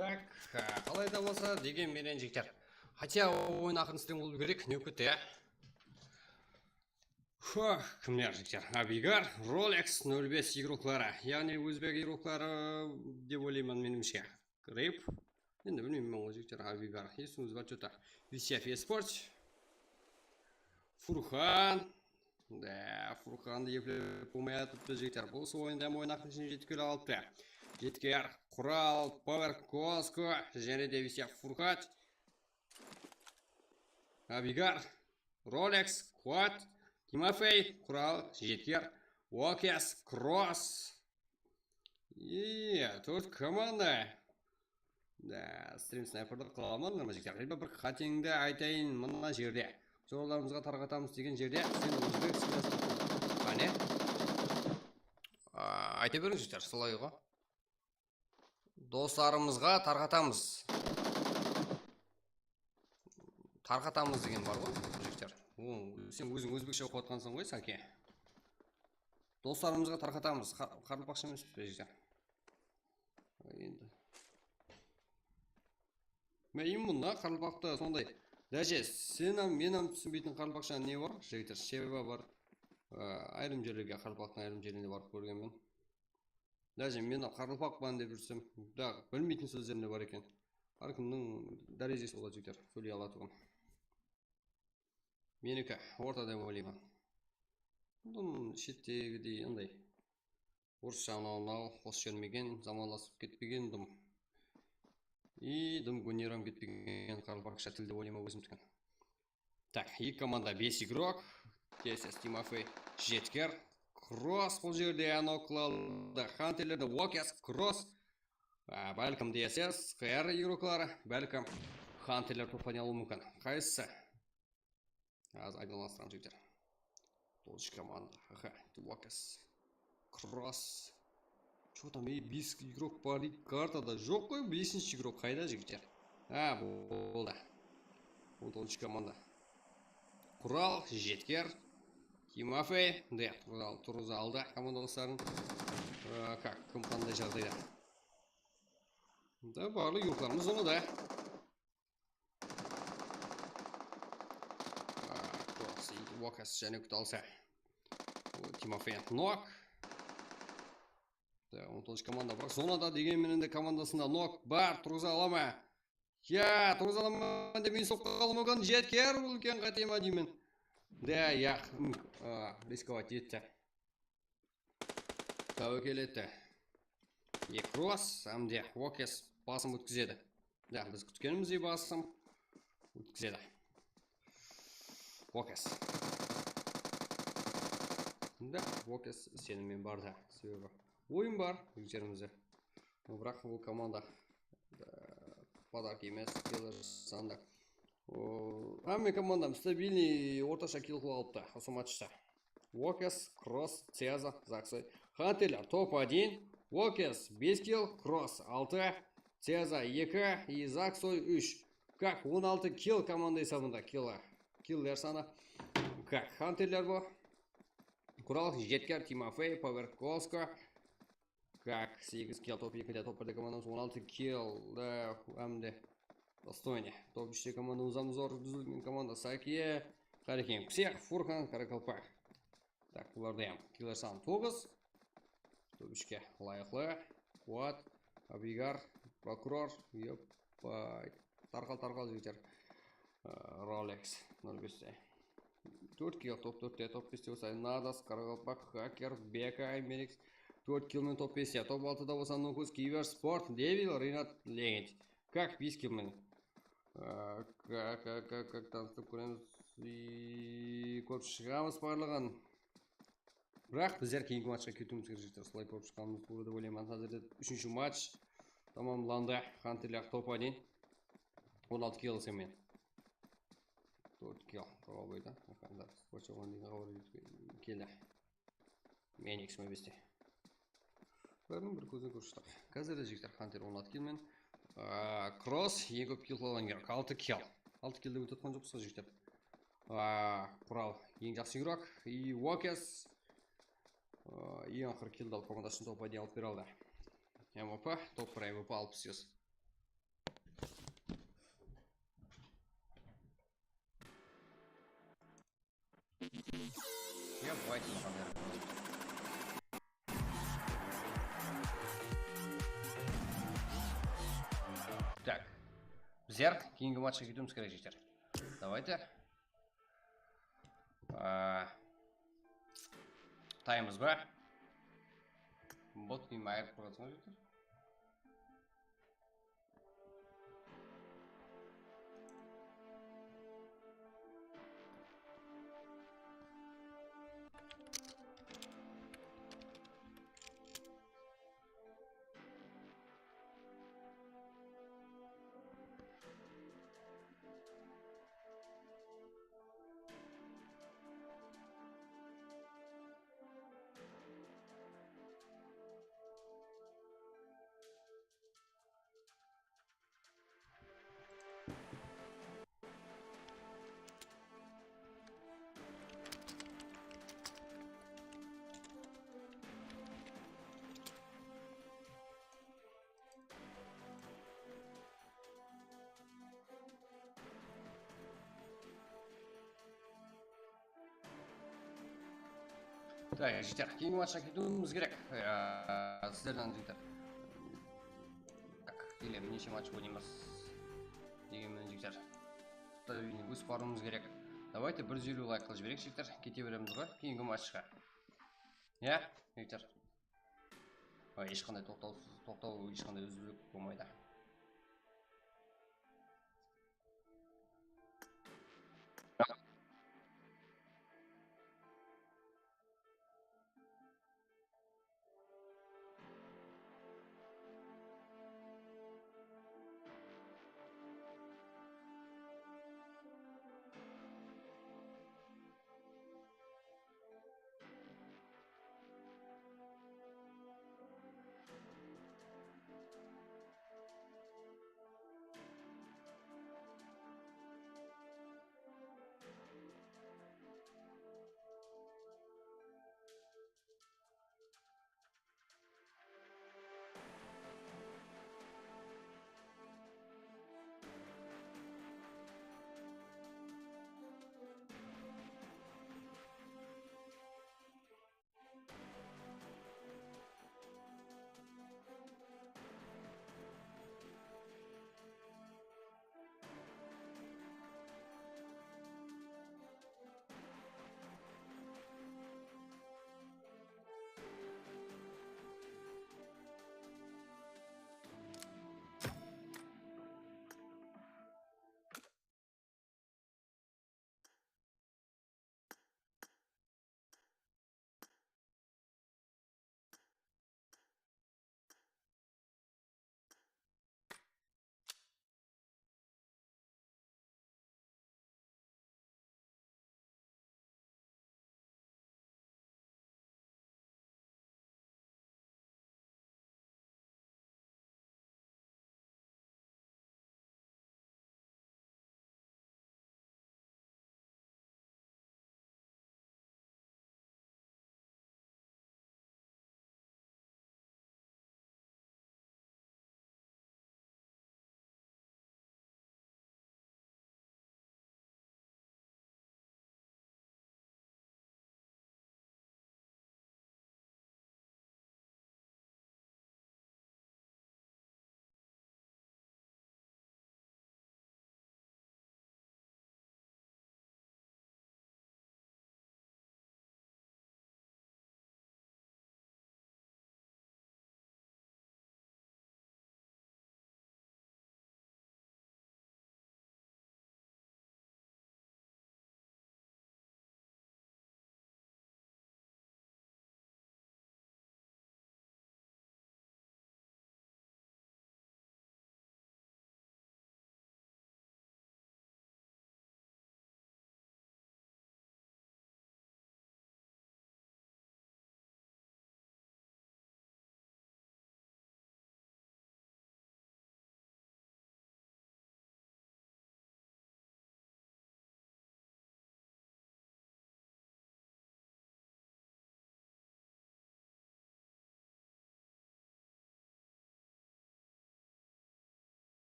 Tak, qalay da bolsa, degen menen, jigitler. Хотя oyın aqırın islem bolıw kerek, ne kúte. Huh, kimler, jigitler? Abigar, Rolex nol bes igrokları, yaǵnıy ózbek igrokları dep oylayman menimshe. Rip. Endi bilmeymen ǵoy, jigitler, Abigar. Esińiz bar, что-то. Visyav Esports. Furxan. Da, Furxandı eplep bolmay atırıptı, jigitler. Bul usı oyında hám oyın aqırın ishine jetip kele alıptı. Jetker, Qural, Power, Kosko, jáne de Visyav Furxan. Abigar, Rolex, Quat, Timofey, Qural, Jetker, Wokes, Kross. Iya, tórt komanda. Da, strim snayperdi qıla almadılar ma, jigitler? Reba, bir qateńdi aytayın mına jerde. Doslarımızǵa tarqatamız degen jerde sen ózbek sırası. Qáne? A, ayta beriń, jigitler, solay ǵo. Doslarımızǵa tarqatamız. Tarqatamız degen bar ǵoy, jigitler. O, sen óziń ózbekshe oqıp atqansań ǵoy, Sake. Doslarımızǵa tarqatamız. Qa-, qaraqalpaqsha emes pe, jigitler? Endi. Men immunda qaraqalpaqta sonday. Daje sen hám, men hám túsinbeytin qaraqalpaqsha ne bar, jigitler? Sheba bar. Á, ayırım jerlerge, qaraqalpaqtıń ayırım jerlerine barıp kórgenmen. Daje men qaraqalpaqpan dep júrsem, da bilmeytin sózlerim de bar eken. Hár kimniń dárejesi boladı, jigitler, sóyley alatuǵın. Meniki orta dep oylayman. Bunıń shettegidey anday orıssha anaw-mınaw qosıp jibermegen, zamanlasıp ketpegen dım. I dım góneram ketpegen qaraqalpaqsha til dep oylayman ózimdiki. Tak, eki komanda, bes igrok. D S S, Timofey, Jetker, Kross bul jerde noklandı. Hanterlerde Wokes, Kross. Á, bálkim D S S, Q R igrokları, bálkim Hanterler toplanıp alıwı múmkin. Qaysısı? Házir aydınlastıramız, jigitler. Dolchı komanda. Aha, Wokes. Kross. Что там, ey, bes igrok bar deydi, kartada joq ǵoy, besinshi igrok qayda, jigitler? Ha, boldı. On toǵızınshı komanda. Qural, Jetker, Timofey, de, Qural turǵıza aldı komandadasların. Á, kak, kim qanday jaǵdayda? Da, barlıq igroklarımız zonada. Á, Kross, Wokes jáne kúte alsa. O, Timofey nok. Da, on toǵızınshı komanda, biraq zonada degen menen de komandasında nok bar, turǵıza ala ma? Ya, turǵıza alaman dep men soqqa alıwım múmkin, Jetker, bul úlken qáte ma deymen. Da, yaq, a, riskovat etti. Táwekel etti. E, Kross, hám de Wokes basım ótkizedi. Da, biz kútkenimizdey basım ótkizedi. Wokes. Da, Wokes isenimmen bardı. Sebebi oyın bar, jigitlerimizde. Biraq bul komanda, e, podarka emes, killer sandı. O, hámme komandam stabilniy ortasha kill qılıp alıptı usı matchta. Wokes, Kross, Ceza, Zaksoy. Hanterler top один. Wokes bes kill, Kross altı, Ceza eki, i Zaksoy úsh. Kak, on altı kill komanda esabında, killa. Killer sanı. Kak, Hanterler bu. Qural, Jetker, Timofey, Power, Kosko. Kak, segiz kill, top ekide, top birde komandamız on altı kill, da, hám de Dostoyne. Top úshte komanda uzamız zor, dúzilgen komanda Sakiye, Qarekeń, Psix, Furkan, Karakalpaq. Tak, bularda hám killer sanı toǵız. Top úshke ılayıqlı. Quwat, Abigar, Prokuror, yoppay. Tarqal, tarqal, jigitler. Á, Rolex, nol beste. Tórt kill, top tórtte, top beste bolsa, Nadas, Qaraqalpaq, Hacker, B K, Aymerex, tórt kill menen top beste, top altıda bolsa, Nukuz, Kiber, Sport, Devil, Rinat, Legend. Kak, bes kill menen. Á, kak, kak, kak, kak, tanıstırıp kóremiz. I, kórip shıǵamız barlıǵın. Biraq bizler keyingi matchqa ketiwimiz kerek, jigitler. Solay kórip shıqqanımız tuwrı dep oylayman. Házirde úshinshi match tamamlandı. Hanterler top один. On altı kill alsam men. Tórt kill. Qaba boyda. Qanday sportshı oǵan degen xabar keldi. Men ekisime beste. Bárin bir kózden kórip shıqtıq. Házirde, jigitler, Hanter on altı kill men. Aa, Kross eń kóp kill qılǵan igrok, altı kill. Altı kill de ótip atqan joqpız ǵoy, jigitler. Aa, Qural eń jaqsı igrok. I Wokes. Aa, eń aqırı killdi alıp, komandasın top один alıp bere aldı. M V P, top bir M V P alpıs segiz. White mınaw. Tak. Bizler keyingi matchqa ketiwimiz kerek, jigitler. Давайте. Aa, taymız ba? Bot deyim, ayırıp qoyasın, jigitler. Так, jigitler, keyingi matchqa ketiwimiz kerek. Ee, sizlerden, jigitler. Tak, ele neshe match oynaymız degen menen, jigitler. Stabilnıy ósip barıwımız kerek. Давайте bir júz eliw layk qılıp jibereyik, jigitler. Kete beremiz ǵoy keyingi matchqa. Ya, jigitler. Ay, hesh qanday toqtawsız, toqtaw, hesh qanday úziliw bolmaydı.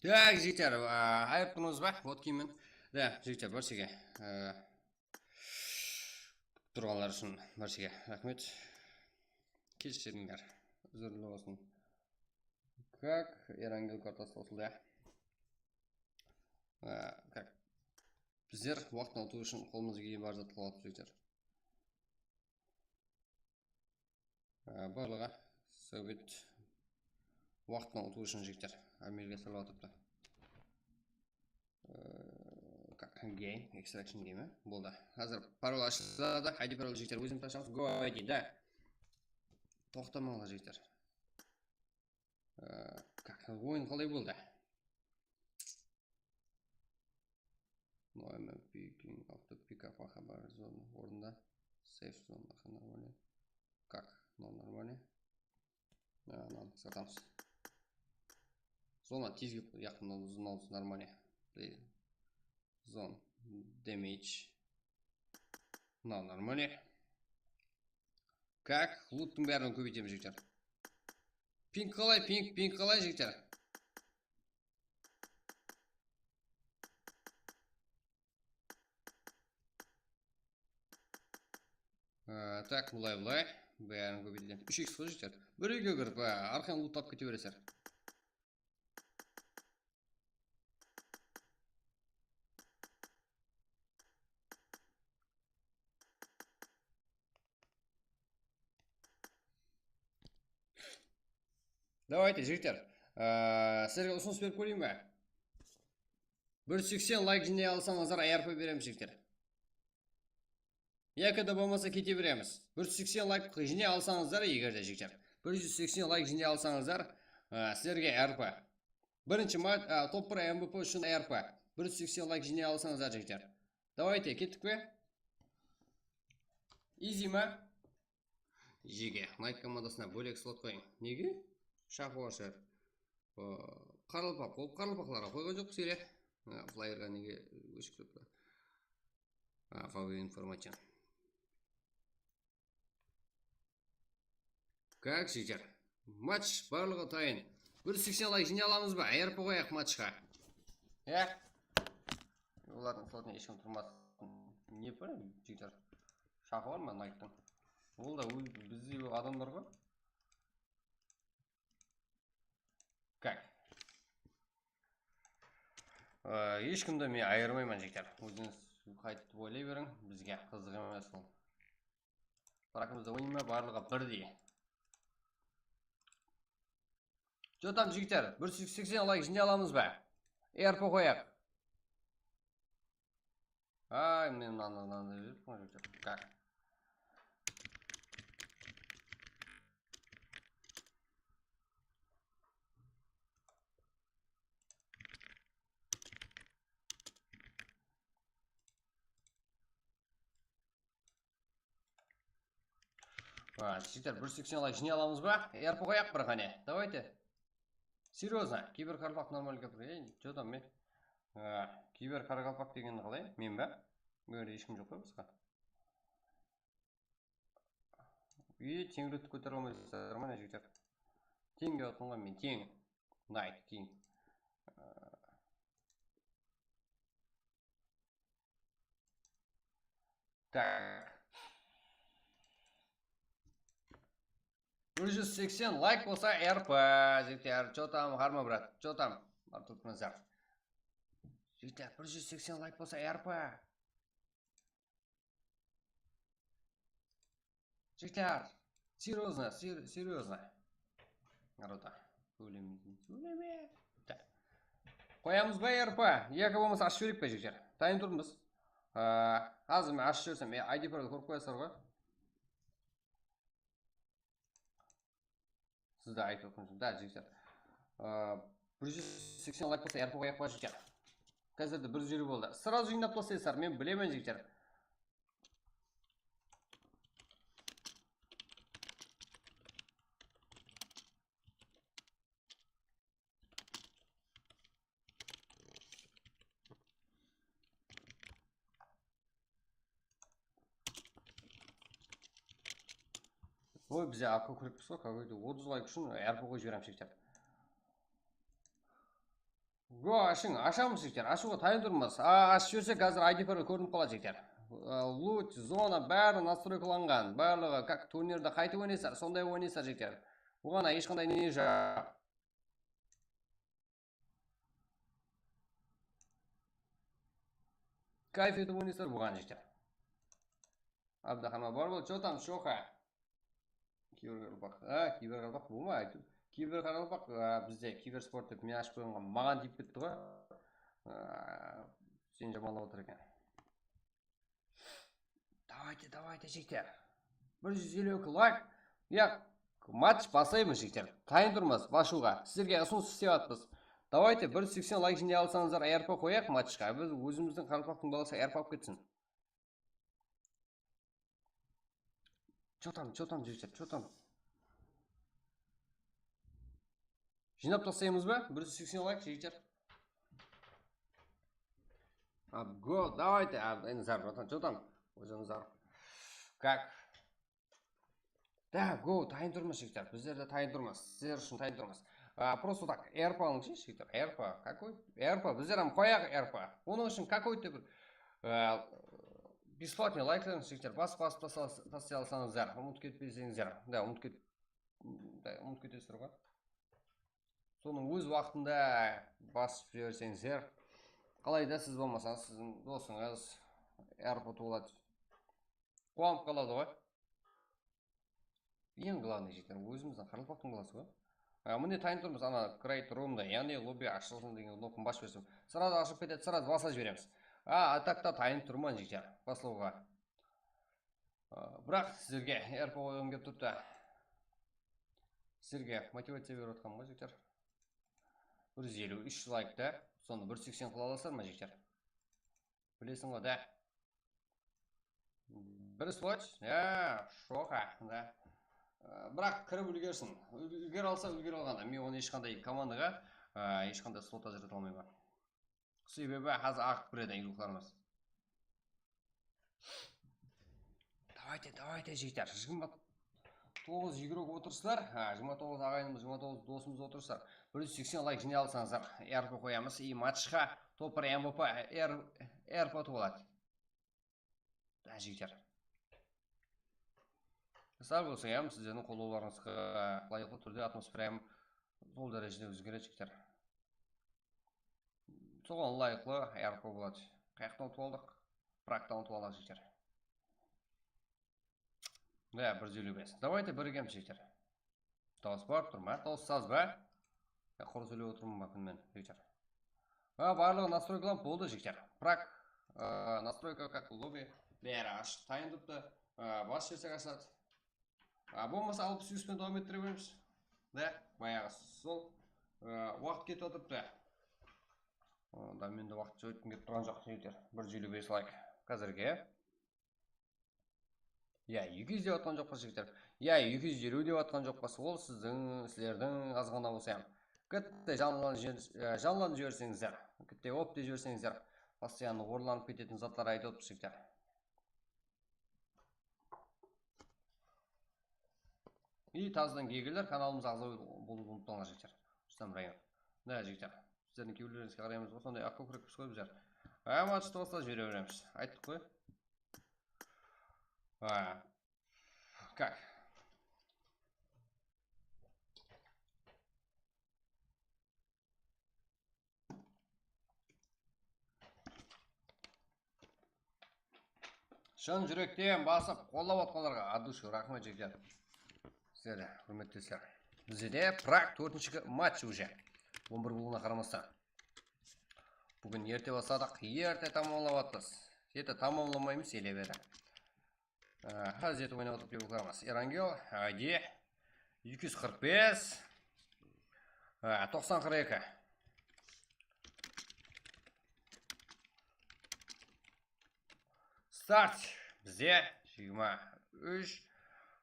Tak, jigitler, a, ayırıp turmız ba? Вот kiyimmen. Da, jigitler, barshege, a, turǵanlar ushın barshege raxmet. Keshirińler. Uzrli bolsın. Kak, Erangel kartası qosıldı, ya. A, kak. Bizler waqıtın utıw ushın qolımızǵa kelgen bar zattı qılıp atırmız, jigitler. Á, barlıǵı sáwbet waqıtın utıw ushın, jigitler, ámelge salıp atırıptı. Á, game, extraction game, boldı. Házir parol ashıladı, I D parol, jigitler, ózim tashlamız, go I D, da. Toqtamańlar, jigitler. Á, kak, oyın qalay boldı? No M M P, King of the Pick up, xabar zona ornında. Safe zone, nормально. Как? No, нормально. Ananı qısqartamız. Zona tezge yaqın, zona, нормально. Zone damage. No, нормально. Как? Luttıń bárin kóbeytemiz, jigitler. Ping qalay, ping, ping qalay, jigitler? Á, tak, bılay, bılay. Bárin kóbeytemiz. Úsh iks qılıp, jigitler. Bir úyge kirip, á, arqayın lutlap kete beresizler. Давайте, jigitler. Á, sizlerge usınıs berip kóreyin be? Bir júz seksen layk jıynay alsańızlar, ARP beremiz, jigitler. Yaki da bolmasa kete beremiz. Bir júz seksen layk jıynay alsańızlar, eger de, jigitler, bir júz seksen layk jıynay alsańızlar, á, sizlerge ARP. Birinshi ma-, á, top bir M V P ushın ARP. Bir júz seksen layk jıynay alsańızlar, jigitler. Давайте, kettik pe? Easy ma? Jege, Nike komandasına bólek slot qoyıń. Nege? Shaqıwar shıǵar. O, qaraqalpaq, ol qaraqalpaqlarǵa qoyǵan joqpız ele. Ha, flayerǵa nege óship turıptı? Ha, Fabi information. Как, jigitler? Match barlıǵı tayın. Bir júz seksen layk jıynay alamız ba? ARP qoyayıq matchqa. Ya? Olardıń slotına hesh kim turmasın. Ne bar, jigitler? Shaqı bar ma Niketıń? Ol da óz-, bizdey adamlar ǵoy. Как? Ee, hesh kimdi men ayırmayman, jigitler. Ózińiz qaytıp oylay beriń, bizge qızıq emes ol. Rakımızda oynayma, barlıǵı birdey. Jotam, jigitler, bir júz seksen layk jıynay alamız ba? ARP qoyayıq. Ay, men mınanı, mınanı berip qoyayıq, jigitler. Как? A, jigitler, bir júz seksen layk jıynay alamız ba? ARP qoyayıq bir qáne. Давайте. Серьёзно. Kiber qaraqalpaq нормально gapir. Ey, jotam men. A, kiber qaraqalpaq degen qalay? Men ba? Bul jerde hesh kim joq pa basqa? Ey, teńlilikti kótere almaysızlar ma, jigitler? Teńge otınǵa men teń. Nike, teń. Tak. Bir júz seksen layk bolsa, ARP, jigitler, jotam, harma brat, jotam. Artur Nazar. Jigitler, bir júz seksen layk bolsa, ARP. Jigitler, серьёзно, ser-, серьёзно. Naroda, sóyleme, sóyleme. Tak. Qoyamız ba ARP? Yaki bolmasa ashıp jibereyik pe, jigitler? Tayın turmız. A, házir men ashıp jibersem, e, I D parol kórip qoyasızlar ǵoy. Sizde aytıp otırman. Da, jigitler. A, bir júz seksen layk bolsa, ARP qoyayıq pa, jigitler? Házirde bir júz eliw boldı. Сразу jıynap taslaysızlar, men bilemen, jigitler. Oy, bize akı kúrip tursa, какой-то otız layk ushın ARP qoyıp jiberemiz, jigitler. Go, ashıń, ashamız, jigitler, ashıwǵa tayın turmız. A, ashıp jibersek, házir I D parol kórinip qaladı, jigitler. A, lut, zona, bári nastroykalanǵan, barlıǵı, kak, turnirde qaytıp oynaysızlar, sonday oynaysızlar, jigitler. Buǵan hesh qanday ne joq. Kayf etip oynaysızlar buǵan, jigitler. Abdaxanma bar bol, что там, Shoxa? Kiberqaraqalpaq. A, kiberqaraqalpaq bolma, aytıp. Kiberqaraqalpaq, a, bizde kibersport dep men ashıp qoyǵanǵa maǵan tiyip ketti ǵoy. A, seni jamanlap otır eken. Давайте, давайте, jigitler. Bir júz eliw eki layk. Ya, match baslaymız, jigitler. Tayın turmız, basıwǵa. Sizlerge usınıs islep atırmız. Давайте, bir júz seksen layk jıynay alsańızlar, R P qoyayıq matchqa. Biz ózimizdiń qaraqalpaqtıń balası R P alıp ketsin. Что там, что там, jigitler, что там? Jıynap taslaymız ba? Bir júz seksen layk, jigitler. Ab, go, давайте, ab, endi zar, bratan, что там? Ózim zar. Как? Da, go, tayın turmız, jigitler. Bizler de tayın turmız. Sizler ushın tayın turmız. A, просто так, R P alıńızshı, jigitler. R P, какой? R P, bizler hám qoyaq R P. Onıń ushın какой-то bir, a, бесплатный layklań, jigitler. Bas, basıp tasla-, taslay alsańızlar. Umıtıp ketpeseńizler. Da, umıtıp ket-, da, umıtıp ketesizler ǵoy. Sonıń óz waqtında basıp jiberseńizler. Qalayda siz bolmasańız, siziń dosıńız R P tuwıladı. Quwanıp qaladı ǵoy. Eń главный, jigitler, ózimizdiń qaraqalpaqtıń balası ǵoy. A, mine, tayın turmız, ana, create roomda, yaǵnıy lobby ashılsın degen knopkanı basıp jibersem, сразу ashılıp ketedi, сразу baslap jiberemiz. A, a так-ta tayın turman, jigitler, baslawǵa. A, biraq sizlerge R P qoyǵım kelip turıptı. Sizlerge motivaciya berip atqanım ǵoy, jigitler. Bir júz eliw úsh layk ta, sonı bir júz seksen qıla alasızlar ma, jigitler? Bilesiń ǵoy, da. Bir slot, ya, Shoxa, da. Ee, biraq kirip úlgersin. Ún-, úlgere alsa, úlgere alǵanda. Men onı hesh qanday komandaǵa, ee, hesh qanday slot ajırata almayman. Sebebi házir aǵıp kiredi igroklarımız. Давайте, давайте, jigitler. Jigirma toǵız igrok otırsızlar. Ha, jigirma toǵız aǵayinimiz, jigirma toǵız dosımız otırsızlar. Bir júz seksen layk jıynay alsańızlar, R P qoyamız. I matchqa topır M V P R-, R P utıp aladı. Da, jigitler. Sál bolsa hám sizlerdiń qollawlarıńızǵa ılayıqlı túrde atmosfera hám sol dárejede ózgeredi, jigitler. Soǵan ılayıqlı R P boladı. Qayaqtan utıp aldıq? Pragtan utıp aldıq, jigitler. Da, bir júz eliw bes. Давайте birigemiz, jigitler. Dawıs barıp tur ma? Dawıs saz ba? Ya, qurı sóylep otırman ba kúnmen, jigitler? Ha, barlıǵı nastroykalanıp boldı, jigitler. Prag, ı, nastroyka, как lobby, bári ashıq, tayın turıptı. I, basıp jibersek ashıladı. A, bolmasa alpıs úsh penen dawam ettire beremiz. Da, bayaǵı sol, ı, waqıt ketip atırıptı. Onda mende waqıt ótkim kelip turǵan joq, jigitler. Bir júz eliw bes layk házirge. Ya, eki júz dep atqan joqpız, jigitler. Ya, eki júz eliw dep atqan joqpız. Ol sizdiń, sizlerdiń azǵana bolsa hám. Kitte janlanıp jiber-, e, janlanıp jiberseńizler. Kitte op dep jiberseńizler. Постоянно orınlanıp ketetin zatlar aytıp otırmız, jigitler. I tazadan kelgenler kanalımızǵa aǵza bolıwdı umıtpańlar, jigitler. Rustam Rayonov. Mine, jigitler, sizlerdiń kewillerińizge qaraymız ǵoy, sonday aqkókirekpiz ǵoy bizler. Há, matchti baslap jibere beremiz. Ayttıq ǵoy. Ha. Как? Shın júrekten basıp, qollap atqanlarǵa от души raxmet, jigitler. Sizlerge húrmetli dosllar. Bizde de Prag tórtinshi match уже. On bir bolıwına qaramastan. Búgin erte basladıq, erte tamamlap atırmız. Erte tamamlamaymız ele beri. Á, házir oynap atırıp kewil kóremiz. Erangel, I D, eki júz qırq bes, á, toqsan qırq eki. Start bizde jigirma úsh,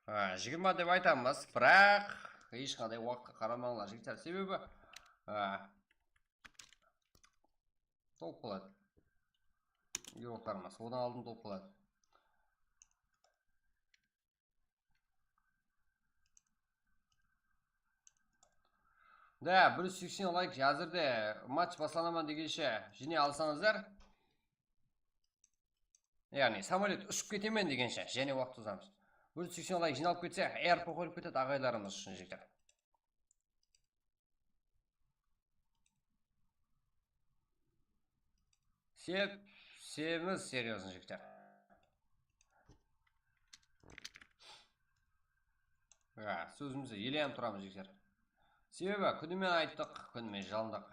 á, jigirma dep aytamız, biraq hesh qanday waqıtqa qaramańlar, jigitler, sebebi, á, tolıp qaladı. Igroklarımız odan aldın tolıp qaladı. Da, bir júz seksen layk házirde match baslanaman degenshe jıynay alsańızlar. Yaǵnıy, samolyot ushıp ketemen degenshe jáne waqıt uzamız. Bir júz seksen layk jıynalıp ketse, airpo qoyılıp ketedi aǵaylarımız ushın, jigitler. Sep-, semiz, серьёзно, jigitler. Ha, sózimizdi eleyem turamız, jigitler. Sebebi kúnimen ayttıq, kúnimen jalındıq.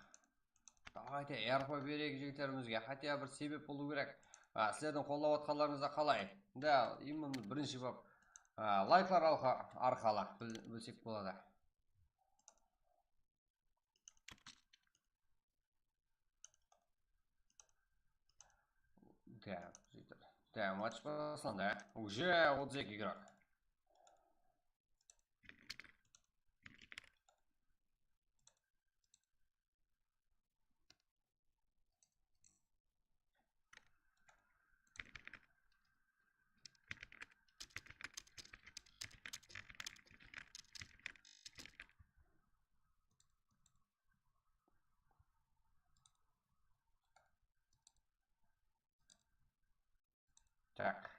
Давайте, airpo bereyik jigitlerimizge, хотя bir sebep bolıw kerek. Ha, sizlerdiń qollap atqanlarıńızda qalay? Da, именно birinshi bap, ha, layklar arqa-, arqalı bil-, bilsek boladı. Так, так, match baslandı. Уже otız eki игрок. Так.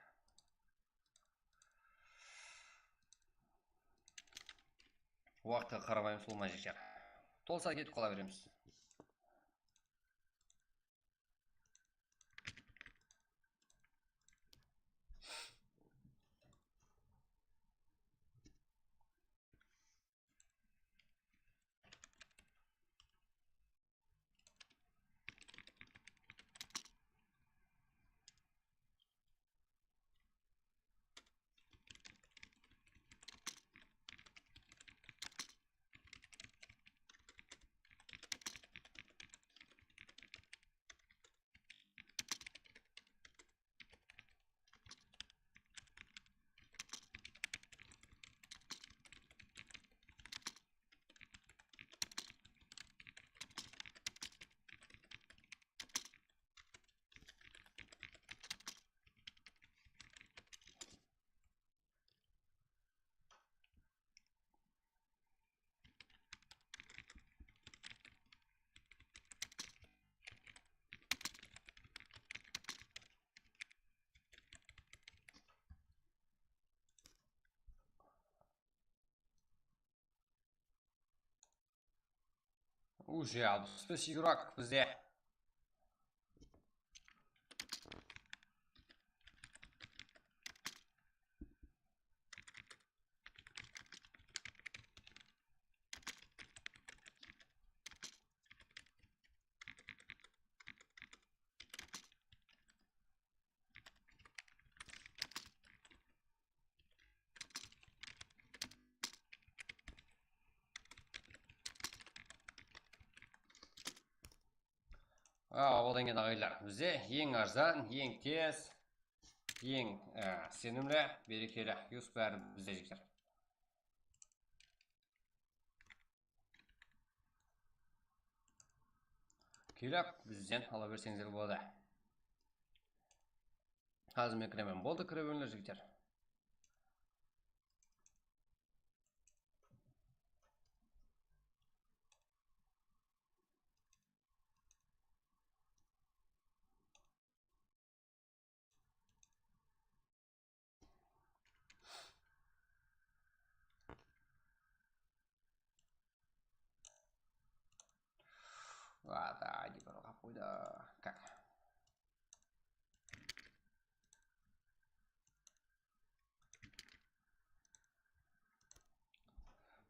Waqıtqa qaramaymız, ulıwma jigitler. Tolsa ketip qala beremiz. Уже alpıs bes игрок bizde. A, odan keyin, aǵaylar, bizde eń arzan, eń tez, eń, e, isenimli, berekeli, Yusuf bári bizde, jigitler. Kelip, bizden ala berseńizler boladı. Házir men kiremen. Boldı, kire berińler, jigitler. Ладно, не было какой-то. Как?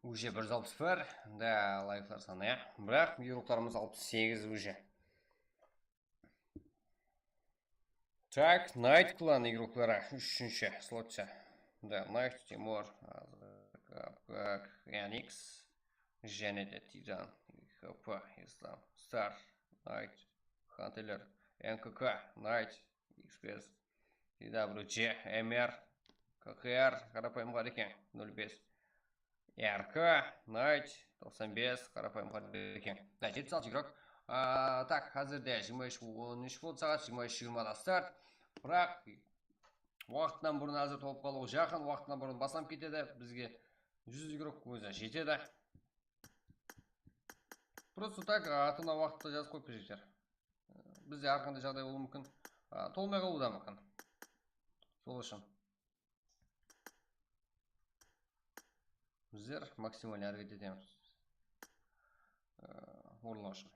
Уже bir júz alpıs bir, da, layklar sanı, ya. Biraq, игрокlarımız alpıs segiz уже. Tak, Knight klan игрокları, úshinshi slotshı. Da, Knight, Timur, Azrak, Abgak, Yanix, jáne de Titan, H P, Islam, Star, Knight, Hunter, N K K, Knight, Express, T W C, M R, K K R, qarapayım ǵareken, nol bes. R K, Knight, toqsan bes, qarapayım ǵareken. Da, jetpis altı игрок. A, tak, házirde jigirma úsh on úsh boldı saat, jigirma úsh jigirmada start. Biraq, waqtınan burın házir tolıp qalıwı jaqın, waqtınan burın baslanıp ketedi. Bizge júz игрок ózi jetedi. Просто так, atına waqıtta jazıp qoyıp, jigitler. Bizde hár qanday jaǵday bolıwı múmkin. A, tolmay qalıwı da múmkin. Sol ushın bizler maksimalnıy háreket etemiz. E, orınlaw ushın.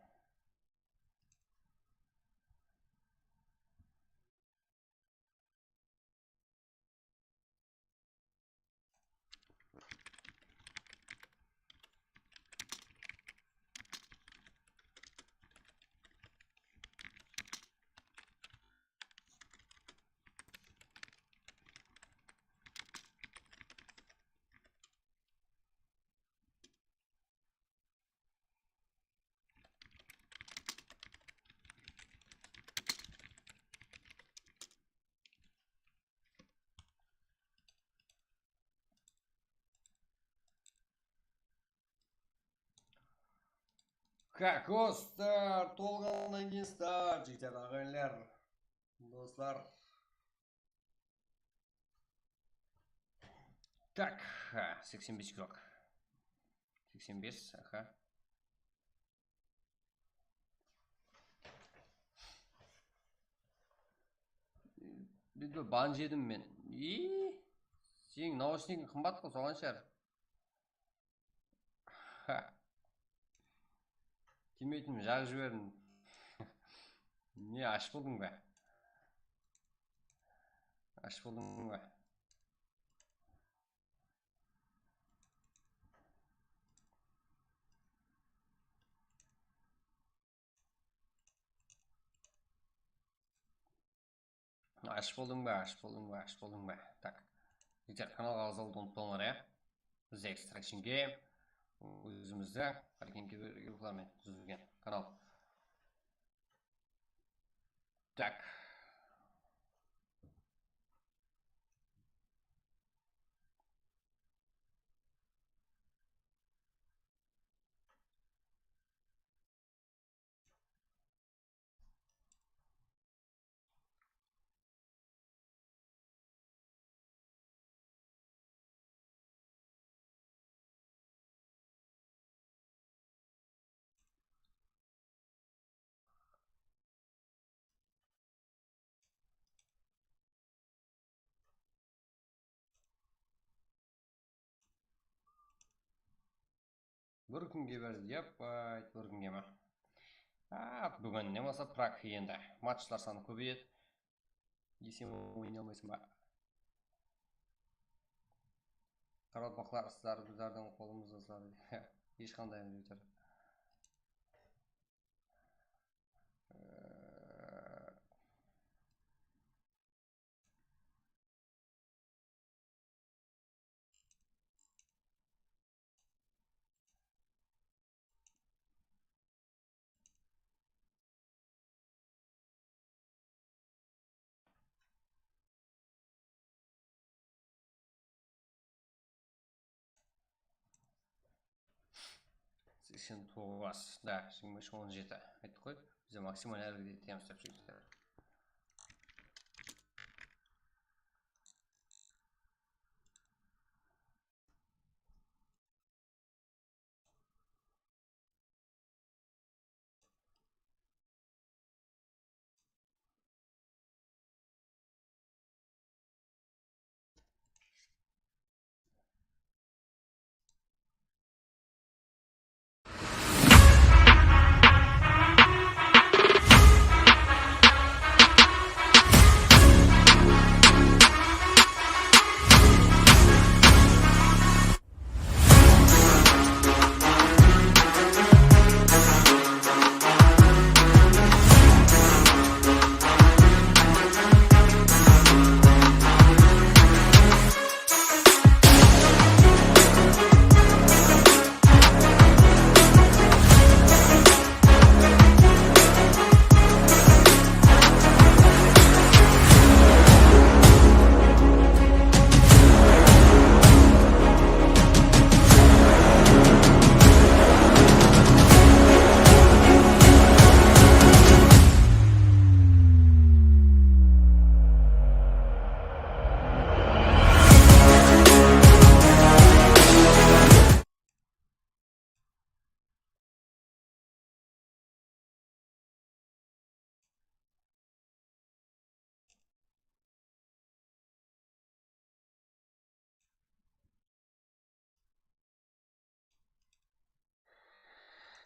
Kakos start, tolǵannan keyin start, jigitler, aǵayinler, doslar. Tak, ha, seksen bes igrók. Seksen bes, aha. Bir de ban jedim men. Iy, seniń naushnigiń qımbat ǵo, soǵan shıǵar. Ha. Tiymeytin jaǵıp jiberdim. Ne, ash boldıń ba? Ash boldıń ba? Ash boldıń ba, ash boldıń ba, ash boldıń ba? Tak. Jigitler, kanalǵa aǵza bolıwdı umıtpańlar, ya. Bizde Extraction Game, ózimizde Arkin kiberguruhlar menen dúzilgen kanal. Tak. Bir kúnge berdi, yapay, bir kúnge ma? A, búginnen baslap prak endi. Matchlar sanı kóbeyedi. Desem, oynay almaysań ba? Qaraqalpaqlar ıslar, bizlerdiń qolımızda ıslar. Hesh qanday, jigitler. Seksen toǵız, da, jigirma úsh, on jeti. Ayttıq ǵoy, biz de maksimal háreket etemiz dep, jigitler.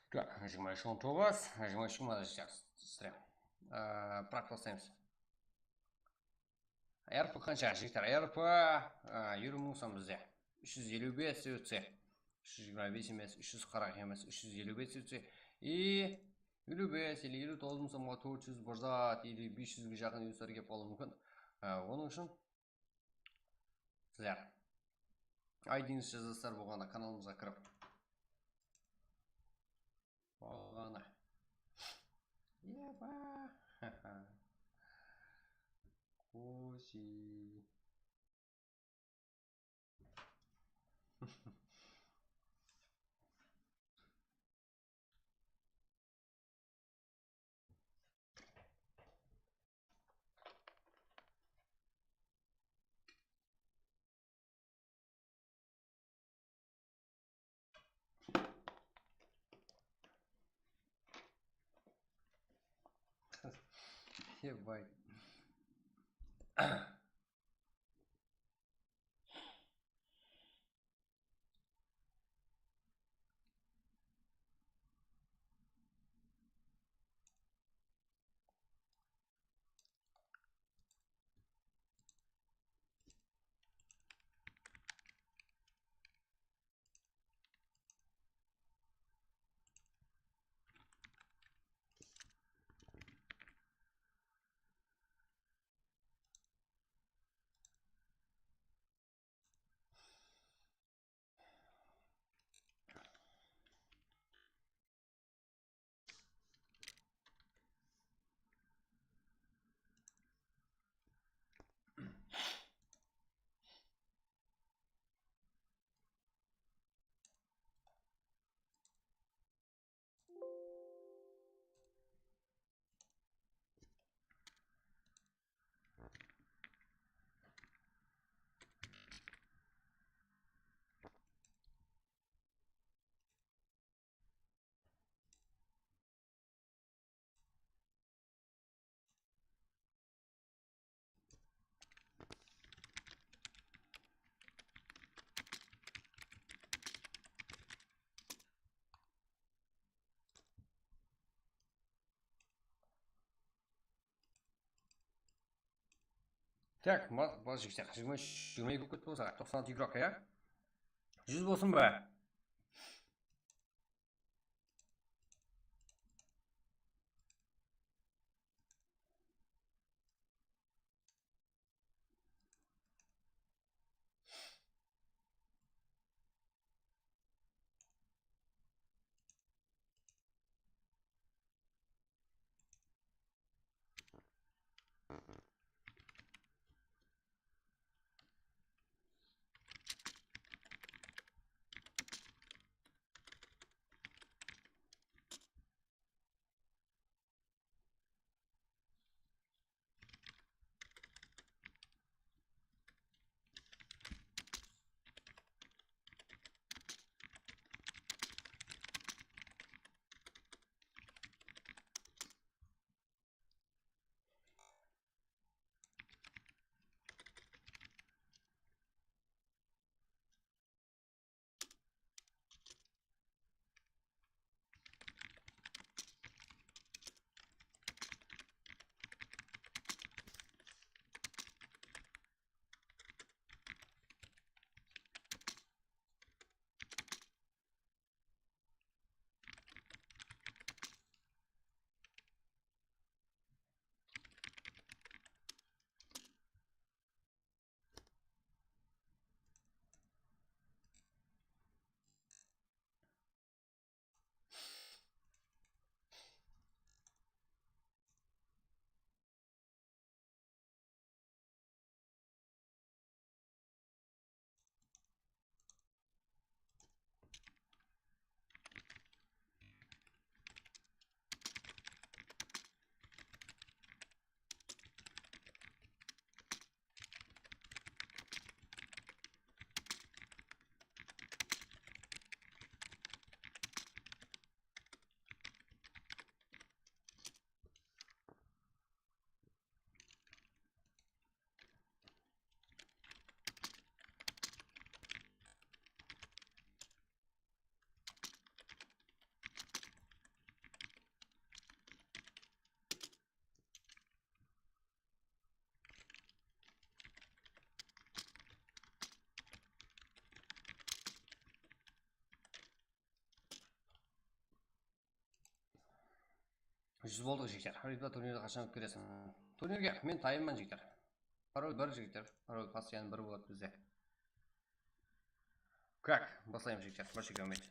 Так, jigirma úsh on toǵız, jigirma úsh mına jigitler. Prak baslaymız. R P qansha, jigitler? R P, a, eliw mıń som bizde. Úsh júz eliw bes UC. Úsh júz jigirma bes emes, úsh júz qırq emes, úsh júz eliw bes UC. I eliw bes ele eliw toǵız mıń somǵa tórt júz bir zat, ele bes júzge jaqın UCler kelip qalıwı múmkin. A, onıń ushın sizler I Dińiz jazasızlar bolǵanda kanalımızǵa kirip. Bolǵanı. Eba. Kozi. Ебать. Так, ma-, ma-, jigitler, jigirma úsh, jigirma eki bolıp ketti bolsa, toqsan altı igrok, ya? Júz bolsın ba? Júz boldıq, jigitler. Habibla, turnirdi qashan ótkeresiń? Turnirge men tayınman, jigitler. Parol bir, jigitler. Parol postoyanno bir boladı bizde. Kak, baslaymız, jigitler. Barshege úmit.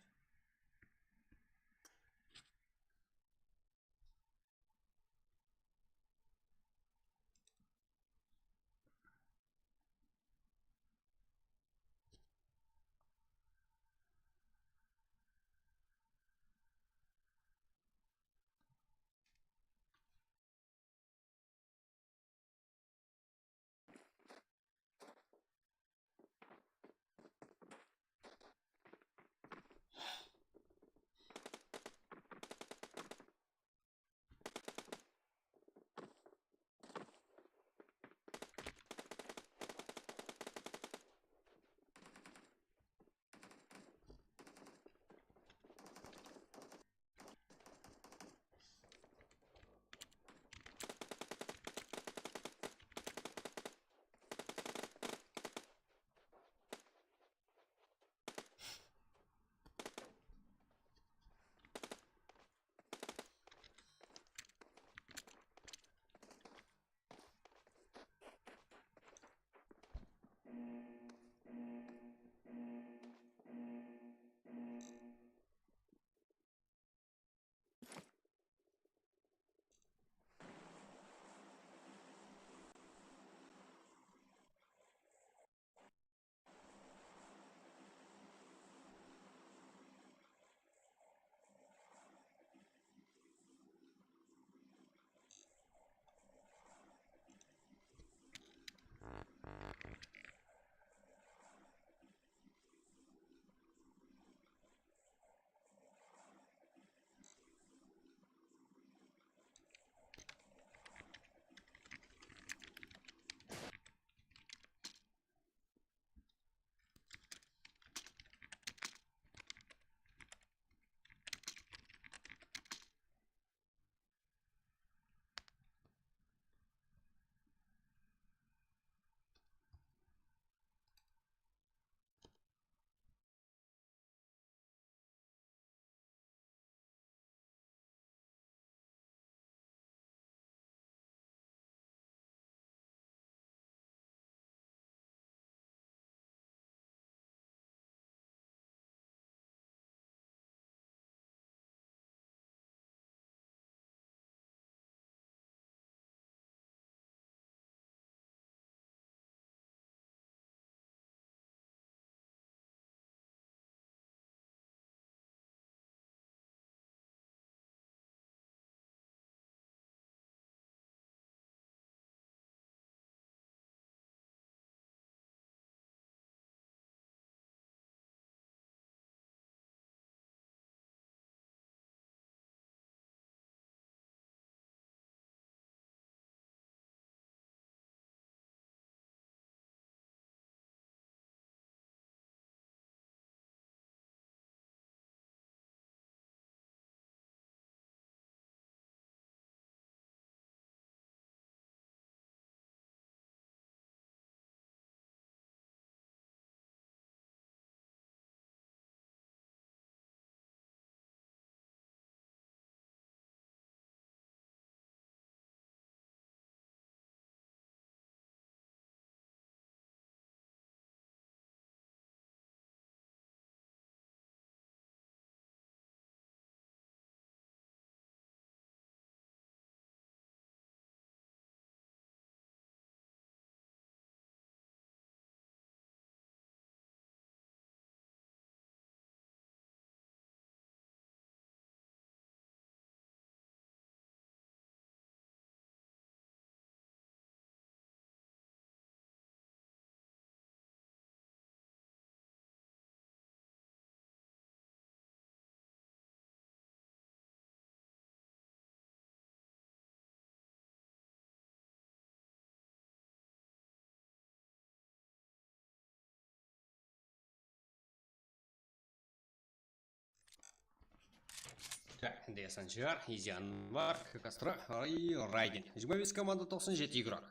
Tak, endi Sanjar, Izyan bar, Kakastro, ay, Raydin. Jigirma bes komanda, toqsan jeti igrok.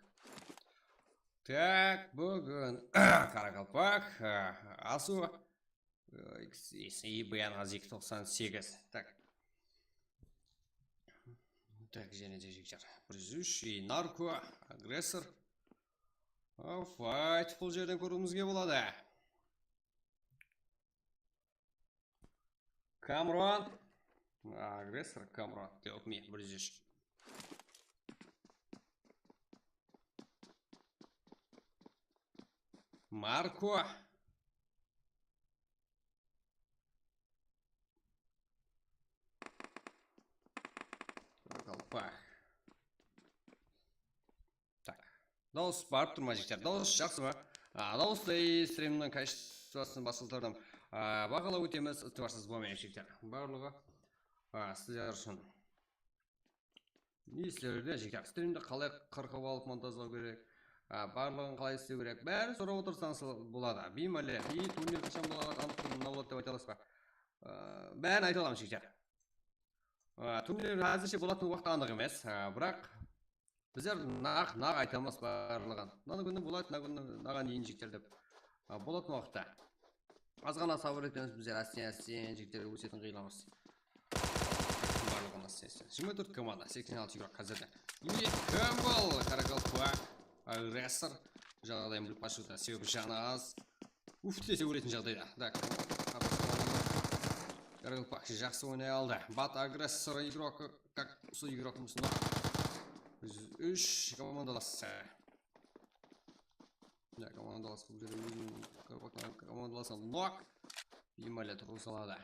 Tak, búgin Qaraqalpaq, e, Asu, e, X S I, Bayan Azik, toqsan segiz. Tak. Tak, jáne de jigitler. Bir júz úsh, Narko, Agressor. Fayt bul jerden kóriwimizge boladı. Kamron. Agressor Kamron. Tewip me, bir júz úsh. Marko. Qalpaq. Tak. Dawıs barıp tur ma, jigitler? Dawıs jaqsı ma? A, dawıstı, strimniń kachestvosın basıltırdım. A, baǵalaw ótemiz, itibarsız bolmayıq, jigitler. Barlıǵı, a, sizler ushın. Ne islerde, jigitler? Strimdi qalay qırqıp alıp montazlaw kerek? A, barlıǵın qalay islew kerek? Bárin sorap otırsańız boladı. Biymále. I, turnirin qashan boladı, anıq turnirin boladı dep ayta alasız ba? A, bárin ayta alamız, jigitler. A, turnirin házirshe bolatuǵın waqtı anıq emes. A, biraq bizler naq, naq aytamız barlıǵın. Mına kúni boladı, mına kúni maǵan deyin jigitler dep. A, bolatuǵın waqıtta. Azǵana sabır etemiz bizler, ásten-ásten jigitlerge ósetin qıyılamız. Barlıǵın ásten-ásten. Jigirma tórt komanda, seksen altı игрок házirde. Eki bol, Qaraqalpaq, Agressor. Jaǵdayın bilip qashıwda, sebebi janı az. Uf dese óletin jaǵdayda. Tak. Qaraqalpaq jaqsı oynay aldı. Bat Agressor игрок, kak, usı игрок mısın? Úsh komandalası. Ya, komandalası bul jerde óziniń komandalası nok. Biymále turǵıza aladı.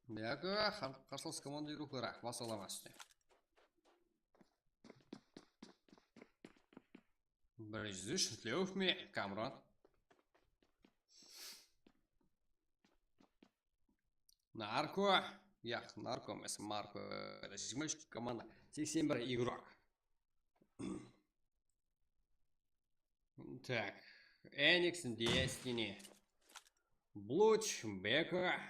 Yaǵı, qar-, qarsılıs komanda игрокları basa ala ma ústine? Bir júz úsh, Tlewf me, Kamron. Narko. Yaq, Narko emes, Marko. Jigirma úsh komanda, seksen bir игрок. Tak. Enix, Destiny. Bluch, Beka.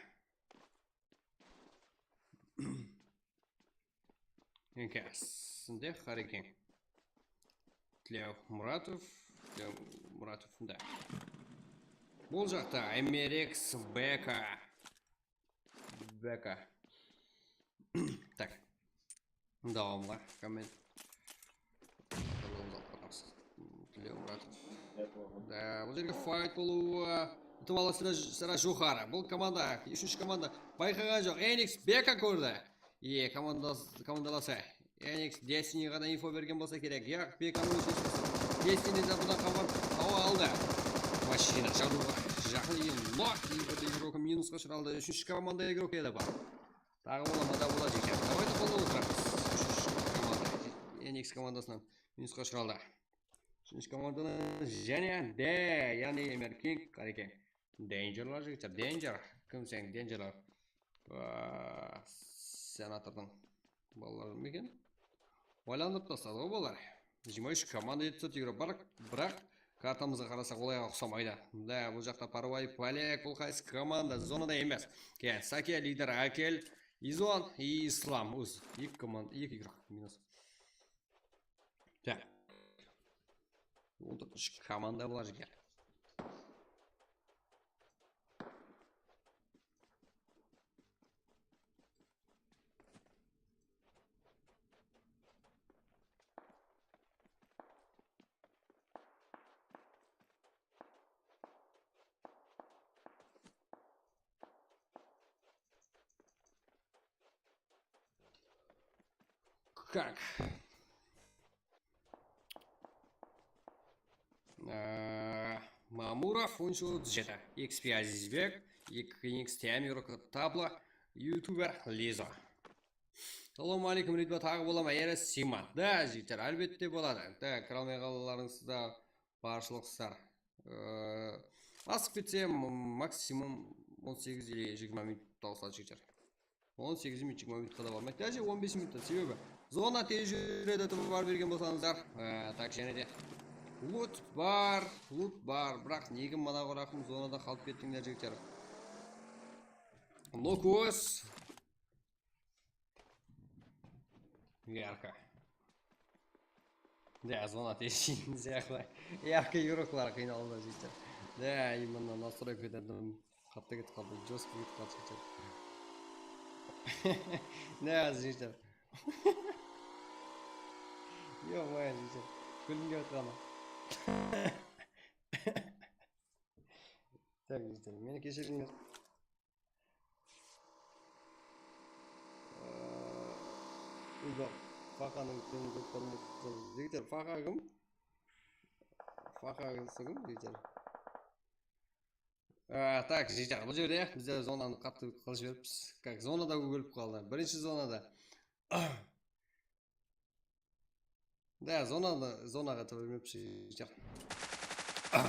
Enkasında Hariken. Tlev Muratov. Tlev Muratov, da. Bul jaqta Emerex, Beka. Beka. Tak. Dawamǵa komment. Tlev Muratov. Da, bul jerge fayt bolıwı itibarlı sirá, sirá joqarı. Bul komanda, úshinshi komanda bayqaǵan joq. Enix Beka kórdi. Iye, komandas-, komandalası. Enix Destinyǵa da info bergen bolsa kerek. Yaq, Bekanı ózgerispes. Destiny de budan qalǵan hawa aldı. Mashina jarıwǵa jaqın, iye, nok. Birde игрокı minusqa ushıraldı. Úshinshi komanda игрок edi bar. Taǵı bola ma, da bola jigitler. Davaydı, qollap otıramız. Úshinshi komanda. Enix komandasınan minusqa ushıraldı. Úshinshi komandanı jáne de, yaǵnıy Emer King, Qareken. Danger lar, jigitler, danger. Kim sen, danger lar? Aa, senatordıń balaları ma eken? Oylandırıp tasladı ǵoy bular. Jigirma úsh komanda etip tur, biraq, biraq kartamızǵa qarasaq, olayǵa uqsamaydı. Da, bul jaqta Parvay, Polek, bul qaysı komanda? Zonada emes. Keyin Sake, Lider, Akel, Izon, Islam, Uz. Eki komanda, eki игрок minus. Tak. On toǵız komanda bular, jigitler. Как? Ee, Mamurov, on üç otuz jeti. X P Azizbek, X T M Yurka Tabla, youtuber Lizo. Salawma aleykum, Ritva, taǵı bola ma? Eres Sima. Da, jigitler, álbette boladı. Da, kire almay qalǵanlarıńızda barshılıqsızlar. Ee, asıp ketse, m-, maksimum on segiz ile jigirma minut dawısladı, jigitler. On segiz minut, jigirma minutqa da barmaydı. Dáje on bes minutta, sebebi zona tez júredi, itibar bergen bolsańızlar. Ee, tak, jáne de. Lut bar, lut bar. Biraq nege mına quraqım zonada qalıp kettińler, jigitler? Lokus. Yarka. Da, zona tez jeydi sıyaqlı. Yarka игрокlar qıynalıp jigitler. Da, именно настройка ettim. Qattı ketip qaldı, jostko ketip qaldı, jigitler. Ne házir jigitler? Yo-moyo, jigitler. Kúlgim kelip atqanı. Tak, jigitler, meni keshirińler. Ee, Uy, joq. Faqanıń kúnin kórip qalmapsız. Jigitler, Faqa kim? Faqa kim, jigitler? Ee, tak, jigitler, bul jerde bizler zonanı qattı qılıp jiberippiz. Как, zonada kóp ólip qaldı. Birinshi zonada. Da, zonada, zonaǵa tuwa bermeppiz, jigitler.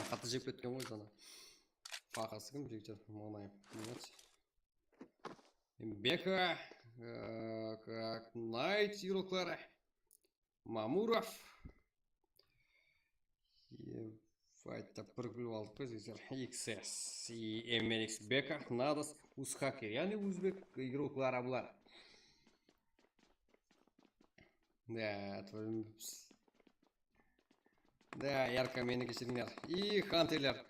Qattı jep ketken ǵoy zona. Faqası kim, jigitler? Ońay. Beka, ee, как, Knight yurıqları. Mamurov. Faytta bir bilip aldıq pa, jigitler? X S, M N X, Beka, Nados, Ushaker. Yaǵnıy ózbek yurıqları bular. Da, tvoyu. Da, yarka, meni keshirińler. I Hanterler.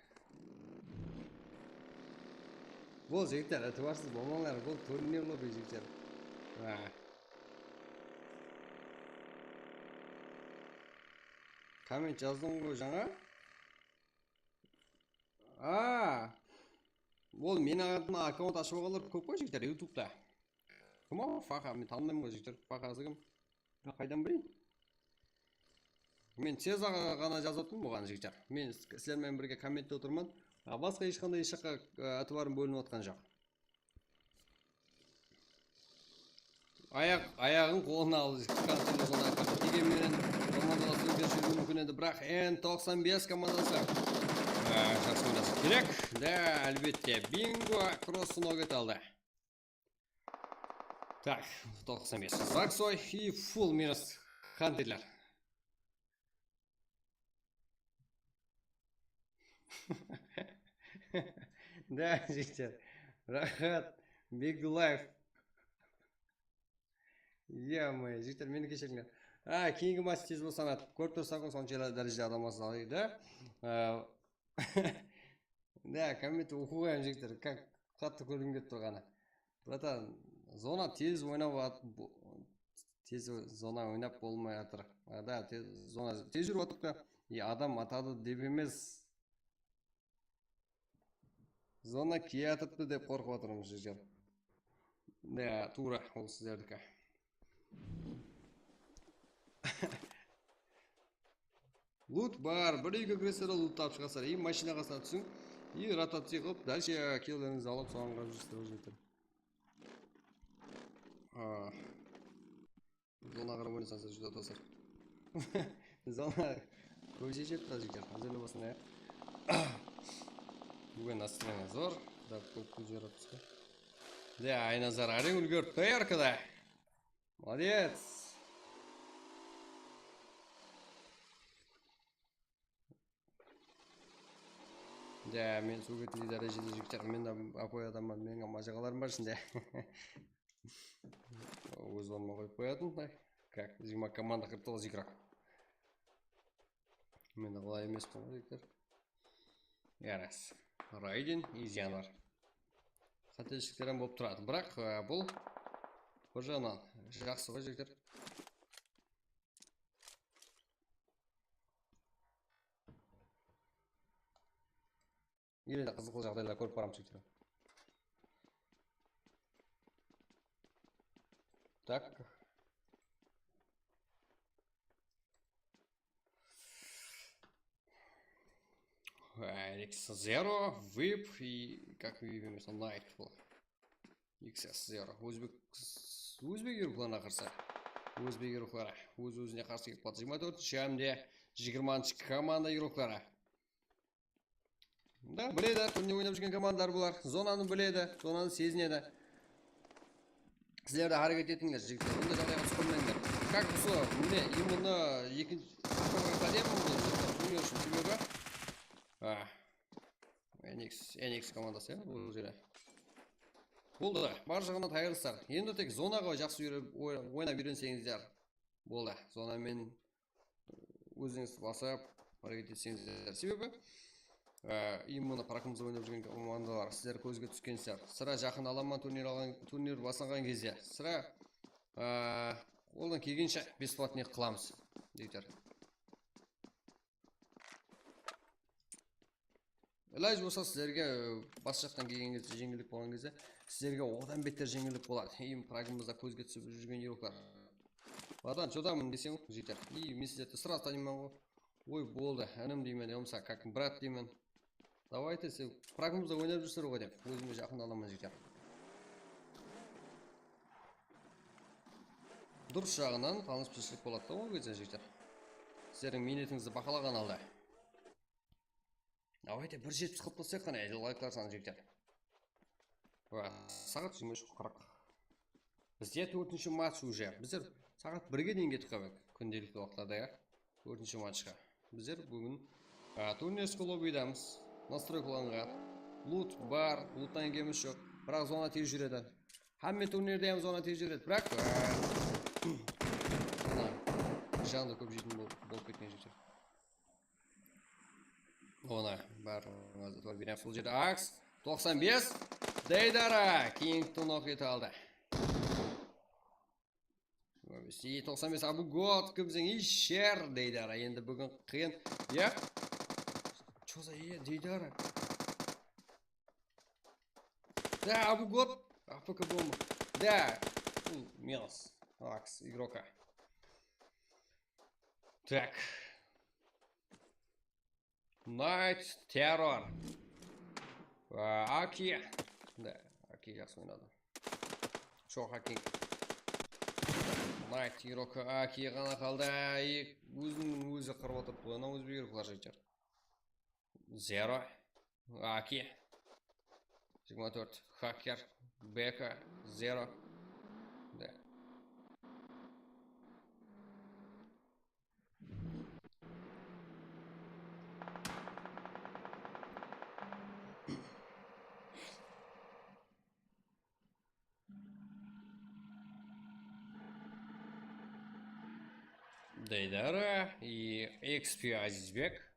Bul, jigitler, itibarsız bolmańlar. Bul turnirovıy, jigitler. Ha. Komment jazdıń ǵoy jańa. A, ol meniń adıma akkaunt ashıp alǵanlar kóp ǵoy, jigitler, YouTubeta. Kim ol? Faqa, men tanımayman ǵoy, jigitler. Faqası kim? Men qaydan bileyin? Men tez aǵa ǵana jazıp atırman buǵan, jigitler. Men sizler menen birge kommentte otırman. A, basqa hesh qanday hesh jaqqa, e, itibarım bólinip atqan joq. Ayaq, ayaǵın qolına al, Konstantin Kozak. Degen menen komandalası ózgerishe júriwi múmkin edi, biraq N toqsan bes komandası, e, jaqsı oynasa kerek. Da, álbette, Bingo, krossın noget aldı. Tak, toqsan bes. Zaksoy i full minus Hanterler. Da, jigitler. Raxat. Big life. Yo-moyo, jigitler, meni keshirińler. A, keyingi match tez bolsa, ana, kórip tursań ǵoy, sonsha dárejede adam alsın da. A, da, kommentti oqıp qoyaman, jigitler. Как, qattı kórgim kelip turǵanı. Bratan, zona tez oynap at-, bo-, tez o-, zona oynap bolmay atır. A, da, tez, zona tez júrip atırıptı. E, adam atadı dep emes. Zona kiyatırıptı dep qorqıp atırmız, jigitler. Ya, tuwra, ol sizlerdiki. Lut bar, bir-eki agressorda lut tapıp shıǵasızlar. I mashina qasına túsiń. I rotaciya qılıp, dálshe killerińizdi alıp, soǵan qarap júrsizler, jigitler. A. Zona qarap oynasań, sen júdá tasır. Zona kózhe jep, jigitler. Házirle basın, ya. Búgin настроение zor. Da, kóp kóz jarap túsken. De, Aynazar, areń úlgerip tur, yarkada. Молодец. Ya, men sógetindey dárejede jigitler, men de ápiwayı adamman, meniń hám ájaqalarım bar ishinde. Óz ornıma qoyıp qoyatın, так. Как, jigirma komanda qırq toǵız игрок. Men de qılay emeспen ǵoy, jigitler. Yaras. Raydin, izyan bar. Qáteleslikler hám bolıp turadı. Biraq, e, bul bir jaǵınan jaqsı ǵoy, jigitler. Ele de qızıqlı jaǵdaylar kórip baramız, jigitler. Так. Alex Zero, Vip и как Vip emes, Nightfall. X S Zero. Ózbek, ózbek yurıqlarına qarsı. Ózbek yurıqları. Óz-ózine qarsı kelip qaldı. Jigirma tórtinshi hám de jigirmanshı komanda yurıqları. Da, biledi, turniv oynap júrgen komandalar bular. Zonanı biledi, zonanı sezinedi. Sizler de háreket etińler, jigitler. Bunday jaǵdayǵa túsip qalmańlar. Как usı, mine, именно ekinshi qádem boldı, jigitler. Turniv ushın sebebi. Ah. N X, N X komandası, ya, bul jeri. Boldı, bar jaǵınan tayarlısızlar. Endi tek zonaǵa jaqsı úyre-, oy-, oynap úyrenseńizler. Boldı, zona menen ózińiz basıp, háreket etseńizler. Sebebi, Á, именно prakımızda oynap júrgen komandalar, sizler kózge túsken sıyaqlı. Sirá jaqın alaman turnir alǵan, turnir baslanǵan gezde. Sirá, á, qoldan kelgenshe бесплатный qılamız, jigitler. Ilaj bolsa sizlerge, e, bas jaqtan kelgen gezde, jeńillik bolǵan gezde sizlerge odan beter jeńillik boladı. Em, prakımızda kózge túsip júrgen игрокlar. Vardan, jodaman deseń, jeter. И men sizlerdi сразу tanıyman ǵoy. Oy, boldı, inim deymen, ya bolmasa как брат deymen. Давайте, siz prakımızda oynap júrsizler ǵoy dep, ózime jaqın alaman, jeter. Durıs jaǵınan tanıspeshlik boladı da ol gezde, jeter. Sizlerdiń miynetińizdi bahalaǵan halda. Давайте bir jetpis qılıp taslayıq qáne, layklar sanı, jigitler. Wa, saat jigirma úsh qırq. Bizde tórtinshi match уже. Bizler saat birge deyin ketip qaldık kúndelikli waqıtlarda, ya. Tórtinshi matchqa. Bizler búgin, a, turnirskiy lobiydamız. Nastroykalanǵan. Lut bar, luttan kemimiz joq. Biraq zona tez júredi. Hámme turnirde hám zona tez júredi. Biraq, a, mına, jandı kóp jeytin bol-, bolıp ketken jigitler. Ona, barıńızdı tawıp beremiz. Bul jerde Aks, toqsan bes. Deydara, keyingi turnir eti aldı. Jigirma bes, toqsan bes, Abu God, kim sen, isher, Deydara. Endi búgin qıyın. Ya. Чё за, e, Deydara? Да, Abu God, A P K bomba. Да. М, минус. Aks, игрока. Так. Night Terror. Aa, Aki. Da, Aki jaqsı oynadı. Shoq Aki. Night игрока Aki ǵana qaldı. Ey, ózin ózi qırıp atırıptı. Ana ózbek игроклар jigitler. Zero. Aki. Jigirma tórt. Hacker. Beka. Zero. Da. Deydara и X P Azizbek.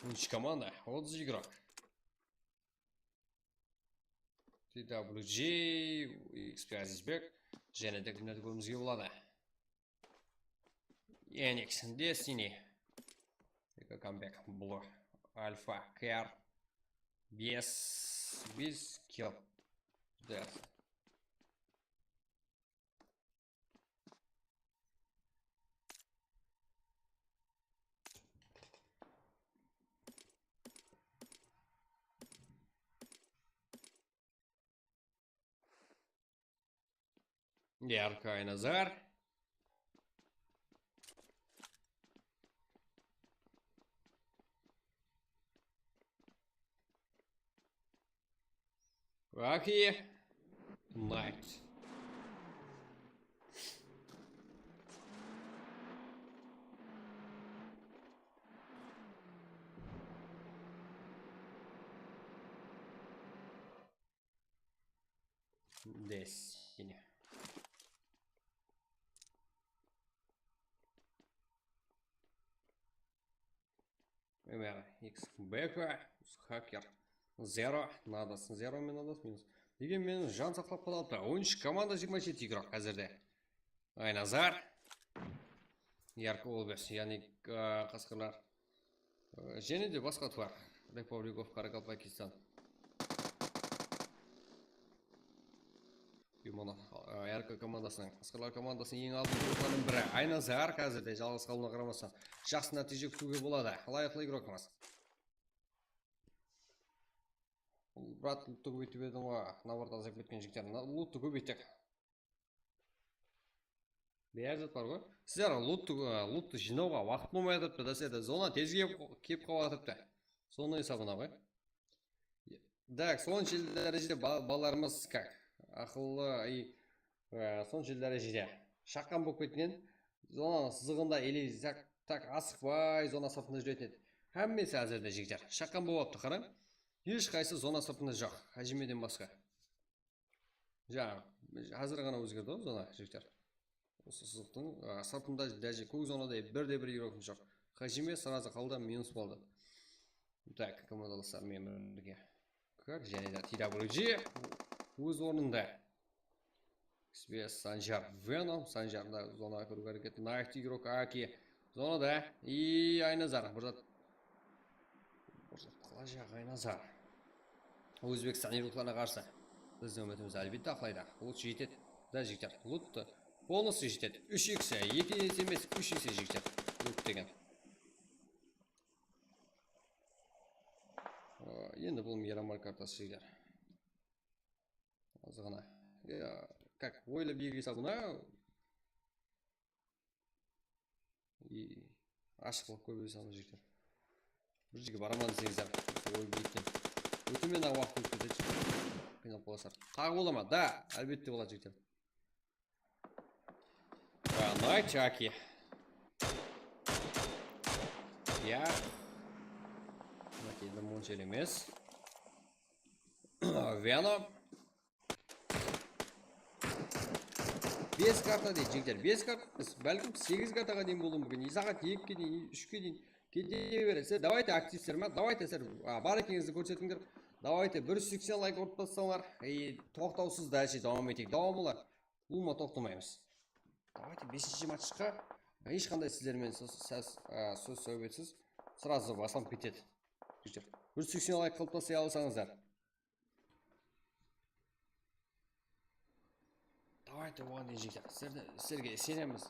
Úsh komanda, otız игрок. T W G, X P Azizbek, jáne de kimlerdi kóriwimizge boladı. Enix, Destiny, Eko Comeback, Blue, Alpha, Care, bes, bes kill. Júdá jaqsı. Yarkı Aynazar. Lucky Knight. Destiny. X Beka, Hacker, Zero, Nadas, Zero men Nadas minus. Degen menen jan saqlap qalalıptı. On úsh komanda, jigirma jeti игрок házirde. Aynazar. Yarkı Olbes, yaǵnıy, a, qasqırlar. A, jáne de basqa tuwar. Republic of Karakalpakistan. Yumana, a, R K komandasınıń, qasqırlar komandasınıń eń aldınǵı igroklarınıń biri. Aynazar házirde jalǵız qalıwına qaramastan, jaqsı nátiyje kútiwge boladı. Ilayıqlı igrokımız. Brat, luttı kóbeytip ediń ǵoy, naobort, azayıp ketken jigitler. Na-, luttı kóbeytsek. Bári zat bar ǵoy. Sizler luttı, a, luttı jıynawǵa waqıt bolmay atırıptı da, sizlerde zona tez kelip, kelip qalıp atırıptı. Sonıń esabına ǵoy. Так, sonshelli dárejede ba-, balalarımız как, aqıllı, и, e, sonshelli dárejede shaqqan bolıp ketken, zonanıń sızıǵında ele tak, tak asıqpay, zona sırtında júretin edi. Hámmesi házirde jigitler shaqqan bolıp alıptı, qarań. Hesh qaysı zona sırtında joq, Ájimeden basqa. Jańa, házir ǵana ózgerdi ǵoy zona, jigitler. Usı sızıqtıń, a, sırtında dáje kók zonada bir de bir igrokım joq. Hajime srazı qaldı, minus boldı. Tak, komandalaslar menen birge. Kar, jáne de T W G óz ornında. Xbes, Sanjar, Venom, Sanjar da zonaǵa kiriwge háreket. Knayf, Tigrok, Aki. Zonada. I Aynazar. Bir zat, bir zat qılajaq Aynazar. Ózbekstan igroklarına qarsı. Bizdiń úmitimiz, álbette, aqlaydı. Lut jetedi. Da, jigitler. Lut polnostyu jetedi. Úsh ese, eki ese emes, úsh ese, jigitler. Lut degen. Aa, endi bul Miramar kartası, jigitler. Azǵana. Ya, как, oylap, belgiley saldı mına. I, ashıqlıq kóbeyip saldı, jigitler. Bir jerge baraman deseńiz, aq, oy bilekken. Ótemen, aq, waqıt ótip ketedi. Qıynalıp qalasızlar. Taǵı bola ma? Da, álbette boladı, jigitler. Granay, Chucky. Ya. Chucky endi onshelli emes. Venom. Bes karta deydi, jigitler. Bes karta emes, bálkim segiz kartaǵa deyin bolıwı múmkin. Saat ekige deyin, úshke deyin kete beredi. Sizler, давайте, aktivsizler ma? Давайте, sizler, a, bar ekenińizdi kórsetińler. Давайте, bir júz seksen layk urıp taslańlar. E, toqtawsız dálshe dawam eteyik. Dawamlı. Ulıwma toqtamaymız. Давайте, besinshi matchqa hesh qanday sizler menen sóz, sóz, a, sóz sáwbetsiz srazı baslanıp ketedi. Jigitler, bir júz seksen layk qılıp taslay alsańızlar. Давайте, oǵan deyin, jigitler. Sizlerdi, sizlerge isenemiz.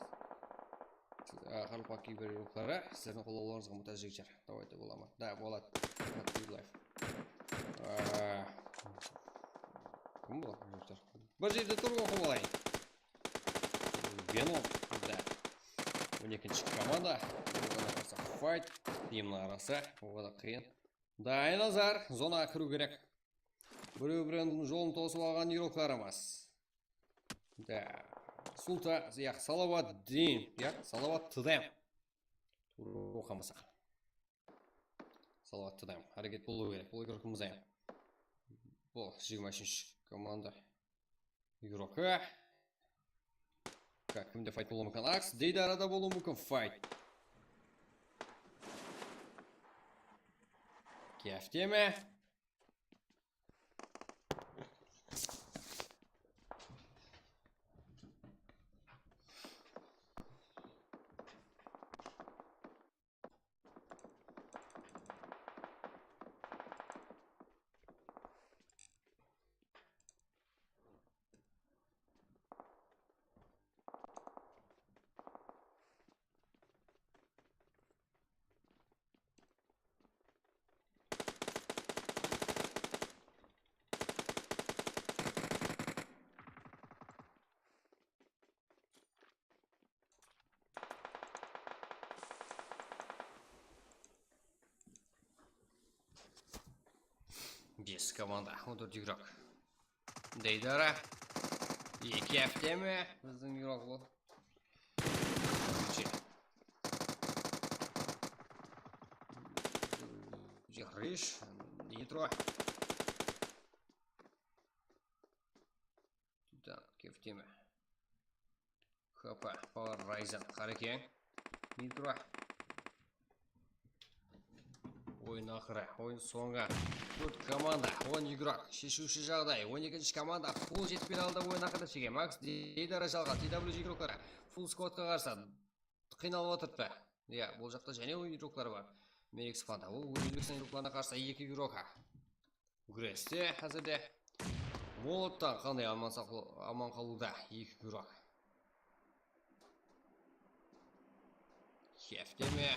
Siz, a, qaraqalpaq kiber igrokları sizlerdiń qollawlarıńızǵa muhtaj, jigitler. Давайте, bola ma? Da, boladı. Hadi, live. A, kim bul, jigitler? Bir jerde turıp oqıp alayın. Venom, da. On ekinshi komanda. Oǵan qarsı fayt. Deyimniń arası. Oǵan qıyın. Da, Aynazar, zonaǵa kiriw kerek. Birew-birewdiń jolın tosıp alǵan igroklarımız. Da, Sulta, yaq, Salawat Din, yaq, Salawat T D M. Tuwrı oqamasaq. Salawat T D M. Háreket bolıwı kerek. Bul igrokımız eń. Bul jigirma úshinshi komanda igrokı. Tak, kimde fayt bolıwı múmkin? Aks, deydi, arada bolıwı múmkin fayt. Kefteme. Bes komanda, on tórt igrok. Deydara. Eki háptemi bizdiń igrok bul. Rish, Nitro. Tak, kefteme. Hopa, Power Ryzen, Qarekeń. Nitro. Oyın aqırı, oyın sońı. Tórt komanda, on igrok, sheshiwshi jaǵday. On ekinshi komanda qol jetpey aldı, oyın aqırına shekem. Max, Deydara jalǵa, T W G igrokları. Full squadqa qarsı. Qıynalıp atırıptı. Iya, bul jaqta jáne oyın igrokları bar. Merek Spanda, ol Ózbekstan igroklarına qarsı eki igrok. Gúreste házirde. Molottan qanday aman saqla-, aman qalıwda eki igrok. Kefteme.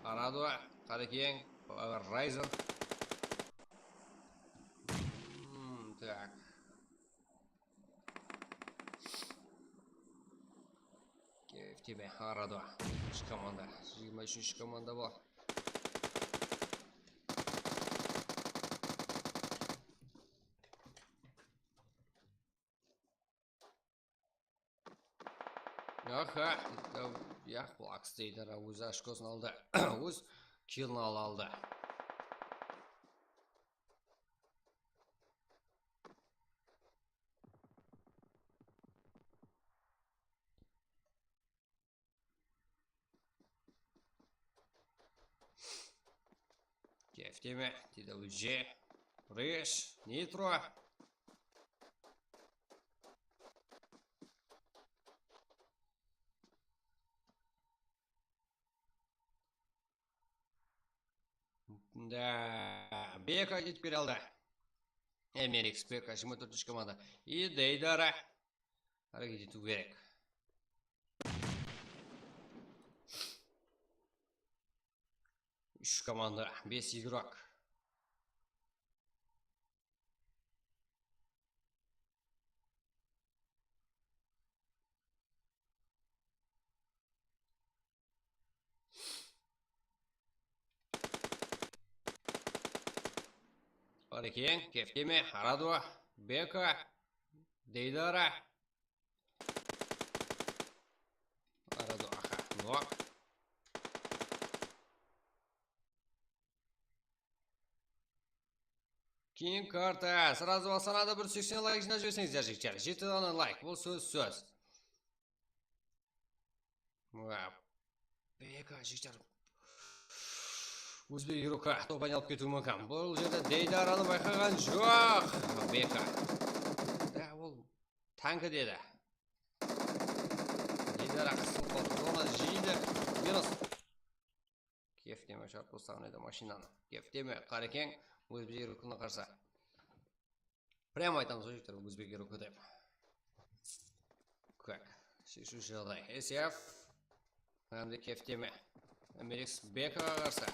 Arado, Qarekeń, Ryzen. Hmm, tak. Kefteme, arada. Úshinshi komanda. Jigirma úshinshi komanda bul. Aha, ya, ya, bul Aks deydi, ózi ochkosın aldı. Óz killin ala aldı. Kefteme, T W J, Resh, Nitro. Da, B K ketip kele aldı. Emerix B K, jigirma tórtinshi komanda. I Deydara háreket etiw kerek. Úsh komanda, bes igrok. Bar eken, Kefteme, Arado, B K, Deydara. Arado, aha, nok. Keyin karta, srazu basqanadı bir seksen layk jıynap jiberseńizler, jigitler. Jeti dana layk, bul sóz, sóz. Wow. B K, jigitler. Ózbek igrokka top aynalıp ketiwi múmkin. Bul jerde Deydaranı bayqaǵan joq. B K. Da, ol tanki dedi. Deydara qısılıp qaldı. Zona jıydı. Minus. Kefteme sharp boslanǵan edi mashinanı. Kefteme, Qarekeń, ózbek igrokına qarsı. Прям aytamız ǵoy, jigitler, ózbek igrokka dep. Как? Sheshiwshi jaǵday. S F. Hám de Kefteme. Emerix B K ǵa qarsı.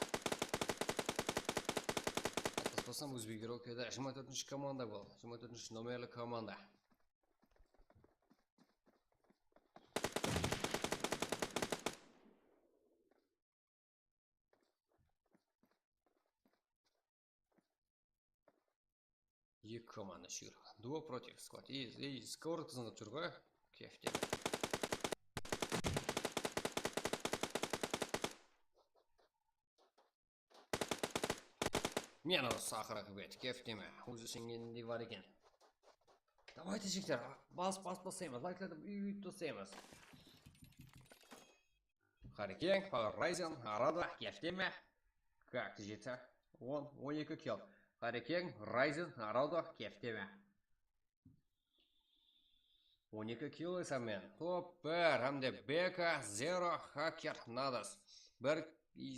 Atlaspasam, ózbek igrok edi. Jigirma tórtinshi komanda bul. Jigirma tórtinshi nomerli komanda. Eki komanda júr. Duo против squad. Ey, ey, skor qızınıp júr ǵoy. Kefte. Men usı aqırı kibet, kefteme. Ózi isengendey bar eken. Давайте, jigitler, bas, bas, basaymız. Layklardı úyip tasaymız. Qarekeń, Power Ryzen, arada, kefteme. Как, jeti, on, on eki kill. Qarekeń, Ryzen, arada, kefteme. On eki kill esamen. Top bir, hám de B K zero, Hacker, Nadas. Bir,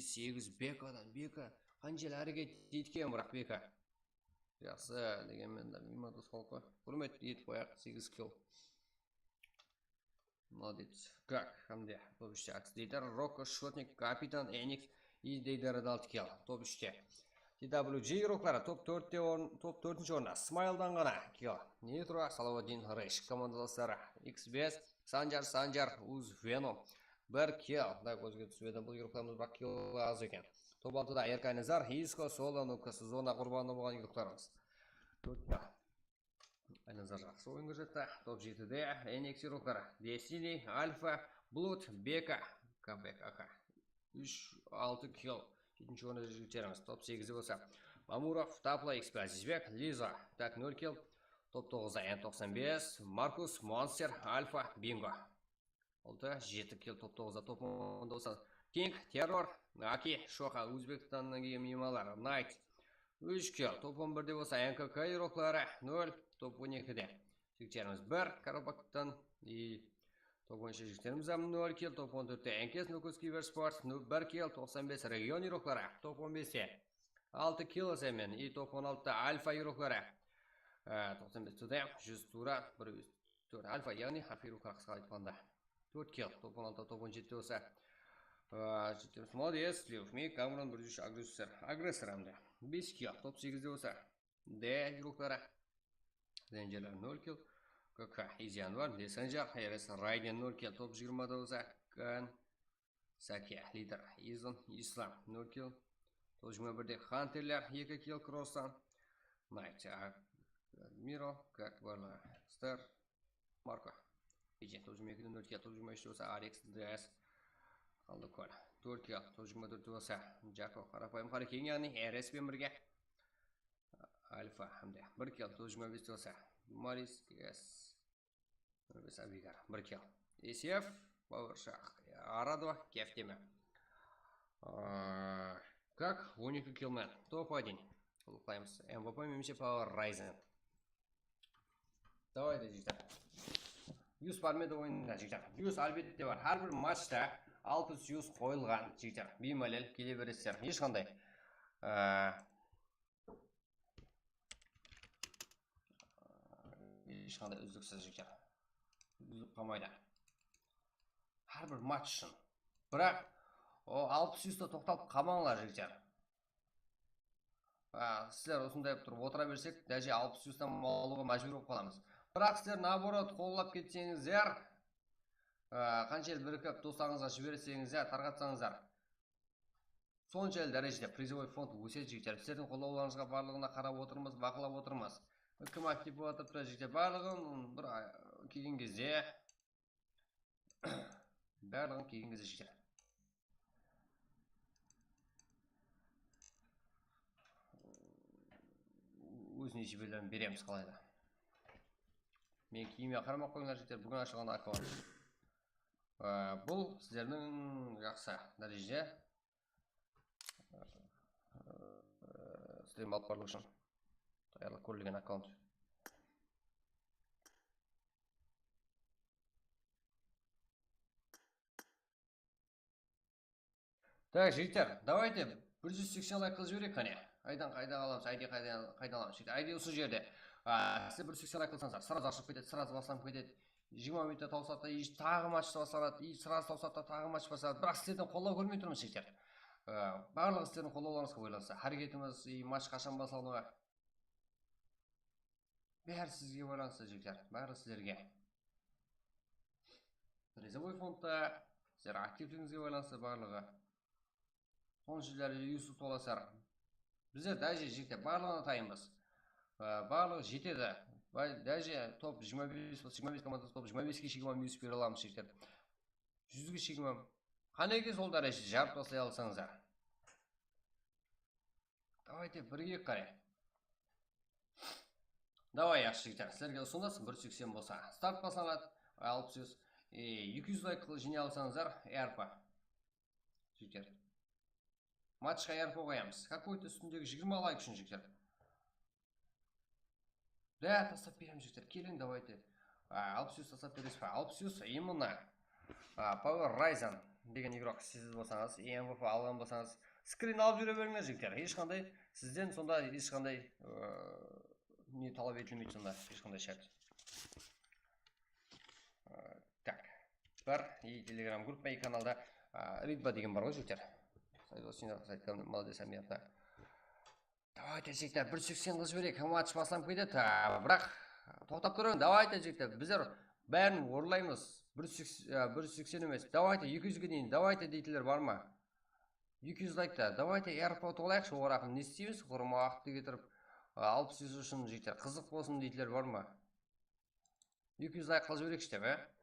segiz B K dan, B K qanshelli háreket etken, biraq B K. Jaqsı, degenmen de, miymandos xalqı. Húrmet etip qoyaq, segiz kill. Молодец. Как? Hám de top úshte Aks Deydar, Rokko, Shotnik, Kapitan, Enix, i Deydar da altı kill. Top úshte. T W G igrokları top tórtte orın, top tórtinshi orında. Smayldan ǵana kill. Nitro, Salawaddin, Resh komandadasları. X bes, Sanjar, Sanjar, Uz, Venom. Bir kill. Da, kózge túsip edi. Bul igroklarımız biraq kill az eken. Top altıda Erk Aynazar, Isko, Solo, Nukas, zona qurbanı bolǵan igroklarımız. Tórt kill. Aynazar jaqsı oyın kórsetti. Top jetide Enix igrokları. Destiny, Alfa, Blood, B K, K B K. Úsh, altı kill. Jetinshi orında jigitlerimiz. Top segizde bolsa Mamurov, Tapla, X P Azizbek, Liza. Tak, nol kill. Top toǵızda N toqsan bes, Markus, Monster, Alfa, Bingo. Altı, jeti kill top toǵızda, top onda bolsa King, Terror, Aki, Shoxa, Ózbekstannan kelgen miymanlar, Knight. Úsh kill, top on birde bolsa N K K igrokları, nol, top on ekide. Jigitlerimiz bir, Karabaktan, i top on úshte jigitlerimiz hám nol kill, top on tórtte N K S, Nukus Kibersport, nu-, bir kill, toqsan bes Region igrokları, top on beste. Altı kill esamen, i top on altıda Alfa igrokları. Á, toqsan bes Tudem, júz Tura, bir Tórt Alfa, yaǵnıy Hafiru qısqa aytqanda. Tórt kill, top on altı, top on jetide bolsa. Aa, jetimiz, молодец, Levmi, Kamron, bir júz úsh, Agressor, Agressor hám de. Bes kill, top segizde bolsa. D igrokları. Zenjerler nol kill. K K, Izyan bar, Messenjer, R S Raiden nol kill, top jigirmada bolsa. Kan, Sake, Lider, Izın, Islam, nol kill. Top jigirma birde Hunterler, eki kill, Krossan. Knight, a, Miro, Kak, Barla, Star, Marko. Ece, top jigirma ekide nol kill, top jigirma úshte bolsa Alex, D S, qaldı Kol. Tórt kill, top jigirma tórtte bolsa Jako, Qarapayım Qarekeń, yaǵnıy R S penen birge. Alfa, hám de bir kill, top jigirma beste bolsa Maris, G S. Biz Abigar, bir kill. S F, Power Shark, Arado, kefteme. Aa, Как? On eki killman. Top один. Ulıqlaymız. M V P менимше Power Ryzen. Давайте, jigitler. Yus bar ma edi oyında, jigitler? Yus, álbette, bar. Hár bir matchta alpıs yus qoyılǵan, jigitler. Biymálel kele beresizler. Hesh qanday, e, hesh qanday úzliksiz, jigitler. Úzilip qalmaydı. Hár bir match ushın. Biraq, o alpıs yusta toqtalıp qalmańlar, jigitler. A, sizler usınday turıp otıra bersek, dáje alpıs yustan alıwǵa májbúr bolıp qalamız. Biraq sizler, наоборот, qollap ketseńizler, a, qanshelli birikip doslarıńızǵa jiberseńizler, tarqatsańızlar, sonshelli dárejede prizovoy fond ósedi, jigitler. Sizlerdiń qollawlarıńızǵa barlıǵına qarap otırmız, baqlap otırmız. Kim aktiv bolıp atırıptı, jigitler, barlıǵın bir, a, kelgen gezde Barlıǵın kelgen gezde jigitler. Óz nesiypelerin beremiz qalayda. Meniń kiyimime qaramay qoyıńlar, jigitler. Búgin ashılǵan akkaunt. Á, bul sizlerdiń jaqsı dárejede, á, strim alıp barıw ushın tayarlap kórilgen akkaunt. Так, jigitler, давайте bir júz seksen layk qılıp jibereyik, qáne. Aydan qayda alamız, ayde qayda, qayda alamız, jigitler. Ayde usı jerde. A, sizler bir júz seksen layk qılsańızlar, srazı ashılıp ketedi, srazı baslanıp ketedi. Jigirma minutta tawsadı da, taǵı match baslanadı, и srazı tawsadı da, taǵı match baslanadı. Biraq sizlerden qollaw kórmey turmız, jigitler. A, barlıǵı sizlerdiń qollawlarıńızǵa baylanıslı. Háreketimiz, и match qashan baslanıwı. Bári sizge baylanıslı, jigitler. Bári sizlerge. Prizovoy fondta, sizler aktivligińizge baylanıslı barlıǵı. Sonshı dárejede yusız tolasar. Bizler dáje, jigitler, barlıǵına tayınbız. Á, barlıǵı jetedi. Ba-, dáje top jigirma bes bolsa, jigirma bes komandası top jigirma beske shekem minus bere alamız, jigitler. Júzge shekem. Qánekey, sol dárejede jarıp taslay alsańızlar. Давайте, birge qarayıq. Давай, jaqsı, jigitler, sizlerge usınıs, bir júz seksen bolsa start baslanadı, alpıs yus, e, eki júz layk qılıp jıynay alsańızlar, E R P. Jigitler. Matchqa E R P qoyamız. Какой-то ústindegi jigirma layk ushın, jigitler. Da, taslap beremiz, jigitler. Keliń, давайте. A, alpıs yus taslap beresiz be? Alpıs yus, именно. A, Power Ryzen degen igrok siz bolsańız, M V P alǵan bolsańız, skrin alıp júre berińler, jigitler. Hesh qanday, sizden sonda hesh qanday, ıı, ne talap etilmeydi sonda, hesh qanday shárt. Aa, tak. Bar, и Telegram gruppa, и kanalda, aa, Ritba degen bar ǵoy, jigitler. Saydo, sen saytkan, молодец, Amir, tak. Давайте, jigitler, bir júz seksen qılıp jibereyik, match baslanıp ketedi. Aa, biraq, toqtap turıń, давайте, jigitler, bizler bárin orınlaymız. Bir júz seksen, aa, bir júz seksen emes, давайте, eki júzge deyin, давайте deytiler bar ma? Eki júz laykta, давайте, E R P tolayıq, shıǵaraqın ne isteymiz? Qurma waqıttı ketirip, aa, alpıs yus ushın, jigitler, qızıq bolsın deytiler bar ma? Eki júz layk qılıp jibereyikshi dep, e?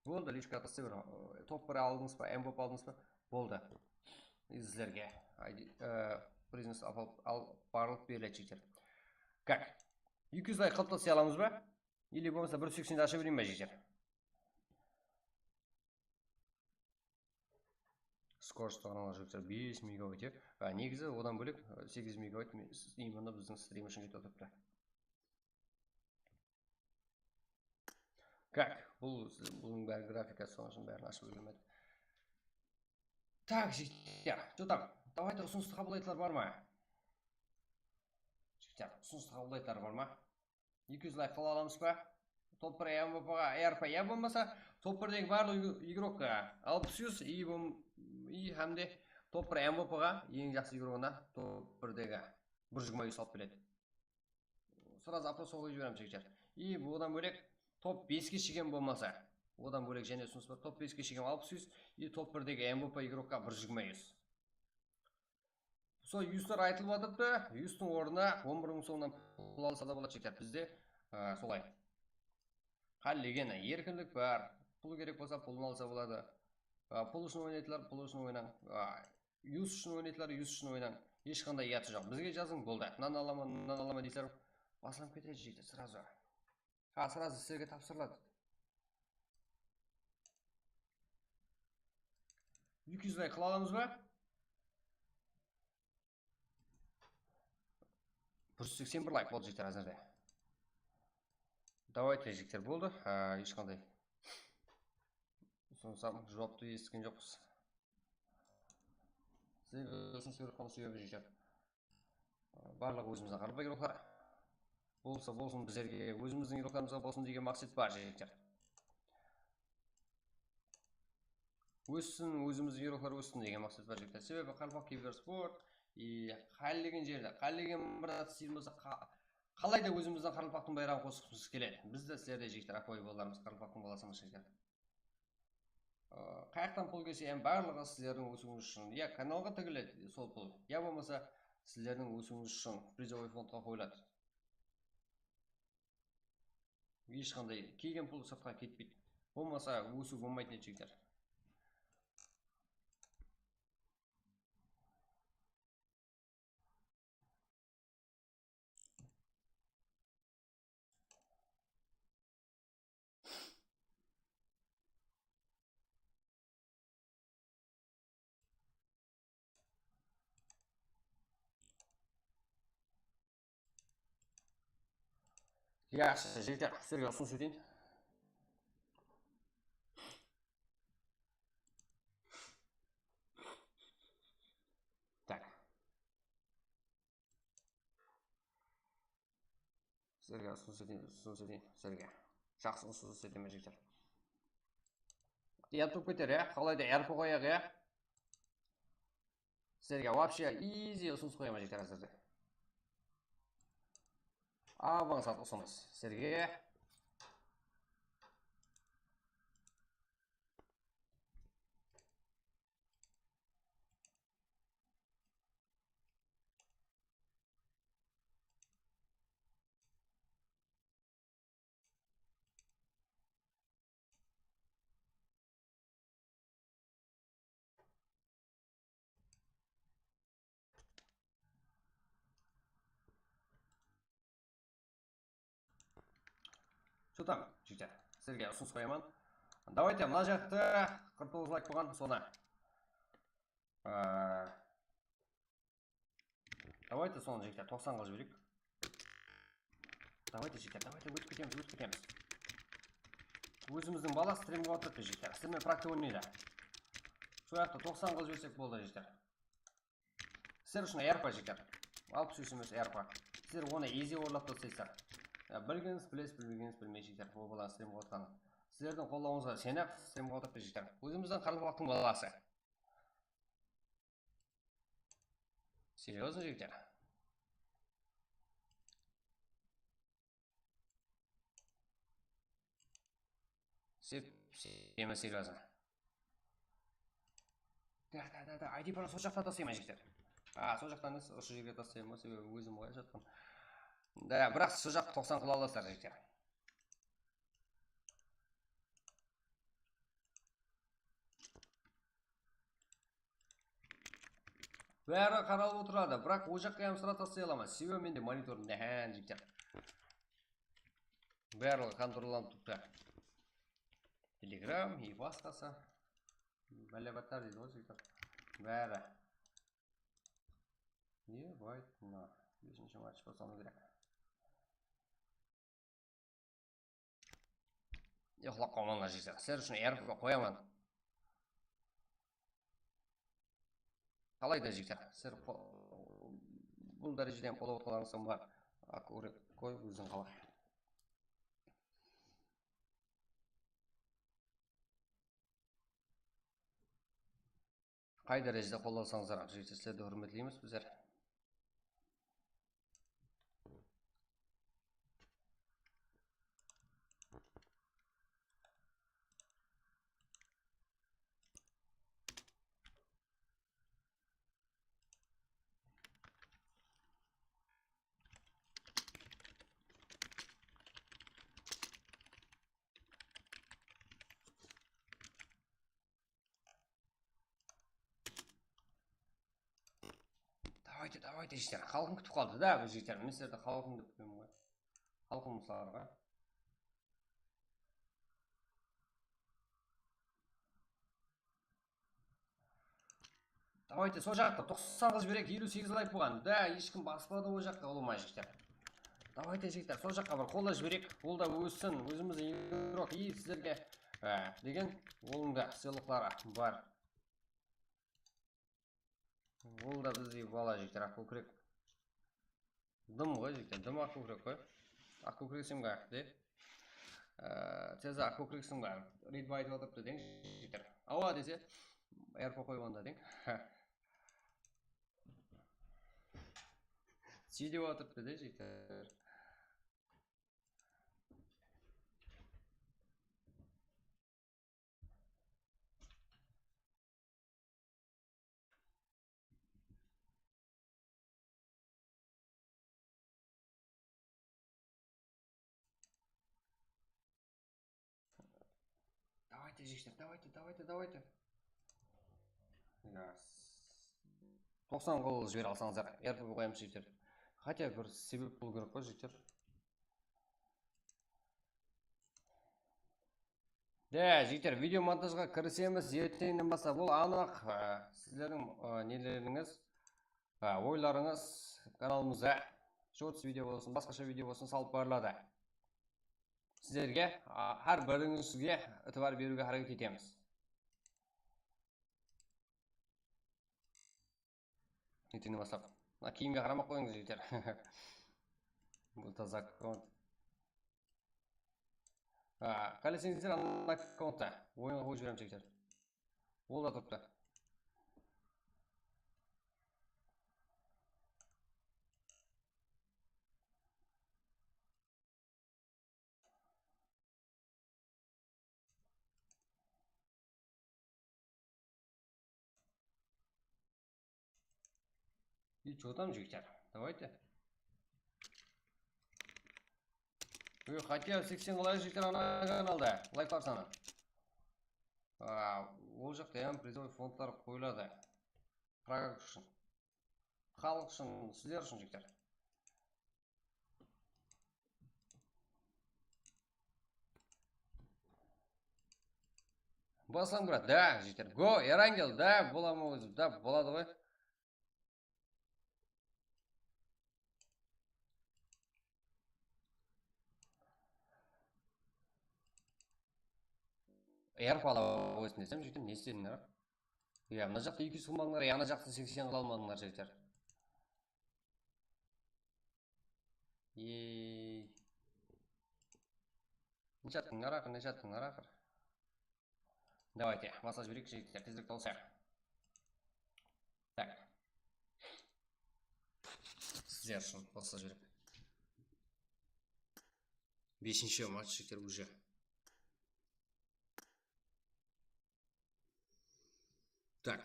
Boldı, lichka taslay ber. Top bir aldıńız ba, M V P aldıńız ba? Boldı. Sizlerge. Aydı, e, prizmiz al, al, barlıq beriledi, jigitler. Как? Eki júz layk qılıp taslay alamız ba? Или bolmasa bir júz seksen ashıp bereyin ba, jigitler? Скорость analar, jigitler, bes megabayt, ya. A, negizi odan bólek, e, segiz megabayt me-, s-, именно bizdiń strim ushın ketip atırıptı. Как? Bul, bunıń bári grafika, sonıń ushın bárin ashıp úlgermedim. Так, jigitler, что там? Давайте, usınıstı qabıllaytuǵınlar bar ma? Jigitler, usınıstı qabıllaytuǵınlar bar ma? Eki júz layk qıla alamız ba? Top bir M V P ǵa E R P, ya bolmasa top birdegi barlıq ig-, igrokqa alpıs yus, и bom-, и hám de top bir M V P ǵa, eń jaqsı igrogına top birdegi bir júz jigirma yus alıp keledi. Сразу опрос qoyıp jiberemiz, jigitler. И odan bólek top beske shekem bolmasa, odan bólek jáne usınıs bar. Top beske shekem alpıs yus, и top birdegi M V P igrokqa bir júz jigirma yus. Sol yuslar aytılıp atırıptı, yustıń ornına on bir mıń somnan pul alsa da boladı, jigitler. Bizde, a, solay. Qálegen erkinlik bar. Pul kerek bolsa, pulın alsa boladı. A, pul ushın oynaydılar, pul ushın oynań. A, yus ushın oynaydılar, yus ushın oynań. Hesh qanday uyatı joq. Bizge jazıń, boldı. Mınanı alaman, mınanı alaman deysizler. Baslanıp ketedi, jigitler, сразу. Ha, сразу sizlerge tapsırıladı. Eki júz layk qıla alamız ba? Bir júz seksen bir layk boldı, jigitler, házirde. Davayte, jigitler, boldı. Ha, hesh qanday. Usınıs juwaptı esitken joqpız. Sizlerge usınıs berip qalǵan sebebi, jigitler, barlıǵı ózimizdiń qaraqalpaq igroklar. Bolsa bolsın, bizlerge ózimizdiń iroklarımızǵa bolsın degen maqset bar, jigitler. Óssin, ózimizdiń iroklar óssin degen maqset bar, jigitler. Sebebi qaraqalpaq kibersport, e, qállegen jerde, qállegen bir zat isleymiz bolsa, qa-, qalayda ózimizdiń qaraqalpaqtıń bayraǵın qosqımız keledi. Biz de sizlerde, jigitler, ápiwayı balalarımız, qaraqalpaqtıń balasımız, jigitler. Aa, qayaqtan pul kelse, em, barlıǵı sizlerdiń ósiwińiz ushın. Ya kanalǵa tigiledi sol pul, ya bolmasa sizlerdiń ósiwińiz ushın prizovoy fondqa qoyıladı. Hesh qanday kelgen pul sırtqa ketpeydi. Bolmasa ósiw bolmaydı, jigitler. Yaqshı, jigitler, sizlerge usınıs eteyin. Tak. Sizlerge usınıs eteyin, usınıs eteyin, sizlerge. Jaqsı usınıs etemen, jigitler. Yatıp keter, ya. Qalayda R P qoyaq, ya. Sizlerge вообще easy usınıs qoyaman, jigitler, házirde. Avansat usınıs sizlerge. Что там, jigitler? Sizlerge usınıs qoyaman. Давайте, mına jaqta qırq toǵız layk bolǵan, sonı. Aa, Давайте sonı, jigitler, toqsan qılıp jibereyik. Давайте, jigitler, давайте, ótip ketemiz, ótip ketemiz. Ózimizdiń bala strim qılıp atırıptı, jigitler. Sizler menen praktika oynaydı. Sol jaqta toqsan qılıp jibersek boldı, jigitler. Sizler ushın R P, jigitler. Alpıs úsh emes, R P. Sizler onı easy orlap taslaysızlar. Ya, bilgenińiz bilesiz, bilmegeningiz bilmeysiz, jigitler. Bul bala strim qılıp atqanın. Sizlerdiń qollawıńızǵa isenip strim qılıp atırıptı, jigitler. Ózimizdiń qaraqalpaqtıń balası. Серьёзно, jigitler? Sep-, sep-, serýozno. Da, da, da, da, I D-ni sol jaqqa taslayman, jigitler. A, sol jaqtan emes, usı jerge taslayman, sebebi ózim qoyıp atırman. Da, biraq sol jaqqa toqsan qıla alasızlar, jigitler. Bári qaralıp otıradı, biraq ol jaqqa hám sıra taslay alaman. Sebebi mende monitor, há, jigitler. Barlıǵı kontrollanıp turıptı. Telegram, e, basqası. Bálebatlar deydi ǵoy, jigitler. Bári. Ne, bayt, mına, besinshi match baslanıw kerek. Uyıqlap qalmańlar, jigitler. Sizler ushın R P qoyaman. Qalayda, jigitler? Sizler qo-, bul dárejede hám qollap otqanlarıńızdan bar. Akure qoy, óziń qala. Qay dárejede qollasańızlar hám, jigitler, sizlerdi húrmetleymiz bizler. Давайте, давайте, jigitler. Xalqım kútip qaldı da, biz, jigitler. Men sizlerdi xalqım dep bilemen ǵoy. Xalqım, mıslarǵa. Davayte, sol jaqqa toqsan qıl jibereyik, eliw segiz layk bolǵan. Da, hesh kim baspadı ol jaqqa, ulıwma jigitler. Davayte, jigitler, sol jaqqa bir qollap jibereyik. Ol da óssin, ózimizdiń igrok, и sizlerge, e, degen, onıń da sıylıqları bar. Ol da bizdey bala, jigitler, aq kókirek. Dım ǵoy, jigitler, dım aq kókirek ǵoy. Aq kókirek simga, de. Ee, tez aq kókirek simga. Redbay aytıp atırıptı, deń, jigitler. Awa dese, R P qoyıp onda, deń. Sóy dep atırıptı, de, jigitler. Давайте, jigitler, давайте, давайте, давайте. Ya, toqsan qıl jibere alsańızlar, R P qoyamız, jigitler. Хотя bir sebep bolıw kerek ǵoy, jigitler. De, jigitler, video montajǵa kirisemiz, erteńnen baslap. Ol anıq, e, sizlerdiń, e, nelerińiz, e, oylarıńız kanalımızda shorts video bolsın, basqasha video bolsın, salıp barıladı. Sizlerge, a, hár birińizge itibar beriwge háreket etemiz. Erteńnen baslap. Mına kiyimge qaramay-aq qoyıńız, jigitler. Bul taza akkaunt. A, qáleseńizler, ana akkauntta oyınǵa qoyıp jiberemiz, jigitler. Ol da turıptı. И что там, jigitler? Давайте. Ой, хотя seksen qılayıq, jigitler, ana kanalda layklar sanı. A, ol jaqta hám prizovıy fondlar qoyıladı. Praga ushın. Xalıq ushın, sizler ushın, jigitler. Baslam, brat, da, jigitler. Go, Erangel, da, bola ma ózi, da, boladı ǵoy. Yarpalap ósin desem, jigitler, ne istedińler? Ya, mına jaqta eki júz qılmadıńlar, ya, ana jaqta seksen qıla almadıńlar, jigitler. Ey. Neshe attıńlar aqır, neshe attıńlar aqır. Давайте, baslap jibereyik, jigitler, tezirek tawısayıq. Так. Sizler ushın baslap jibereyik. Besinshi match, jigitler, уже. Так.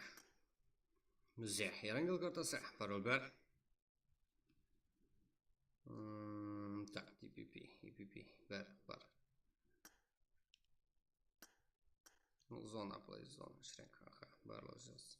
Bizde Erangel kartası, parol bar. Hmm, так, D P P, E P P, bar, bar. Zona, play zona, shrink, aha, barlaw jazdı.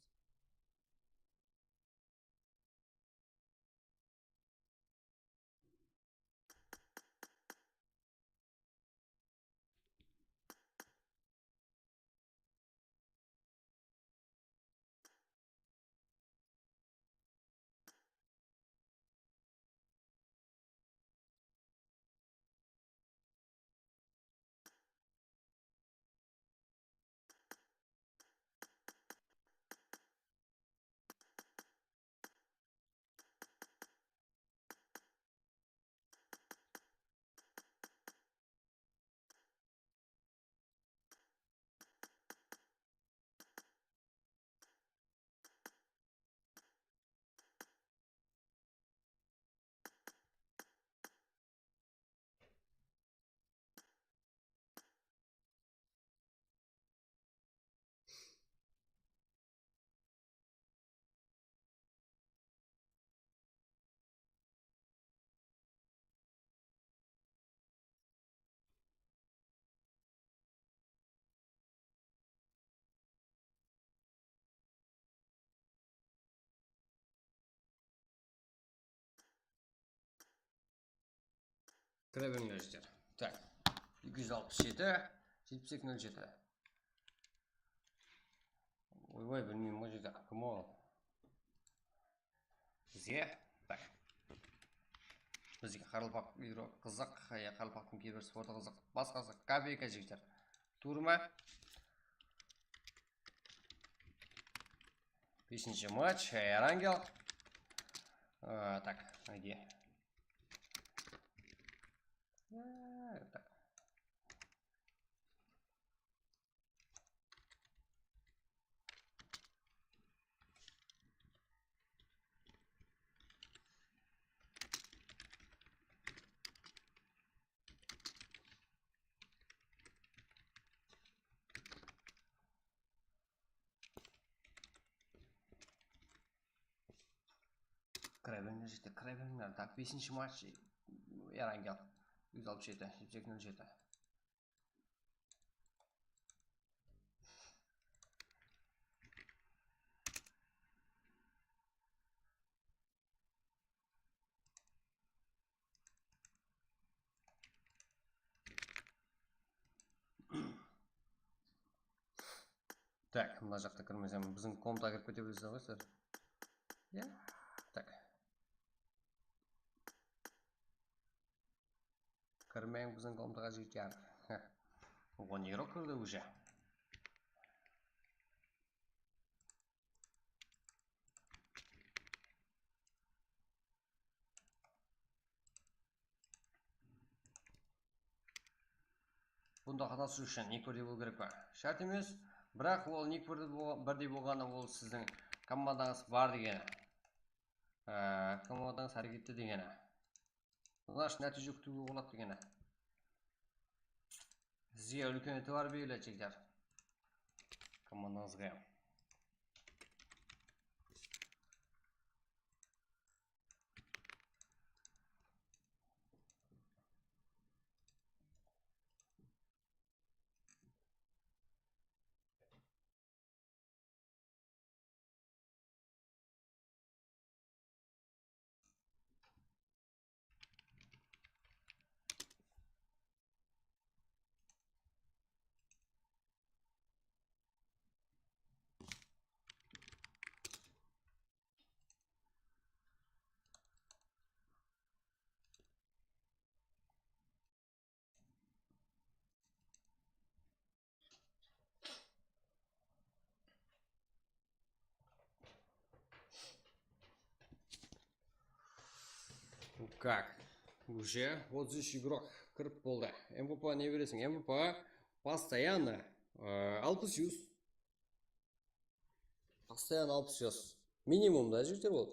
Kire berińler, jigitler. Так. Eki júz alpıs jeti, jetpis eki nol jeti. Oybay, bilmeymen ǵoy, jigitler. Kim ol? Bizge, tak. Bizge qaraqalpaq igrok qızıq, ya, qaraqalpaqtıń keybir sportı qızıq, basqası kapeyka, jigitler. Tuwrı ma? Besinshi match, Erangel. A, tak, ayde. A, tak. Kirip berińler, jigitler, kirip berińler. Tak, besinshi match, Erangel. Júz alpıs jeti, júz seksen jeti. Tak, mına jaqta kirmesem, biziń komnataǵa kirip kete beresizler ǵoy sizler. Ya, tak. Kirmeń biziń komnataǵa, jigitler. On igrok kirdi уже. Bunda qatnasıw ushın nik birdey bolıw kerek pa? Shárt emes, biraq ol nik birdey bolǵanı ol siziń komandańız bar degeni. Á, komandańız hárekette degeni. Значит, nátiyje kútiwge boladı degeni. Sizge úlken itibar beriledi, jigitler. Komandańızǵa. Как? Уже otız úsh igrok kirip boldı. MVP ne beresiń? MVP постоянно, e, alpıs júz. Постоянно alpıs júz. Minimum da, jigitler, ol.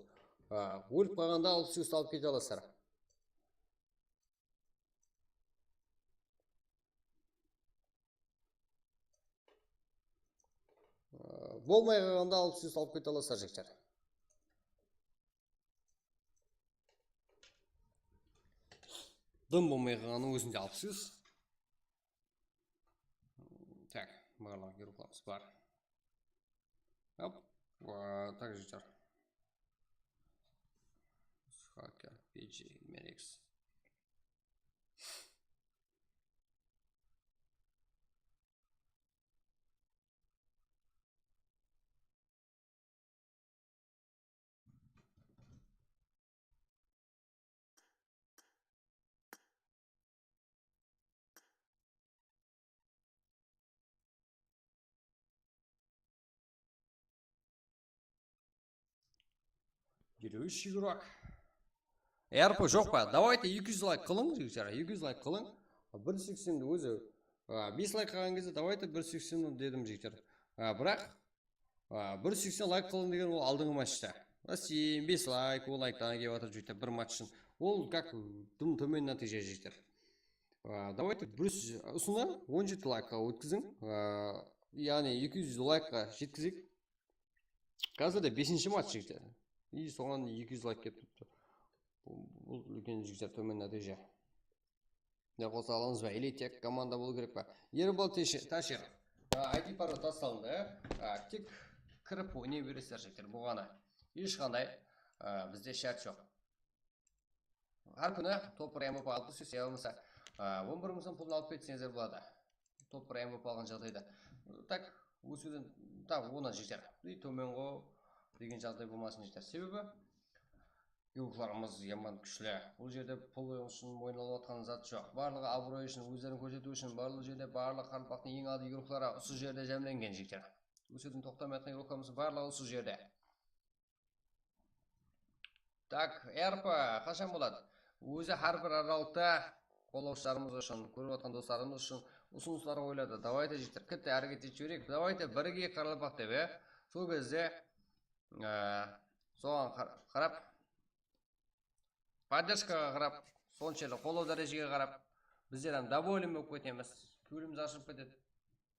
A, ólip qalǵanda alpıs júz alıp kete alasızlar. Bolmay qalǵanda alpıs júz alıp kete alasızlar, jigitler. Dım bolmay qalǵanıń ózinde alpıs júz. Tak, barlıq igroklarımız bar. Hop, a, tak, jigitler. Hacker, P G, Merix. Geliwish Shigurok. R P joq pa? Давайте eki júz layk qılıń, jigitler. Eki júz layk qılıń. Bir júz seksen ózi, a, bes layk qalǵan gezde, давайте bir júz seksen dedim, jigitler. A, biraq, a, bir júz seksen layk qılıń degen ol aldınǵı matchta. Segiz, bes layk, on layktan kelip atır, jigitler, bir match ushın. Ol как dım tómen nátiyje, jigitler. A, давайте bir júz, usını on jeti laykqa ótkiziń. A, yaǵnıy eki júz laykqa jetkizeyik. Házir de besinshi match, jigitler. I soǵan eki júz layk kelip turıptı. Bul, bul úlken, jigitler, tómen nátiyje. Ne qosa alamız ba? Ili tek komanda bolıw kerek pa? Erbal Teshi-, Tashir. A, I D parol taslandı. A, tek kirip oynay beresizler, jigitler, bolǵanı. Hesh qanday, a, bizde shárt joq. Hár kúni top bir M V P alıp túsese, ya bolmasa, a, on bir mıń sum pulın alıp ketseńizler boladı. Top bir M V P alǵan jaǵdayda. Tak, ósiwden, tak, onnan jeter. I tómen ǵo degen jaǵday bolmasın, jeter. Sebebi, Igroklarımız yaman kúshli. Bul jerde pul ushın oynalıp atqan zat joq. Barlıǵı abıroy ushın, ózlerin kórsetiw ushın, barlıq jerde barlıq qaraqalpaqtıń eń adi igrokları usı jerde jámlengen, jigitler. Ósewden toqtamay atqan igroklarımız barlıǵı usı jerde. Tak, R P qashan boladı? Ózi hár bir aralıqta qollawshılarımız ushın, kórip atqan doslarımız ushın usınıslar qoyıladı. Davayte, jigitler, kitti háreket etip jibereyik. Davayte, birigeyik qaraqalpaq dep, e. Sol gezde, e, soǵan qar-, qarap, podderjkaǵa qarap, sonshelli qollaw dárejege qarap, bizler hám dovolniy bolıp ketemiz. Kewlimiz ashılıp ketedi.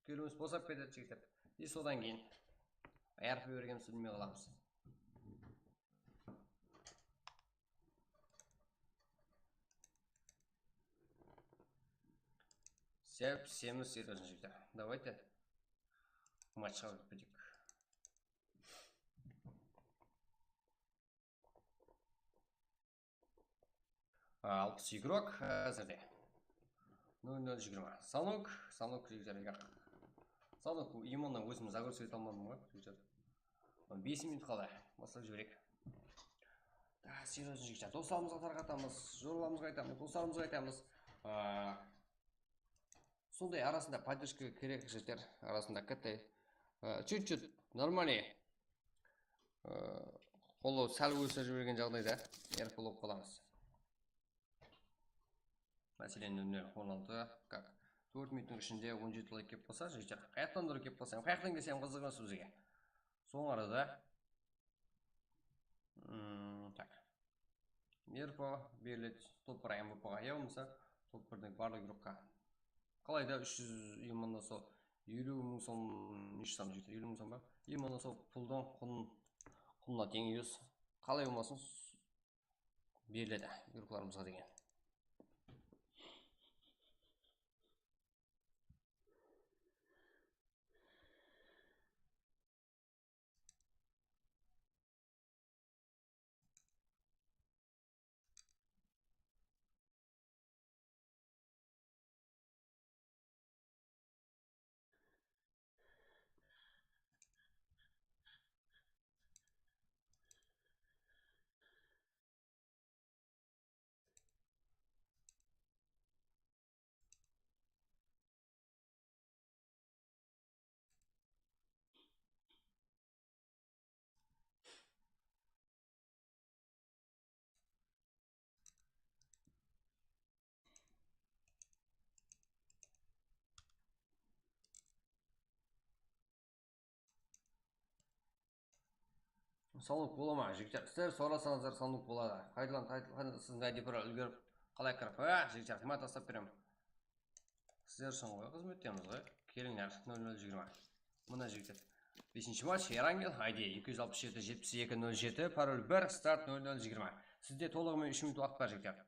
Kewlimiz bosap ketedi, jigitler. И sodan keyin R P bergenimiz bilmey qalamız. Sep, semiz, seryoznıy jigitler. Davayte. Matchqa kirip keteyik. Alpıs igrok házirde. Nol nol jigirma. Stanok, stanok, jigitler, yaq. Stanok, именно ózim загрузка ete almadım ǵoy, jigitler. Bes minut qaldı. Baslap jibereyik. Da, seryoznıy, jigitler. Doslarımızǵa tarqatamız, joralarımızǵa aytamız, doslarımızǵa aytamız. A, Sonday arasında podderjka kerek, jigitler, arasında kattay, e, чуть-чуть нормальный, e, qollaw sál ósirip jibergen jaǵdayda R P bolıp qalamız. Máselen, nol nol on altı, как, tórt minuttıń ishinde on jeti layk kelip qalsa, jigitler, qayaqtan durıp kelip qalsa, qayaqtan kelse hám qızıq emes bizge. Soń arada, mm, так. R P beriledi top bir M V P ǵa ya bolmasa top birdiń barlıq igrokqa. Qalayda úsh júz, именно sol eliw mıń som, neshe som jigitler, eliw mıń som ba? Именно sol puldıń qun, qunına teń, ios. Qalay bolmasın, beriledi igroklarımızǵa degen. Stanok bola ma, jigitler? Sizler sorasańızlar, stanok boladı. Qaydadan, qaydadan, siziń I D bir úlgerip, qalay kirip? Ha, jigitler, ma taslap beremen. Sizler ushın ǵoy, xızmettemiz ǵoy. Kelińler, nol nol jigirma. Mına jigitler. Besinshi match, Erangel, I D eki júz alpıs jeti, jetpis eki, nol jeti, parol bir, start nol nol jigirma. Sizde tolıǵı menen úsh minut waqıt bar, jigitler.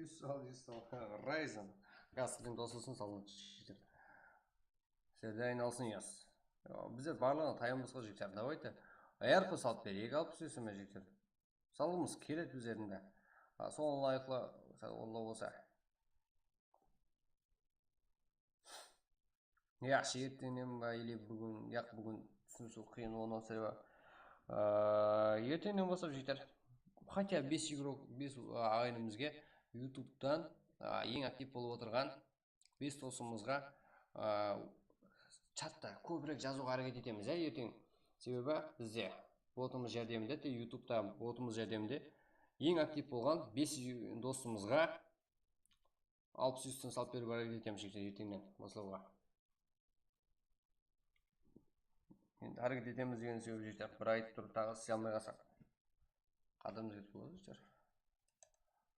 Júz sal, júz sal. Ryzen. Gazkilin dosılsın, salın jigitler. Sizlerde aynalsın, yaz. Bizler barlıǵına tayamız ǵo, jigitler. Davayte. R P salıp bereyik, alpıs jigitler. Salǵımız keledi bizlerdiń de. A, soǵan ılayıqlı, sal ollap bolsa. Yaqshı, erteńnen ba, ili búgin, yaq, búgin túsinisiw qıyın, onnan sebep, a, erteńnen baslap jeter. Хотя bes igrok, bes, a, aǵaynimizge YouTube'tan, a, eń aktiv bolıp otırǵan bes dosımızǵa, a, chatta kóbirek jazıwǵa háreket etemiz, ya, erteń. Sebebi bizde botımız járdeminde, te, YouTube'ta botımız járdeminde eń aktiv bolǵan bes dosımızǵa alpıs júzden salıp berip háreket etemiz erteńnen baslawǵa. Endi háreket etemiz degen sóz jigitler. Bir aytıp turıp taǵı isley almay qalsaq, qadamımız ketip qaladı jigitler.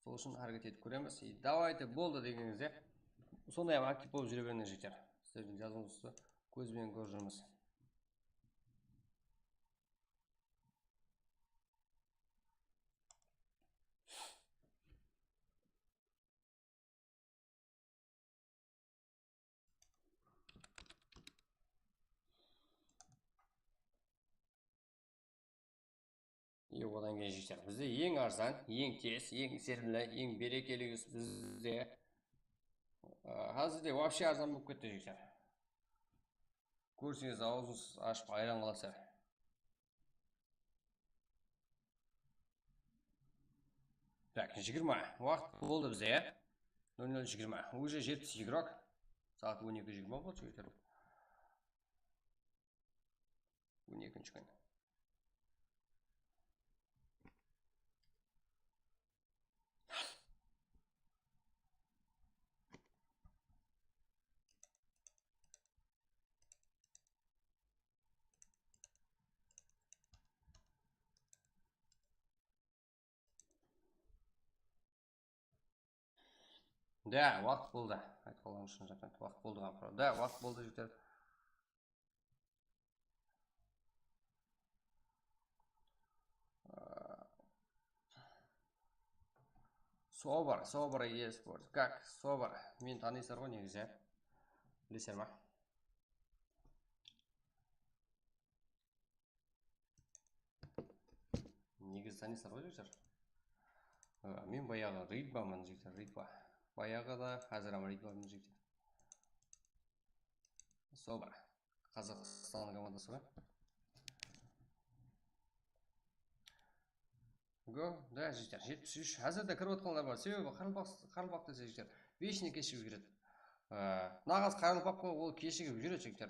Sol ushın háreket etip kóremiz. И давайте, boldı degeningizde, sonday hám aktiv bolıp júre berińiz jigitler. Sizlerdiń jazıwıńızdı kóz benen kórip júrmiz. И odan keyin jigitler, bizde eń arzan, eń tez, eń isetimli, eń berekeli bizde. A, házirde вообще arzan bolıp ketti jigitler. Kórseńiz, awzıńız ashıp hayran qalasızlar. Так, jigirma. Waqıt boldı bizde, ya. Nol nol jigirma. Уже jetpis igrok. Saat on eki jigirma boldı jigitler. On ekinshi kún. Да, waqıt boldı. Aytıp qalǵanım ushın, waqıt boldı, ǵapır. Да, waqıt boldı, jigitler. Sobar, Sobar eSport. Как? Sobar. Meni tanıysızlar ǵoy, negizi. Bilesizler ma? Negizi tanıysızlar ǵoy, jigitler. A, men bayaǵı Ridbaman, jigitler, Ridba. Bayaǵı da, házir hám Ridbaman, jigitler. Sobar. Qazaqstannıń komandası ǵoy. Go, da, jigitler, jetpis úsh. Házir de kirip atqanlar bar. Sebebi qaraqalpaq, qaraqalpaq dese, jigitler, вечно keshigip júredi. A, naǵız qaraqalpaq ǵoy, ol keshigip júredi, jigitler.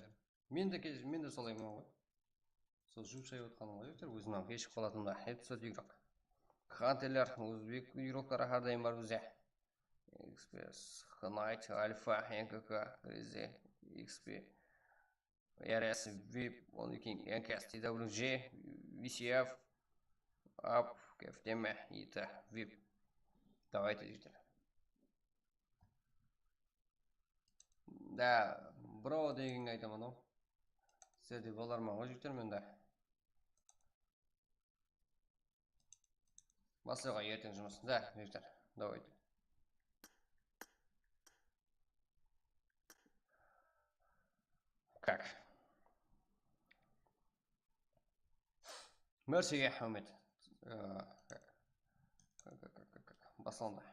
Men de, men de solayman ǵoy. Sol juwıp shayıp otqanım ǵoy, jigitler, ózim hám keshigip qalatınımda. Jetpis tórt igrok. Hunterler, ózbek igrokları hár dayım bar bizde. Express, Knight, Alpha, N K K, Crazy, X P, R S, vip, onnan keyin N K S, T W J, V C F, Up, Kefteme, Ita, vip. Давайте, jigitler. Да, bro degenge aytaman-aw. Sizlerde bolarman ǵoy, jigitler, mende. Baslayıq erteń jumısın. Да, jigitler, давайте. Как? Márshege áwmet. Ee, baslandı.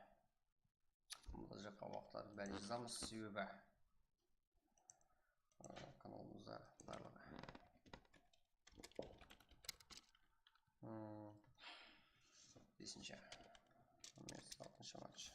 Bul jaqqa waqıtlardı bárin jazamız, sebebi, ee, kanalımızda barlıǵı. Hmm, besinshi. Altınshı match.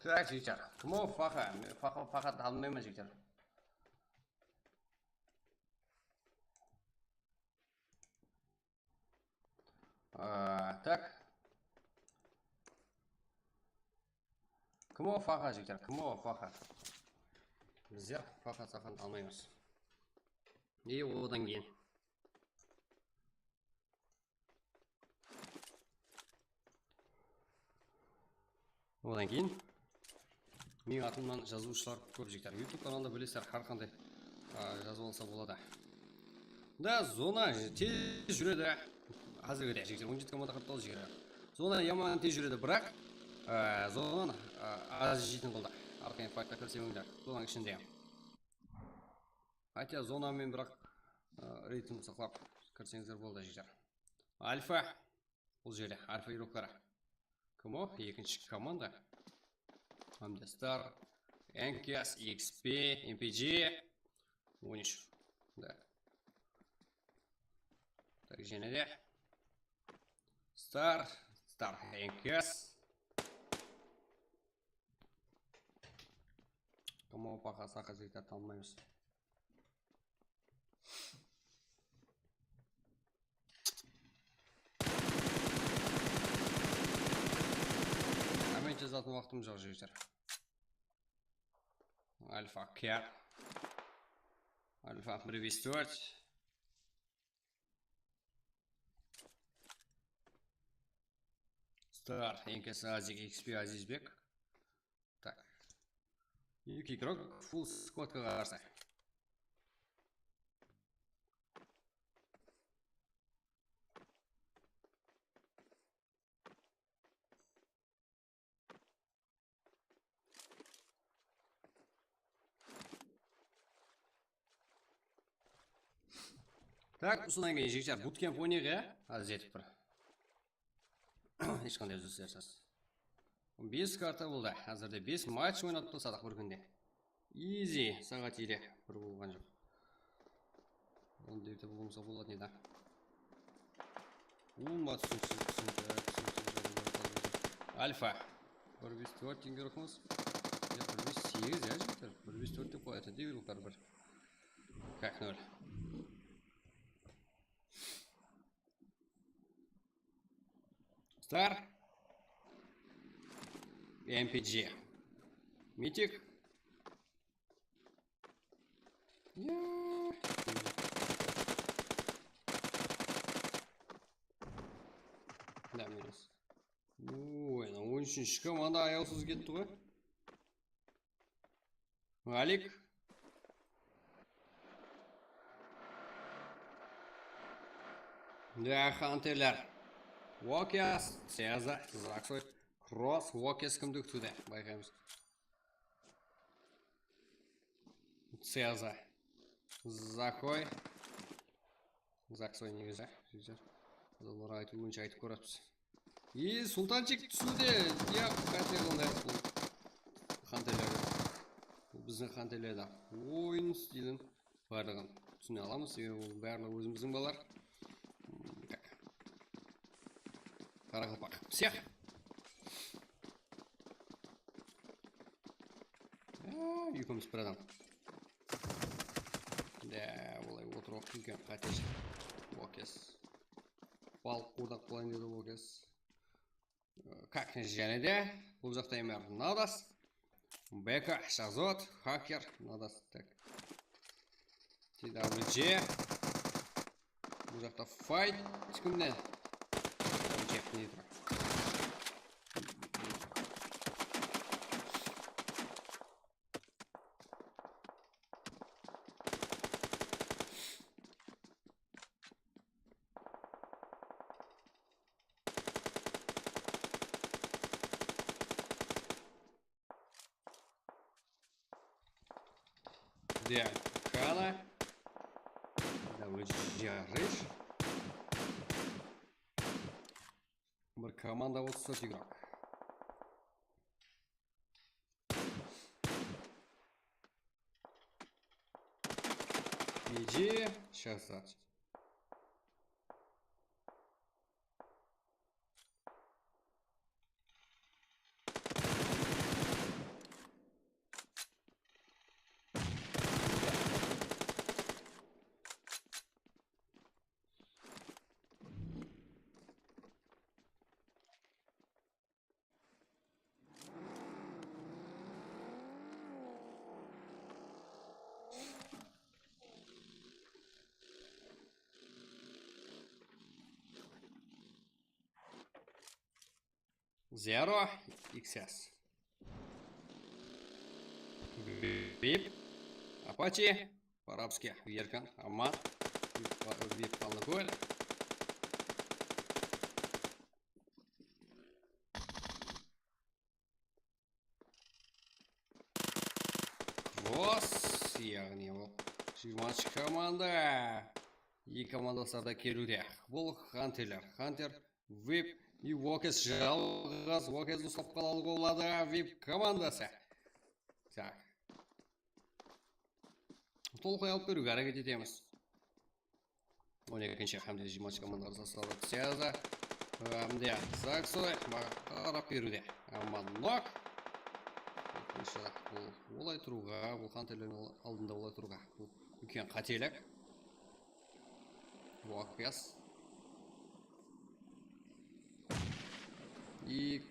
Tak, jigitler. Kim o, Faxa? Men Faxa, Faxa tanımayman, jigitler. Aa, tak. Kim o, Faxa, jigitler? Kim o, Faxa? Bizler Faxa-Saxanı tanımayman. E, odan keyin. Odan keyin meniń atımnan jazıwshılar kóp, jigitler. YouTube kanalda bilesizler, hár qanday, a, jazıp alsa boladı. Da, zona tez júredi. Házirgide, jigitler, on jeti komanda qırq toǵız jigitler. Zona yaman tez júredi, biraq, a, zonanı, a, az jeytin qıldı. Arqayın faytqa kirseńler, zonanıń ishinde. Hátya zona menen biraq, a, ritm saqlap kirseńizler boladı, jigitler. Alfa. Bul jerde Alfa igrokları. Kim o? Ekinshi komanda. Hám de Star, N K S, X P, M P G, on úsh. Da. Tak, jáne de. Star, Star, N K S. Kim o, Faxa-Saxa, jigitler, tanımayman. Komment jazatın waqtım joq, jigitler. Alfa K. Alfa bir bes tórt. Star, N K S, Azik, X P, Azizbek. Tak. Eki igrok full skladka qarsı. Tak, usınnan keyin, jigitler, butkemp oynayıq, ya? Házir jetip tur. Hesh qanday úzilislersiz. Bes karta boldı. Házirde bes match oynap tasadıq bir kúnde. Easy, saǵat ele bir bolǵan joq. Onday etip bolmasa bolatın edi. Uma, túsiniksiz, túsiniksiz, túsiniksiz. Alfa. Bir bes tórt degen ruxımız. Ya, bir bes segiz, ya, jigitler. Bir bes tórt dep qoyatın, dep ruxlar bir. Как nol. Star. M P G. Mitik. Ya. Da, minus. Oy, on úshinshi komanda ayawsız ketti ǵoy. Alik. Ya, Hanterler. Walkers, Ceza, Zaksoy, Cross, Walkers kimdi kútiwde? Bayqaymız. Ceza. Zaksoy. Zaksoy negizi. Adamlar aytıw boyınsha aytıp kóremiz. E, Sultanchik túsiwde. Ya, qáte qıldı bul. Hanterler. Bul biziń Hanterler da. Oyın stilin barlıǵın túsine alamız. Sebebi bul barlıǵı ózimizdiń balalar. Hmm, tak. Qaraqalpaq. Всех. Ya, ekewimiz bir adam. Da, olay otırıp úlken qáte. Walkers. Balıq qurdaq bolayın dedi Walkers. Как jáne de, bul jaqta M R Nadas. B K Shazot, Hacker, Nadas, tak. T W G. Bul jaqta fight kimde? T W G Nitro. Diana. Da, ózi jaraydı. Bir komanda otız tórt igrok. Иди, щас. Zero, X S. Vip, Apache, по-арабски, erkin, aman. Vip, Qanlıkól. Cross, yaǵnıy ol jigirmanshı komanda. Eki komandası da keliwde. Bul Hunterler. Hunter, Vip, i Vokes jalǵız. Vokes uslap qalalı boladı. Vip komandası. Tak. Tolqay alıp beriwge háreket etemiz. On ekinshi hám de jigirmanshı komandalar sastawı Tyaza hám de Zaksoy qarap beriwde. Amma nok. Bul olay turıwǵa, bul Hunterlerdiń aldında olay turıwǵa. Bul úlken qátelik. Vokes. I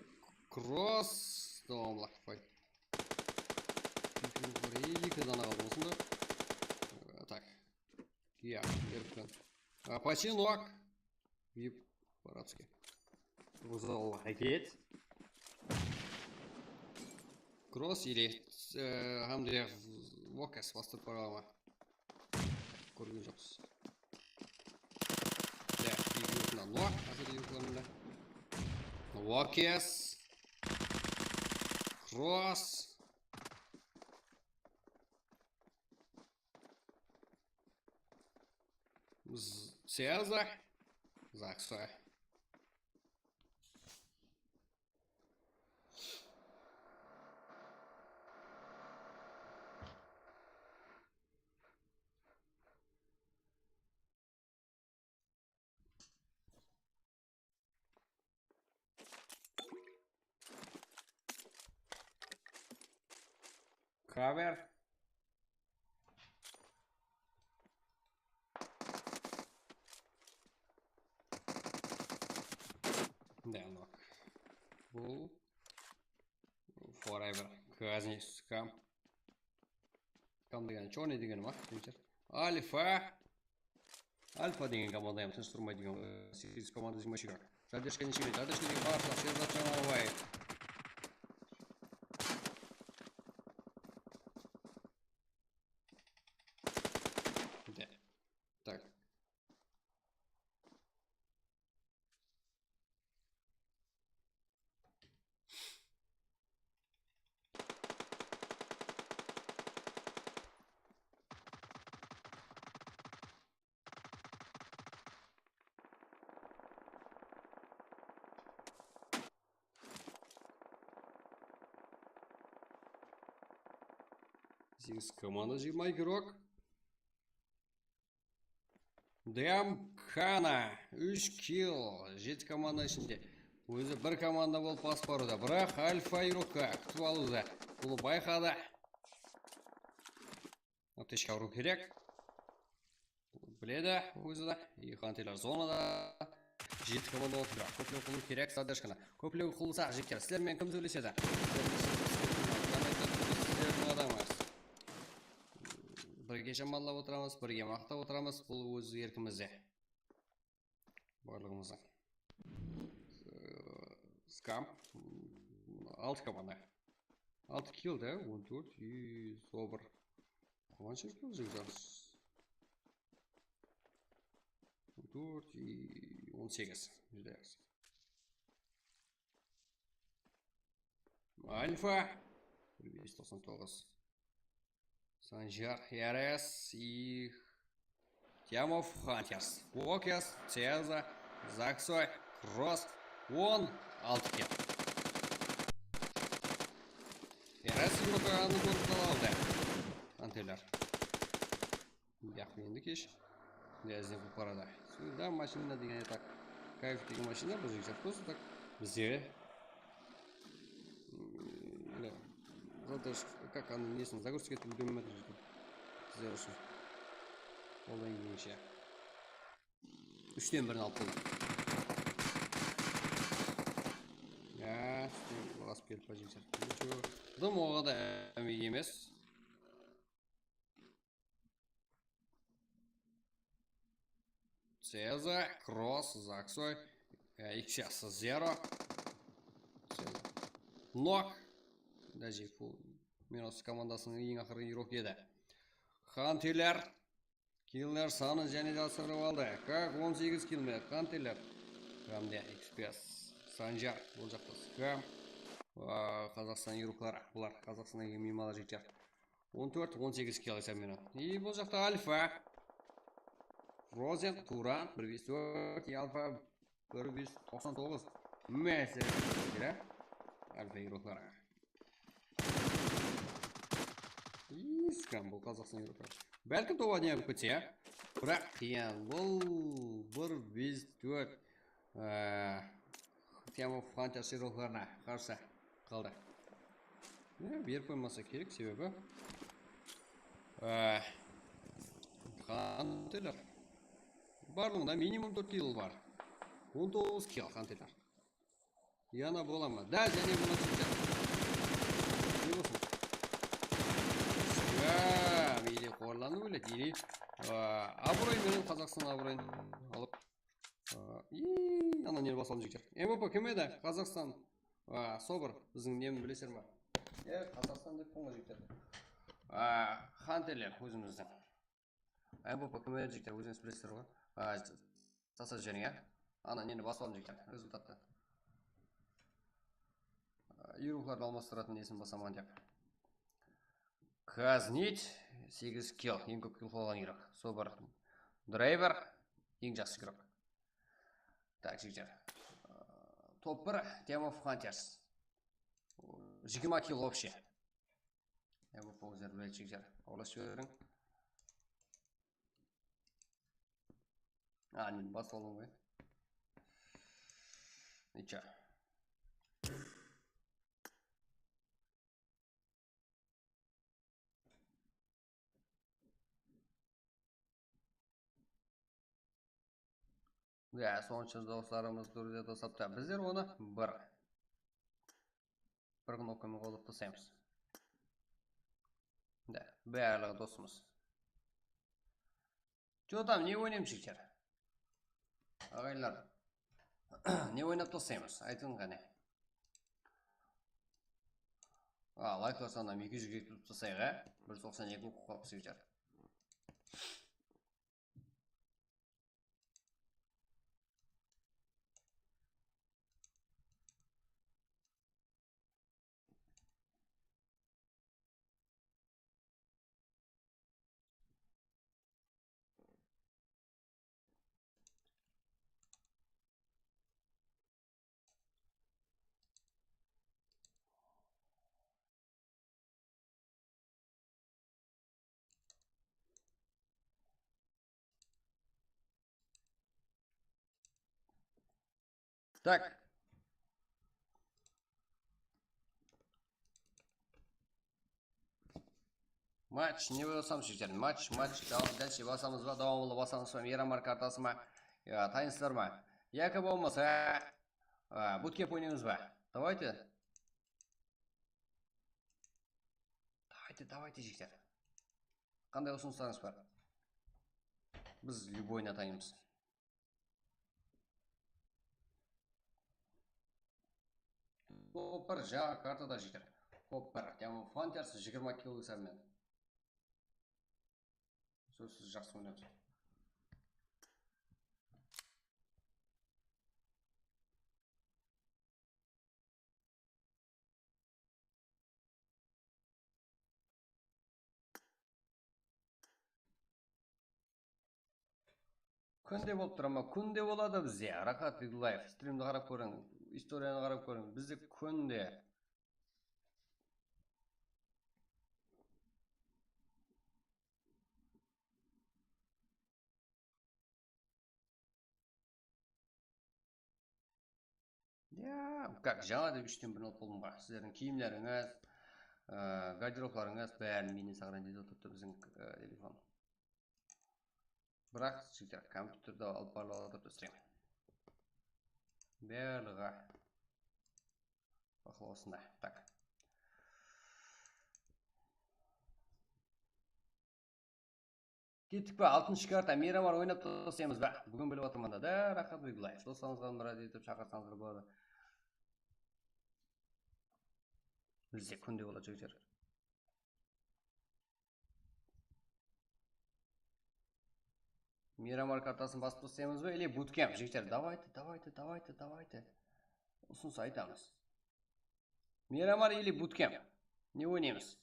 Cross dawamlı. Eki dana qaldı osında. Tak. Ya, erkin. Apache nok. Vip по-арабски. Uzal háreket. Cross ili, e, hám de Vokes bastırıp bara ma? Kórgen joqsız. Ya, eki ortında nok. Házir eki ortında. Vokes. Cross. Tyaza. Zaksoy. Cover. Mında nok. Bul Forever. Kazniy skam. Skam degen, chornıy degeni ma? Alfa. Alfa degen komanda hám tınısh turmaydı degen, e, segiz komanda jigirma úsh. Zadержка neshege? Zadержка degen barıpla, sen zatjan albay. De. Tak. Segiz komanda, jigirma igirok. Dem Kana, úsh kill, jeti komanda ishinde. Ózi bir komanda bolıp basıp barıwda. Biraq Alfa Iroka kútip alıwda. Bul bayqadı. Aptechka urıw kerek. Biledi ózi de. I Hunterler zonada. Jeti komanda otır, biraq kóplew qılıw kerek zadержканы. Kóplew qılsaq, jigitler, sizler menen kim sóylesedi? Sizlerdiń adamıńız. Birge jamanlap otıramız, birge maqtap otıramız. Bul óz erkimizde. Barlıǵımızdıń. Skam. Altı komanda. Altı kill da, on tórt, sobır. Qansha kill jıǵacaqsız? On tórt, on segiz. Júdá jaqsı. Alfa. Bir bes toqsan toǵız. Sanjar, Yares, i Tyamov, Hunters, Vokes, Tyaza, Zaksoy, Kross, on altı kill. Yares Irokanı kórip qalaldı. Hunterler. Yaq, endi kesh. Lezne qılıp baradı. Suvda mashina degen, так, Kayf degen mashina, bir jigit просто так bizde. Mine, задержка, как аны nesin загрузка etip úlgerimedim. Sizler ushın. Qoldan kelgenshe. Úshten birin alıp boldı. Ya, úshten basıp kelip pa jigit. Dım oǵada ámey emes. Ceza, Kross, Zaksoy, e, X S Zero. Nok. Daje bul Minos komandasınıń eń aqırǵı igrok edi. Xanteler. Killer sanın jáne de asırıp aldı. Kak on segiz kill me? Xanteler. Hám de Express. Sanjar. Bul jaqta Skam. Aa, Qazaqstan igrokları. Bular Qazaqstannan kelgen miymanlar jigitler. On tórt, on segiz kill esabı menen. I bul jaqta Alfa. Frozen, Turan, bir júz tórt, i Alfa, bir júz toqsan toǵız. Mese, Alfa igrokları. I Skam, bul Qazaqstan igrokları. Bálkim toba ne kútse, ya. Biraq qıyın, bul bir júz tórt. Ee, Team of Hunters igroklarına qarsı qaldı. Ya, berip qoymasa kerek, sebebi, ee, Xanteler. Barlıǵında minimum tórt kill bar. On toǵız kill Xanteler. Yana bola ma? Da, jáne buna shıqtı. Ne bolsın? Ya, meyde qorlandı bile, deyli. Aa, abıroy menen Qazaqstan abıroyın alıp. Aa, i, ana neni basıp aldım, jigitler. M V P kim edi? Qazaqstan. Aa, Sobir, biziń nemi bilesizler ma? E, Qazaqstan dep qoyma, jigitler. Aa, Xanteler ózimizdiń. M V P kim edi, jigitler, ózińiz bilesizler ǵoy. Aa, tasap jiberiń, ya. Ana neni basıp aldım, jigitler, rezultattı. Aa, igroklardı almastıratın nesin basaman dep. Kaznit, segiz kill, eń kóp kill qılǵan igrok. Sobir, Driver, eń jaqsı igrok. Tak, jigitler. Aa, top bir, Team of Hunters. Jigirma kill вообще. Ya, bu pozerler, jigitler. Awlasıp jiberiń. A, men basıp aldım ǵoy. Nicha. Ya, sonsız doslarımız Gruziya taslaptı. Bizler onı bir, bir knopkamen qozǵap taslaymız. Da, barlıǵı dosımız. Что там, ne oynaymız, jigitler? Aǵayinlar, ne oynap taslaymız? Aytıń qáne. A, layklar sanın eki júzge tutıp taslayıq, a? Bir júz toqsan eki bolıp qalıptı, jigitler. Так. Match, ne basamız, jigitler? Match, match, dal-, dálshe basamız ba, dawamlı basamız ba, Miramar kartası ma? Ya, tayınsızlar ma? Yaki bolmasa, a, bootcamp oynaymız ba? Давайте. Давайте, давайте, jigitler. Qanday usınıslarıńız bar? Biz любойına tayınbız. Top bir, jańa kartada, jigitler. Top bir, Team of Hunters, jigirma kill esabımen. Sózsiz, jaqsı oynayapsız. Kúnde bolıp tura ma? Kúnde boladı bizde. Raxat Bigulaev, strimdi qarap kóriń, istoriyanı qarap kóriń. Bizde kúnde. Ya, как, jańa da úshten birin alıp boldım ba? Sizlerdiń kiyimlerińiz, e, garderoblarıńız, bárin menen saqlanıp otırıptı biziń, e, telefon. Biraq, jigitler, kompyuterdi alıp barıp otırıptı isleymen. Barlıǵı baqlaw astında. Tak. Kettik pa? Altınshı karta, Miramar oynap taslaymız ba? Búgin bilip atırman da, da, Raxat Bigulaev. Doslarıńızǵa murát etip shaqırsańızlar boladı. Bizde kúnde boladı, jigitler. Miramar kartasın basıp taslaymız ba, ele bootcamp, jigitler? Давайте, давайте, давайте, давайте. Usınıs aytamız. Miramar ele bootcamp? Ne oynaymız?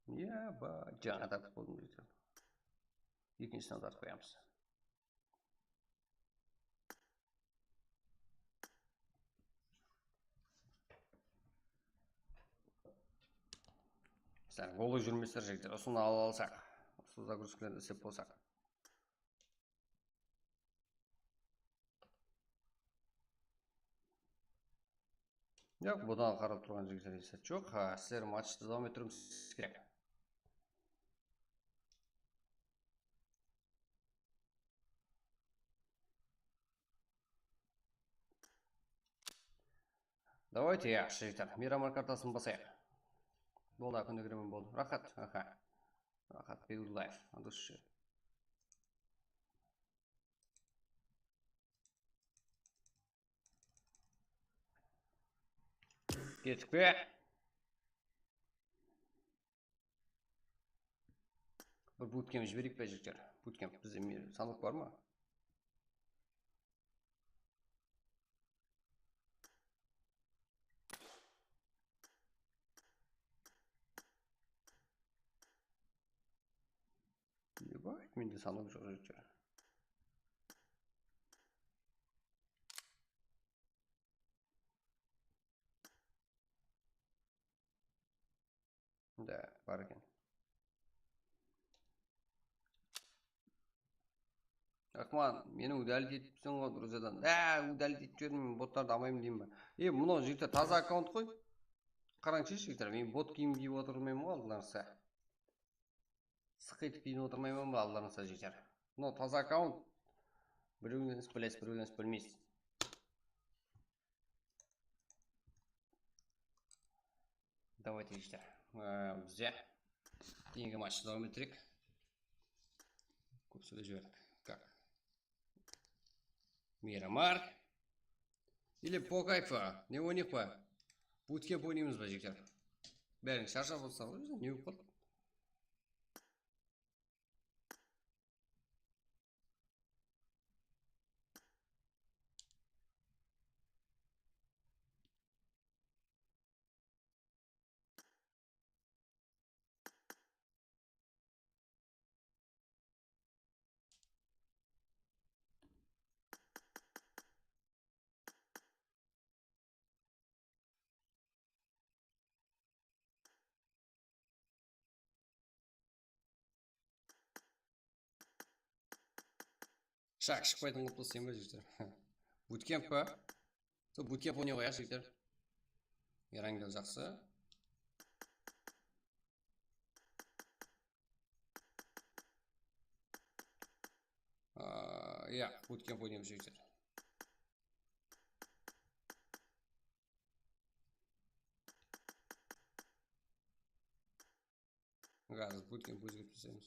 Ya, ba, jańa tartıp qoydım, jigitler. Ekinshisine tartıp qoyamız. Sizler gollı júrmesler, jigitler. Usını ala alsaq, usı zagruzkalardı islep bolsaq. Yoq, budan qarap turǵan jigitler esap joq. Ha, sizler matchtı dawam ettiriwimiz kerek. Давайте, yaqshı jigitler, Miramar kartasın basayıq. Boldı, kúnde kiremen, boldı. Raxat, aha. Raxat Beyullaev, durıs. Kettik pe? Bir bootcamp jibereyik pe, jigitler? Bootcamp, bizde me-, sanok bar ma? Ne bar? Mende sanok joq, jigitler. Da, bar eken. Aqman, meni удалить etipseń ǵoy, druzyadan. Da, удалить etip jiberdim, men botlardı almayman deymen ba? E, mınaw jigitler taza akkaunt ǵoy. Qarańshı, jigitler, men bot kiyim kiyip otırmayman ǵoy, aldılarıńızda. Sıq etip kiyinip otırmayman ba, aldılarıńızda, jigitler? Mınaw taza akkaunt. Birewlerińiz bilesiz, birewlerińiz bilmeysiz. Давайте, jigitler. Ee, bizde keyingi matchtı dawam ettireyik. Kóp sóylep jiberdik. Как? Miramar. Или по кайфу. Ne oynayıq pa? Bootcamp oynaymız ba, jigitler? Báriń sharshap otırsań ǵoy, ne bolıp qaldı? Shak, shıqpaytuǵın qılıp taslayın ba, jigitler? Bootcamp pa? Sol bootcamp oynay qoyayıq, jigitler. Erangel jaqsı. Aa, iya, bootcamp oynaymız, jigitler. Házir bootcamp ózgertip taslaymiz.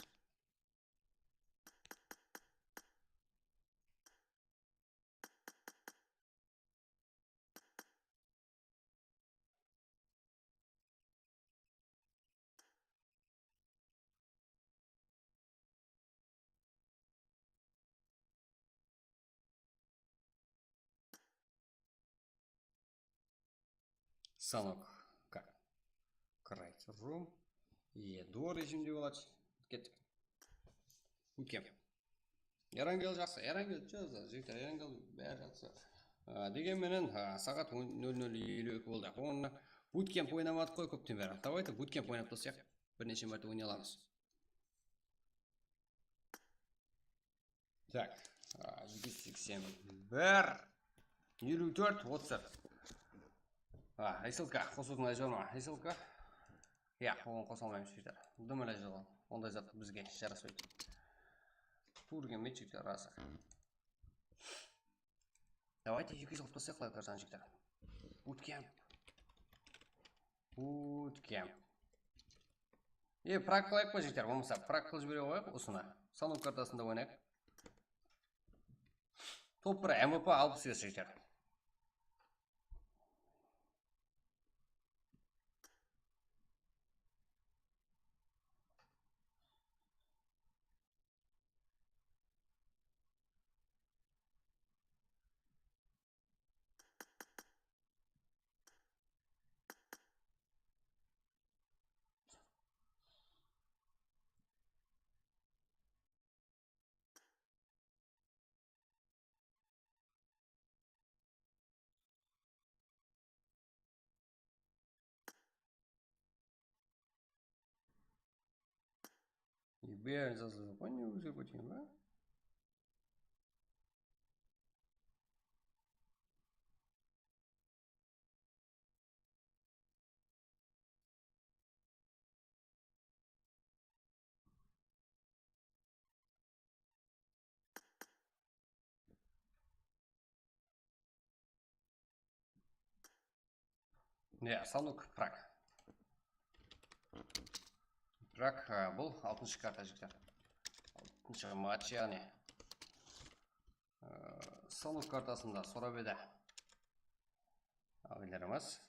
Станок. Как? Create room. Е, duo rejimde boladı. Kettik. Bootcamp. Erangel jaqsı, Erangel jaqsı, jigitler, Erangel bári jaqsı. Á, degen menen, á, saat on, nol nol eliw eki boldı. Onı bootcamp oynamadıq ǵoy kópten beri. Давайте bootcamp oynap taslayıq. Bir neshe márte oynay alamız. Так, á, jeti júz seksen bir, eliw tórt, otız tórt. A, S L K, qosıwdıń ilajı bar ma? S L K. Ya, oǵan qosa almaymız, jigitler. Dım ilajı bar. Onday zat bizge jaraspaydı. Tuwrı kelmeydi, jigitler, rası. Давайте eki júz qılıp taslayıq, layıqlardan, jigitler. Bootcamp. Bootcamp. E, prak qılayıq pa, jigitler? Bolmasa prak qılıp jibere qoyayıq usını. Stanok kartasında oynayıq. Top bir M V P alpıs bes, jigitler. Beren jazıp qoy, ne ózgerip ketken ba? Ne, Sanuk Prag. Prag, e, bul altınshı karta, jigitler. Altınshı match, yaǵnıy. E, Sanuk kartasında sorap edi. Abilerimiz.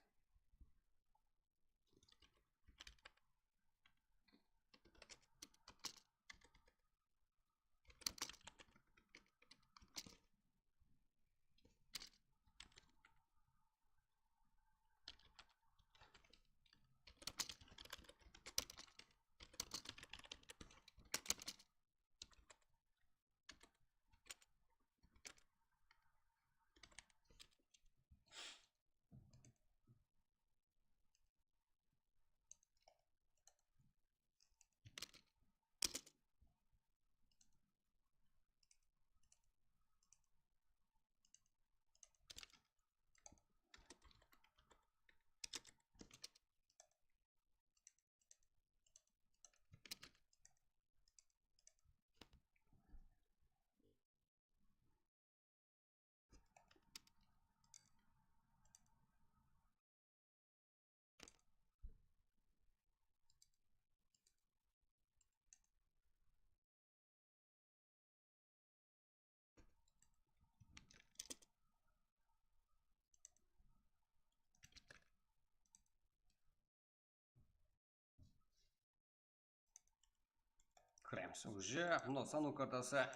Kiremiz. Уже mınaw Sanuk kartası,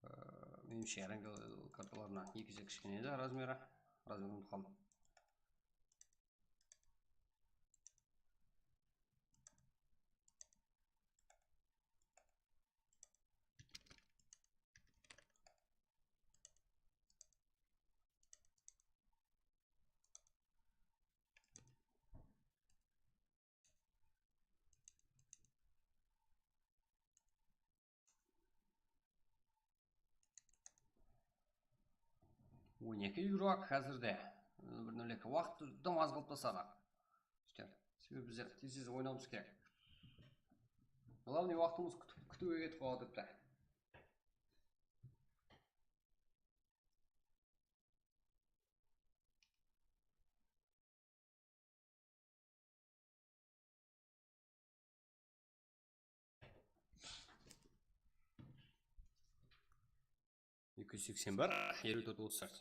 e, menimshe, Erangel kartalarınan eki ese kishkene edi razmeri. Razmerin unıtqanman. On eki yuraq házirde. Bir nol eki. Waqıt dım az qalıp tasladı. Jigitler, sebebi bizler tez-tez oynawımız kerek. Главный, waqtımız kútip, kútiwge ketip qaladı, tіпti. Eki júz seksen bir, eliw tórt, otız tórt.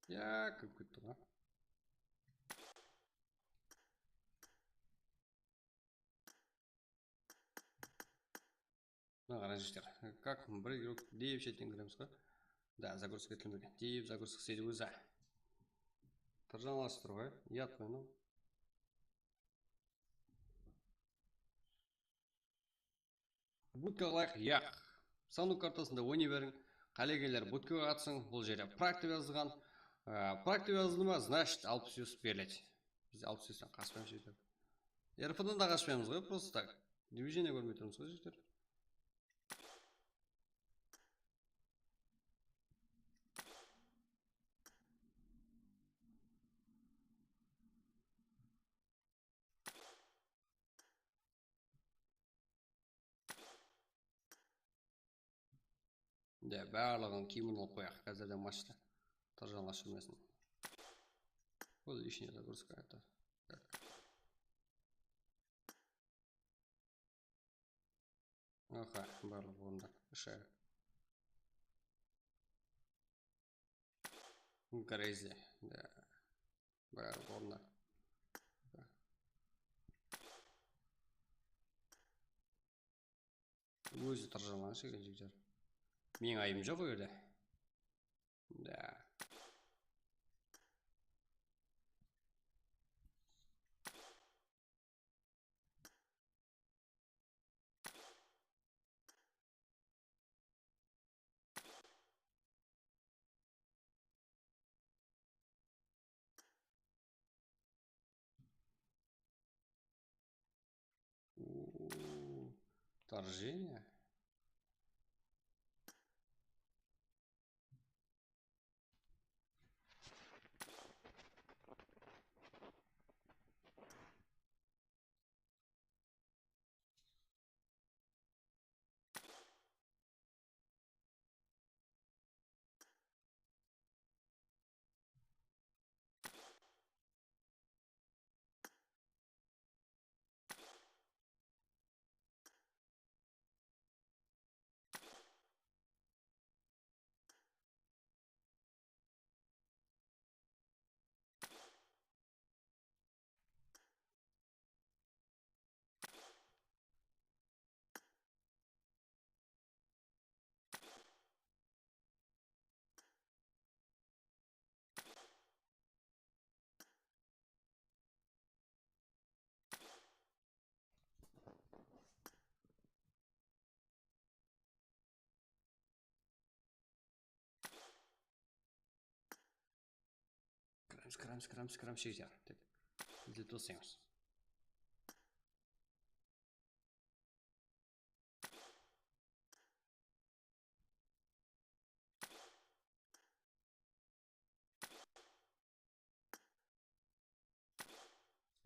Ya, kirip ketti ǵoy. Mına qarań, jigitler. Как bir игрок dep shetten kiremiz ǵoy. Да, загрузка etilmegen. Dep загрузка isleydi ózi. Tırjanalastır ǵoy. Uyat ǵoy mınaw. Budka alayıq, yaq. Sanuk kartasında oynay beriń. Qálegenler budkaǵa qatsın. Bul jerde Prag dep jazılǵan. Á, Prag dep jazıldı ma, значит, alpıs yus beriledi. Biz alpıs yustan qaspaymız, jigitler. R F dan da qashpaymız ǵoy, просто так. Движение kórmey turmız ǵoy, jigitler. De, barlıǵın kiyimin alıp qoyaq, házirden mashta. Tırjanlar shúrmesin. Ol lishniy загрузка, это. Так. Aha, barlıq orında. Ishi. Crazy. Da. Barlıq orında. Ózi tırjanlanıp shegen jigitler. Meniń ayıbım joq o jerde. Da. О, вторжение. Kiremiz, kiremiz, kiremiz, kiremiz, jigitler. Tek, bizde dos emes.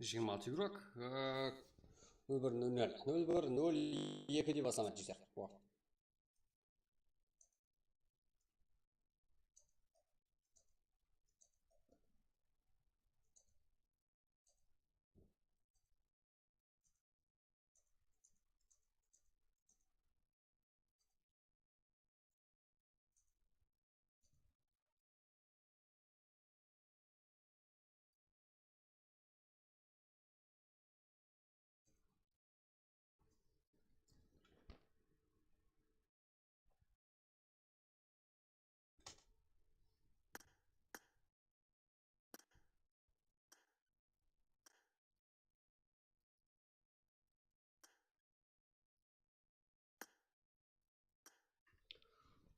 Jigirma altı igrók, e, nol bir nol nol, nol bir nol eki dep basamadı, jigitler. Waqıt.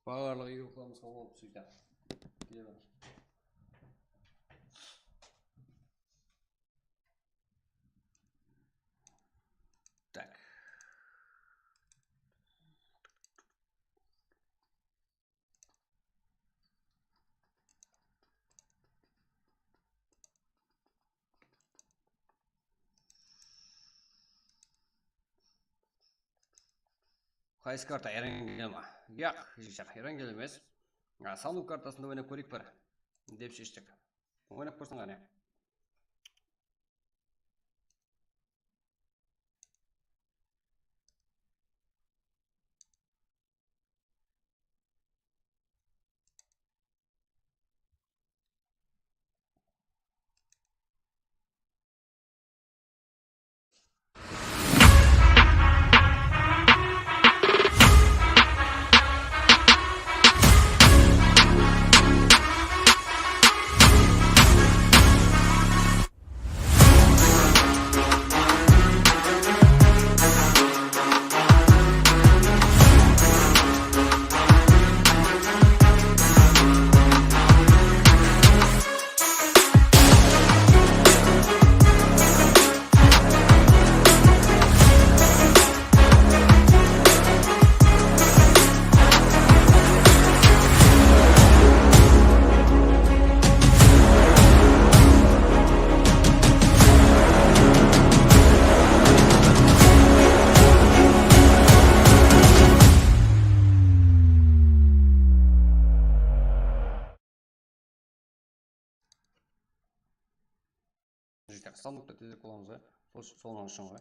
Barlıq yurtlarımızǵa bolıp sıyda. Tak. Qaysı karta, Erangel ma? Yaq, jigitler, Erangel emes. A, Sanlu kartasında oynap kóreyik bir, dep sheshtik. Oynap kórsin qáne. Salmoqta tezirek bolamız ǵoy. Sol, sonıń ushın ǵoy.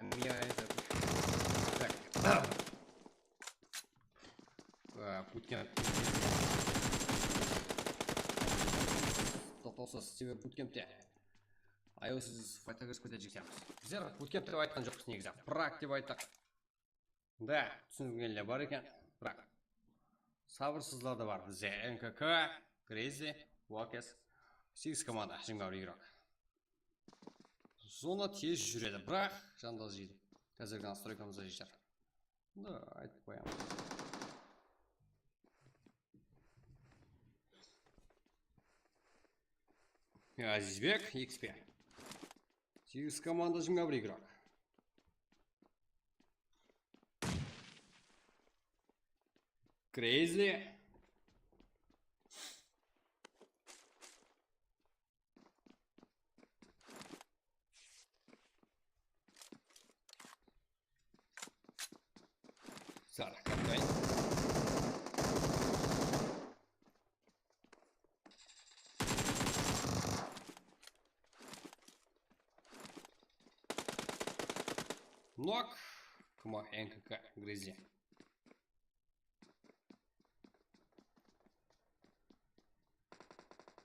Меня это... Так. А, bootcamp. Toqtawsız, sebebi bootcampte iOS faytagers kóterjek siyatımiz. Bizler bootcamp dep aytqan joqpız negizi. Prak dep ayttıq. Da, túsingenler bar eken, biraq sabırsızlar da bar. The N K K, Crazy, Wakes, Segiz komanda, jigirma bir igrok. Zona tez júredi, biraq janda jeydi. Házirgi nastroykamızda jeter. Da, aytıp qoyamız. Azizbek, X P. Segiz komanda, jigirma bir igrok. Crazy. Zaraqatpay. Nok. Кма Н К К Грызи.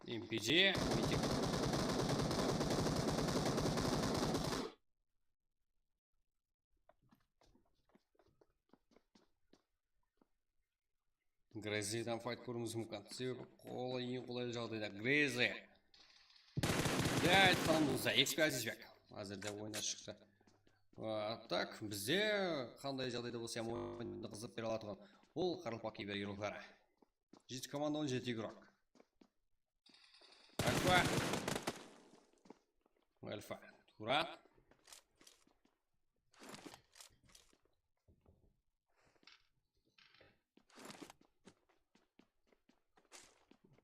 М П Д, Митик. Grezzydan fayt kóriwimiz múmkin. Sebebi qolay, eń qolaylı jaǵdayda Grezzy. Ya, aytqanımızday, X P Azizbek. Házirde oyına shıqtı. A, tak, bizde qanday jaǵdayda bolsa hám oyındı qızıqtırıp bere alatuǵın. Ol qaraqalpaq kiber igrokları. Jeti komanda, on jeti igrok. Alfa. Alfa. Turan.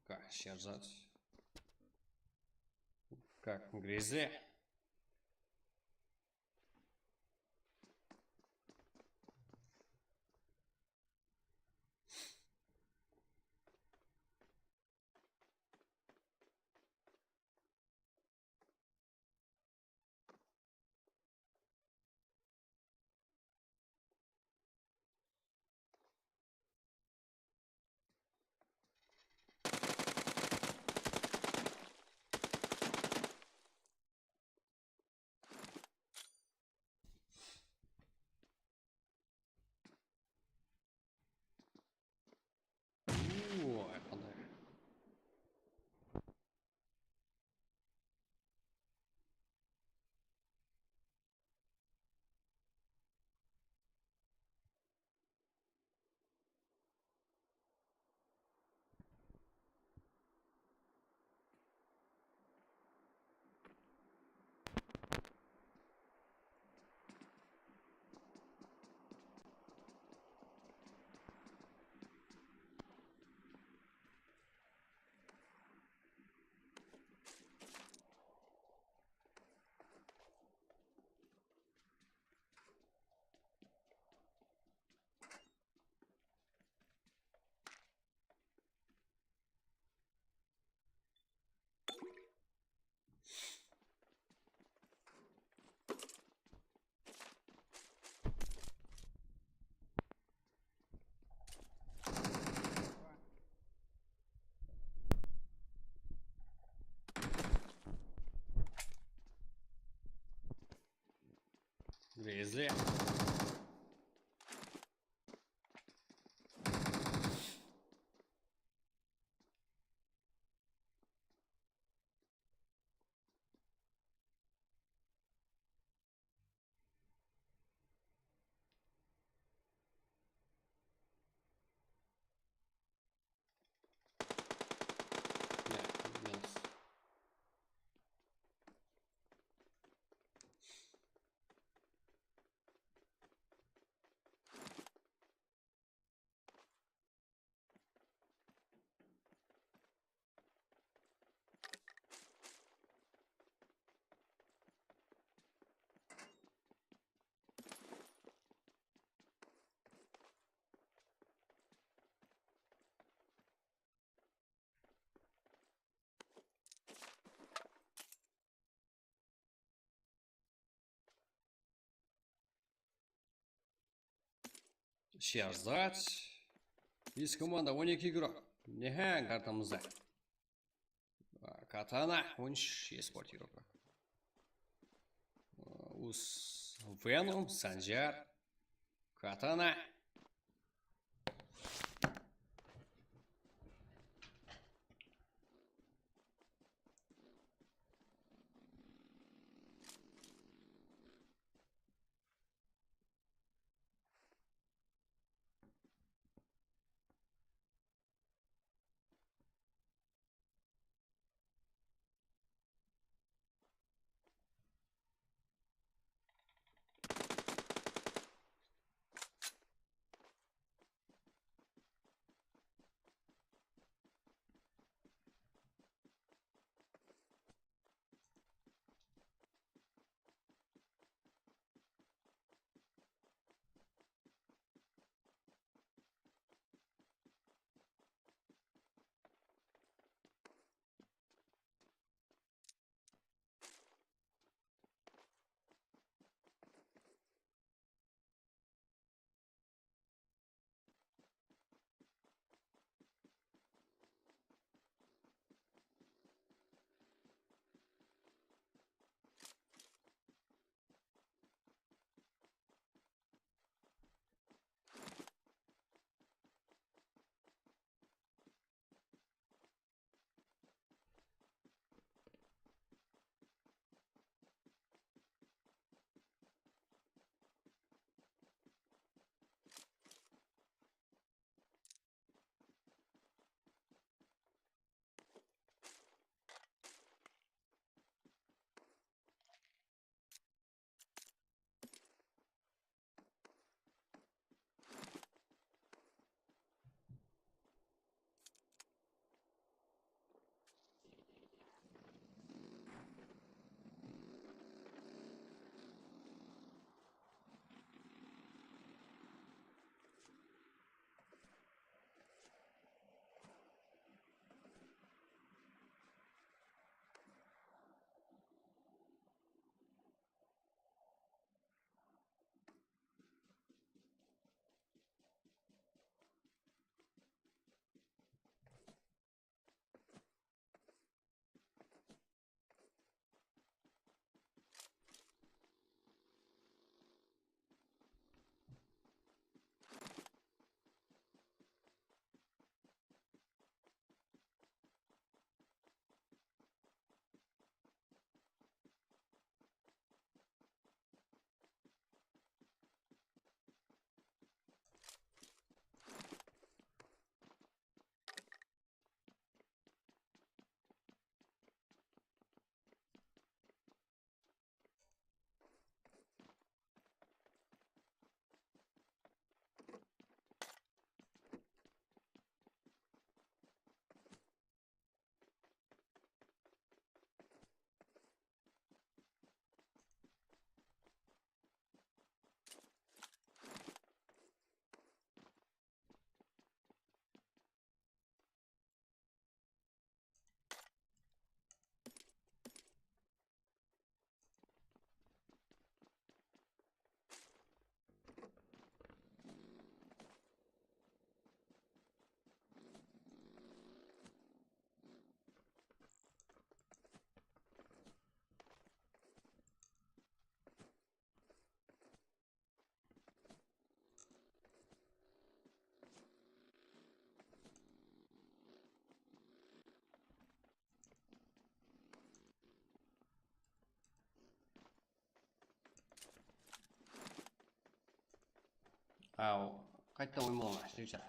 Как, Sherzad. Как, Grezzy. Uuu, qanday. Grezzy. Ya, minus. Sherzad. Eski komanda, on eki igrok. Neha, kartamızda. Katana, on úsh esport igroki. Us Venom, Sanjar. Katana. Aw, qaytta oyın bola ma, jigitler?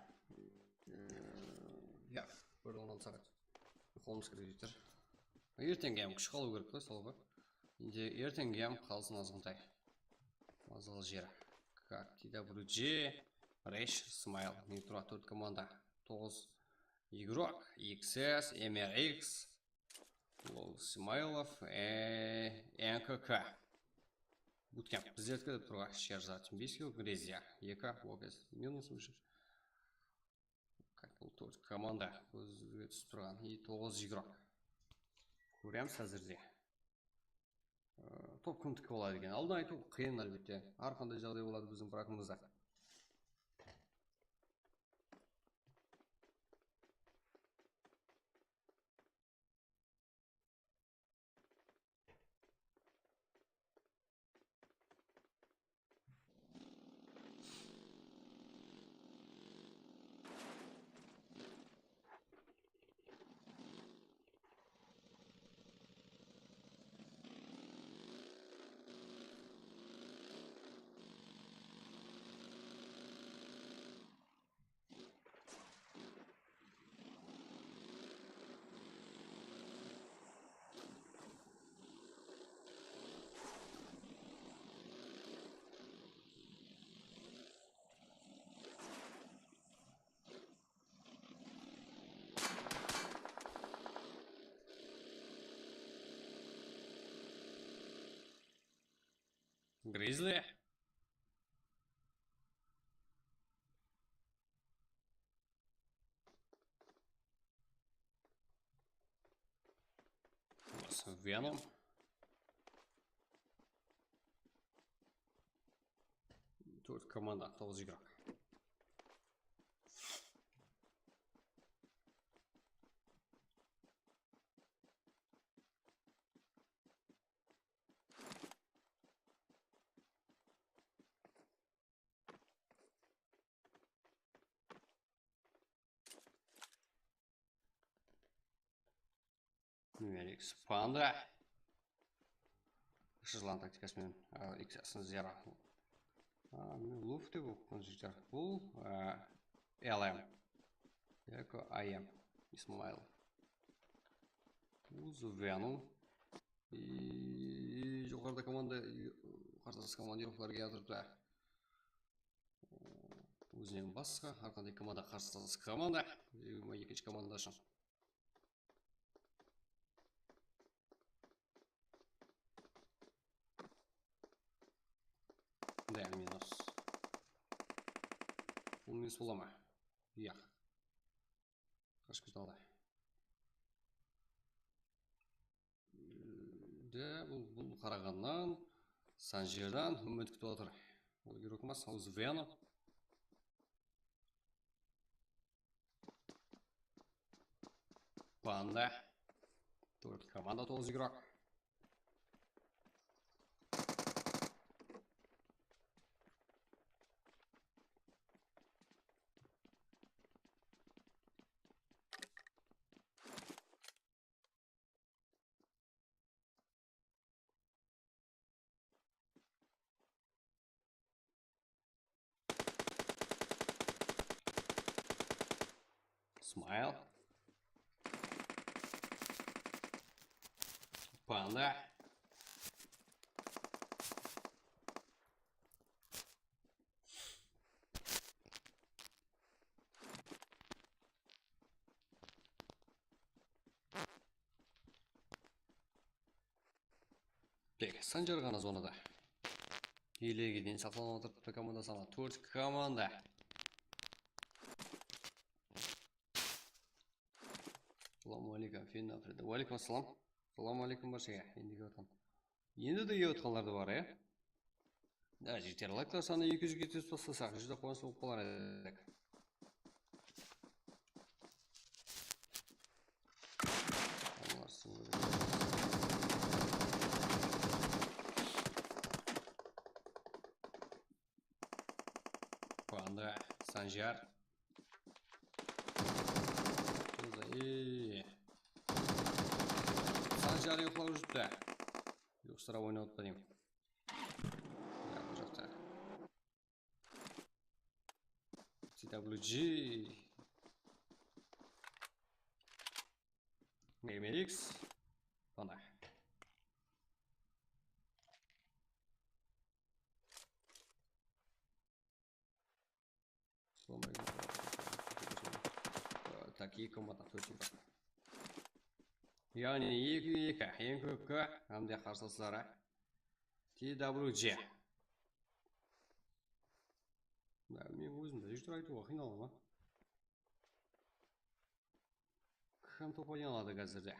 Ya, bir on altı saat. Uyqılamız kerek, jigitler. Ertenge hám kúsh qalıw kerek qoy, sol ǵoy. Endi ertenge hám qalsın azǵantay. Mazal jeri. Как T W G, Rash, Smile. Ne tura tórt komanda. Toǵız igrok, X S, M R X, Lol Smilov, e, N K K. Bootcamp. Bizlerdiki dep turǵan Sherzad Timbiyskiy, Grezya. Eki, Walkers minus уже. Как bul tórt komanda kózge túsip turǵan. И toǵız igrok. Kóremiz házirde. Ee, top kimdiki boladı eken? Aldın aytıw qıyın, álbette. Hár qanday jaǵday boladı biziń brakımızda. Гризли. Burası Venom. Tórt komanda, toǵız igrok. Numerix Panda. Jırlan taktikası menen, a, X S zero. A, mine, Luf dep oqıǵan jigitler. Bul, a, L M. Yaki I M. Ismail. Uzuvenu. I, joqarıda komanda, i, qarsalas komanda yoqlar kiyatırıptı. Ózinen basqa, hár qanday komanda qarsalas komanda. Jigirma ekinshi komanda ushın. Dál minus. Bul minus bola ma? Yaq. Qashıp kete aldı. De, bul, bul qaraǵannan, Sanjerdan úmit kútip atır. Ol igrok emas, Uzuvenu. Panda. Tórt komanda, toǵız igrok. Smile. Panda. Tek Sanjar ǵana zonada. Elege deyin saqlanıp atır, komanda sanı tórt komanda. Assalamu aleykum, Finna Frida. Wa aleykum assalam. Assalamu aleykum, barshaǵa. Endi kiyip atqan. Endi de kiyip atqanlar da bar, ya. Ya, jigitler, layklar sanı eki júzge jetkizip taslasaq, júdá quwanıshlı bolıp qalar edik. Panda, Sanjar. Ey. Sanjar uyıqlap júripti. Uyqısırap oynap atpa deymen. Ya, bul jaqta. T W G. M X. Pana. Sonday. Tak, eki komanda, tórt komanda. Yaǵnıy, eki eki, N K K hám de qarsılasları T W G. Mına, men ózim de júrip aytıwǵa qıynalaman. Kim top oynay aladı házirde?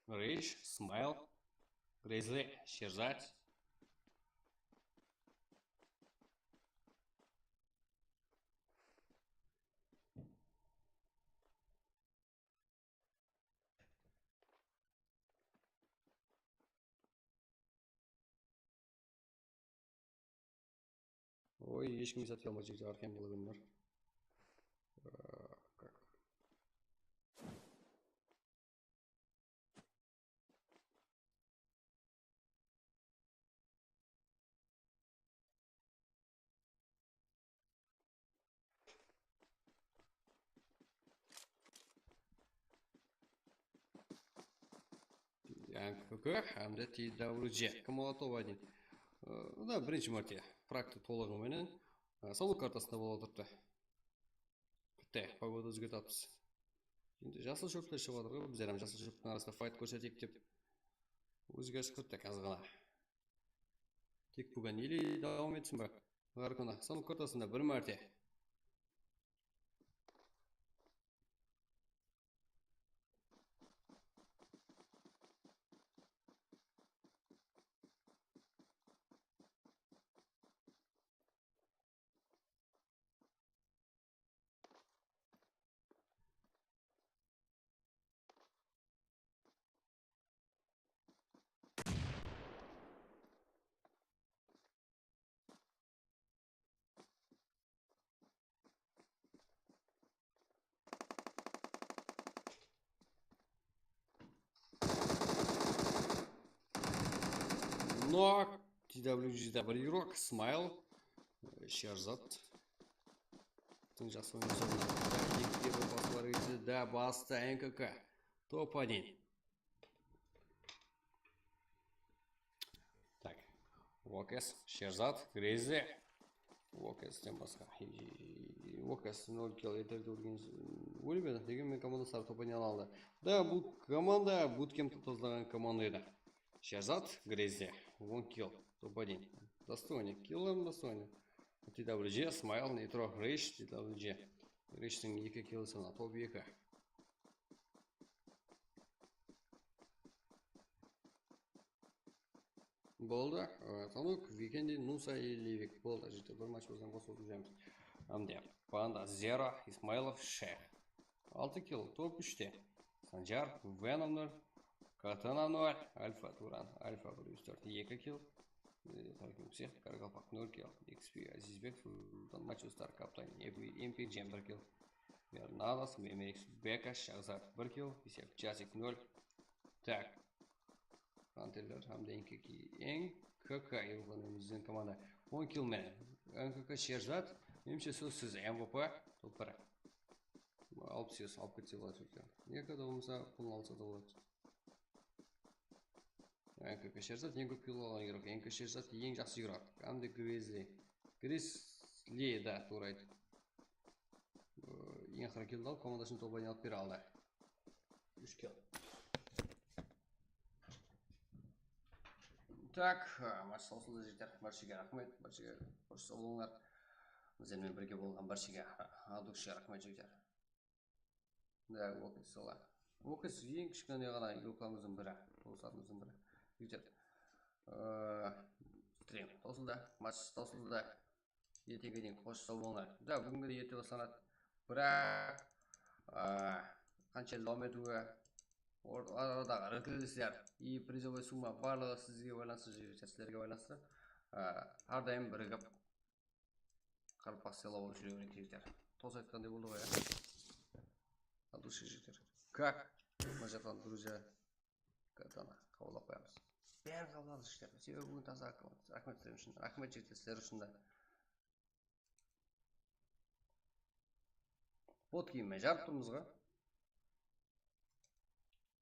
Reysh, Smile, Grizli, Sherzad. Oy, hesh kim esapqa almay júr, Arxem Blagunlar. N K K hám de T W G. Kim aladı top один? Ee, mına birinshi márte praktik tolıǵı menen, e, Saul kartasında bolıp otırıptı. Bitti, pogoda ózgertipmiz. Endi jasıl shópler shıǵıp atır ǵoy, bizler hám jasıl shóptiń arasında fayt kórseteyik dep ózgeris kirittik azǵana. Tek búgin ele dawam etsin be? Ǵarkona, Saul kartasında bir márte. Nok, T W G de bir igrok, Smile, e, Sherzad. Tın jaqsı oynap atır. Ekige bir bas bar edi de, bastı N K K. Top один. Tak. Wokes, Sherzad, Grizli. Wokesten basqa. Wokes nol kill eterde ólgen, ólmedi. Degen men komanda sarı top oynay aldı. Da, bul komanda, butkemp tozlaǵan komanda edi. Sherzad, Grizli, on kill, top один. Достойный, killlar достойный. T W G, Smile, Nitro, Reysh, T W G. Reyshtiń eki kill sanı, top eki. Boldı. Ee, Tanuk, Vikendi, Nusa, Levik. Boldı, jigitler, bir match bolsa qosıp júremiz. Hamde Panda, Zero, Ismailov, Shayx. Altı kill, top úshte. Sanjar, Venomlar, Katana nol, Alfa Turan, Alfa bir júz tórt, eki kill. Ee, Tarkin Psix, Qaraqalpaq nol kill, X P, Azizbek, Sultan, Macho Star, Kaptan, M P G bir kill. Bernadas, Memex, Beka, Shahzad bir kill, Isyak, Jasik nol. Tak. Panterler hám de N K K, N K K yıldızlarınan bizden komanda on kill menen. N K K Sherzad, menimshe sózsiz M V P top bir. Alıp sıyız, alıp ketse boladı. N K K da bolmasa, pulın alsa da boladı. N K K Sherzad eń kóp kill alǵan igrok. N K K Sherzad eń jaqsı igrok. Hám de Grizli. Grizli, da, tuwrı ayt. Ee, eń aqırǵı killdi alıp, komandasına top aylanıp bere aldı. Úsh kill. Tak, e, match sawsıldı, jigitler. Bárshege raxmet, bárshege xosh sawlıńlar. Bizler menen birge bolǵan bárshege, a, adukshige raxmet, jigitler. Da, Wokes sala. Wokes eń kishkene ǵana igroklarımızdıń biri, do'stlarımızdıń biri. Jigitler. Ee, Stream tawsıldı, match tawsıldı. Ertege deyin xosh saw bolıńlar. Da, búgingidey erte baslanadı. Biraq, aa, qanshelli dawam etiwi, or-, aradaǵı ritmler, i prizovoy summa barlıǵı sizge baylanıslı, jigitler, sizlerge baylanıslı. Aa, hár dayım birigip qaraqalpaq sıylaw bolıp júre bereyik, jigitler. Tosa aytqanday boldı ǵoy, ya. Al, durıs, jigitler. Как? Mına jaqtan, друзья. Katana qabıllap qoyamız. Bárin qabılladı, jigitler. Sebebi búgin taza akkaunt. Raxmet sizler ushın. Raxmet, jigitler, sizler ushın da. Bot kiyimmen jarıp turmız ǵoy.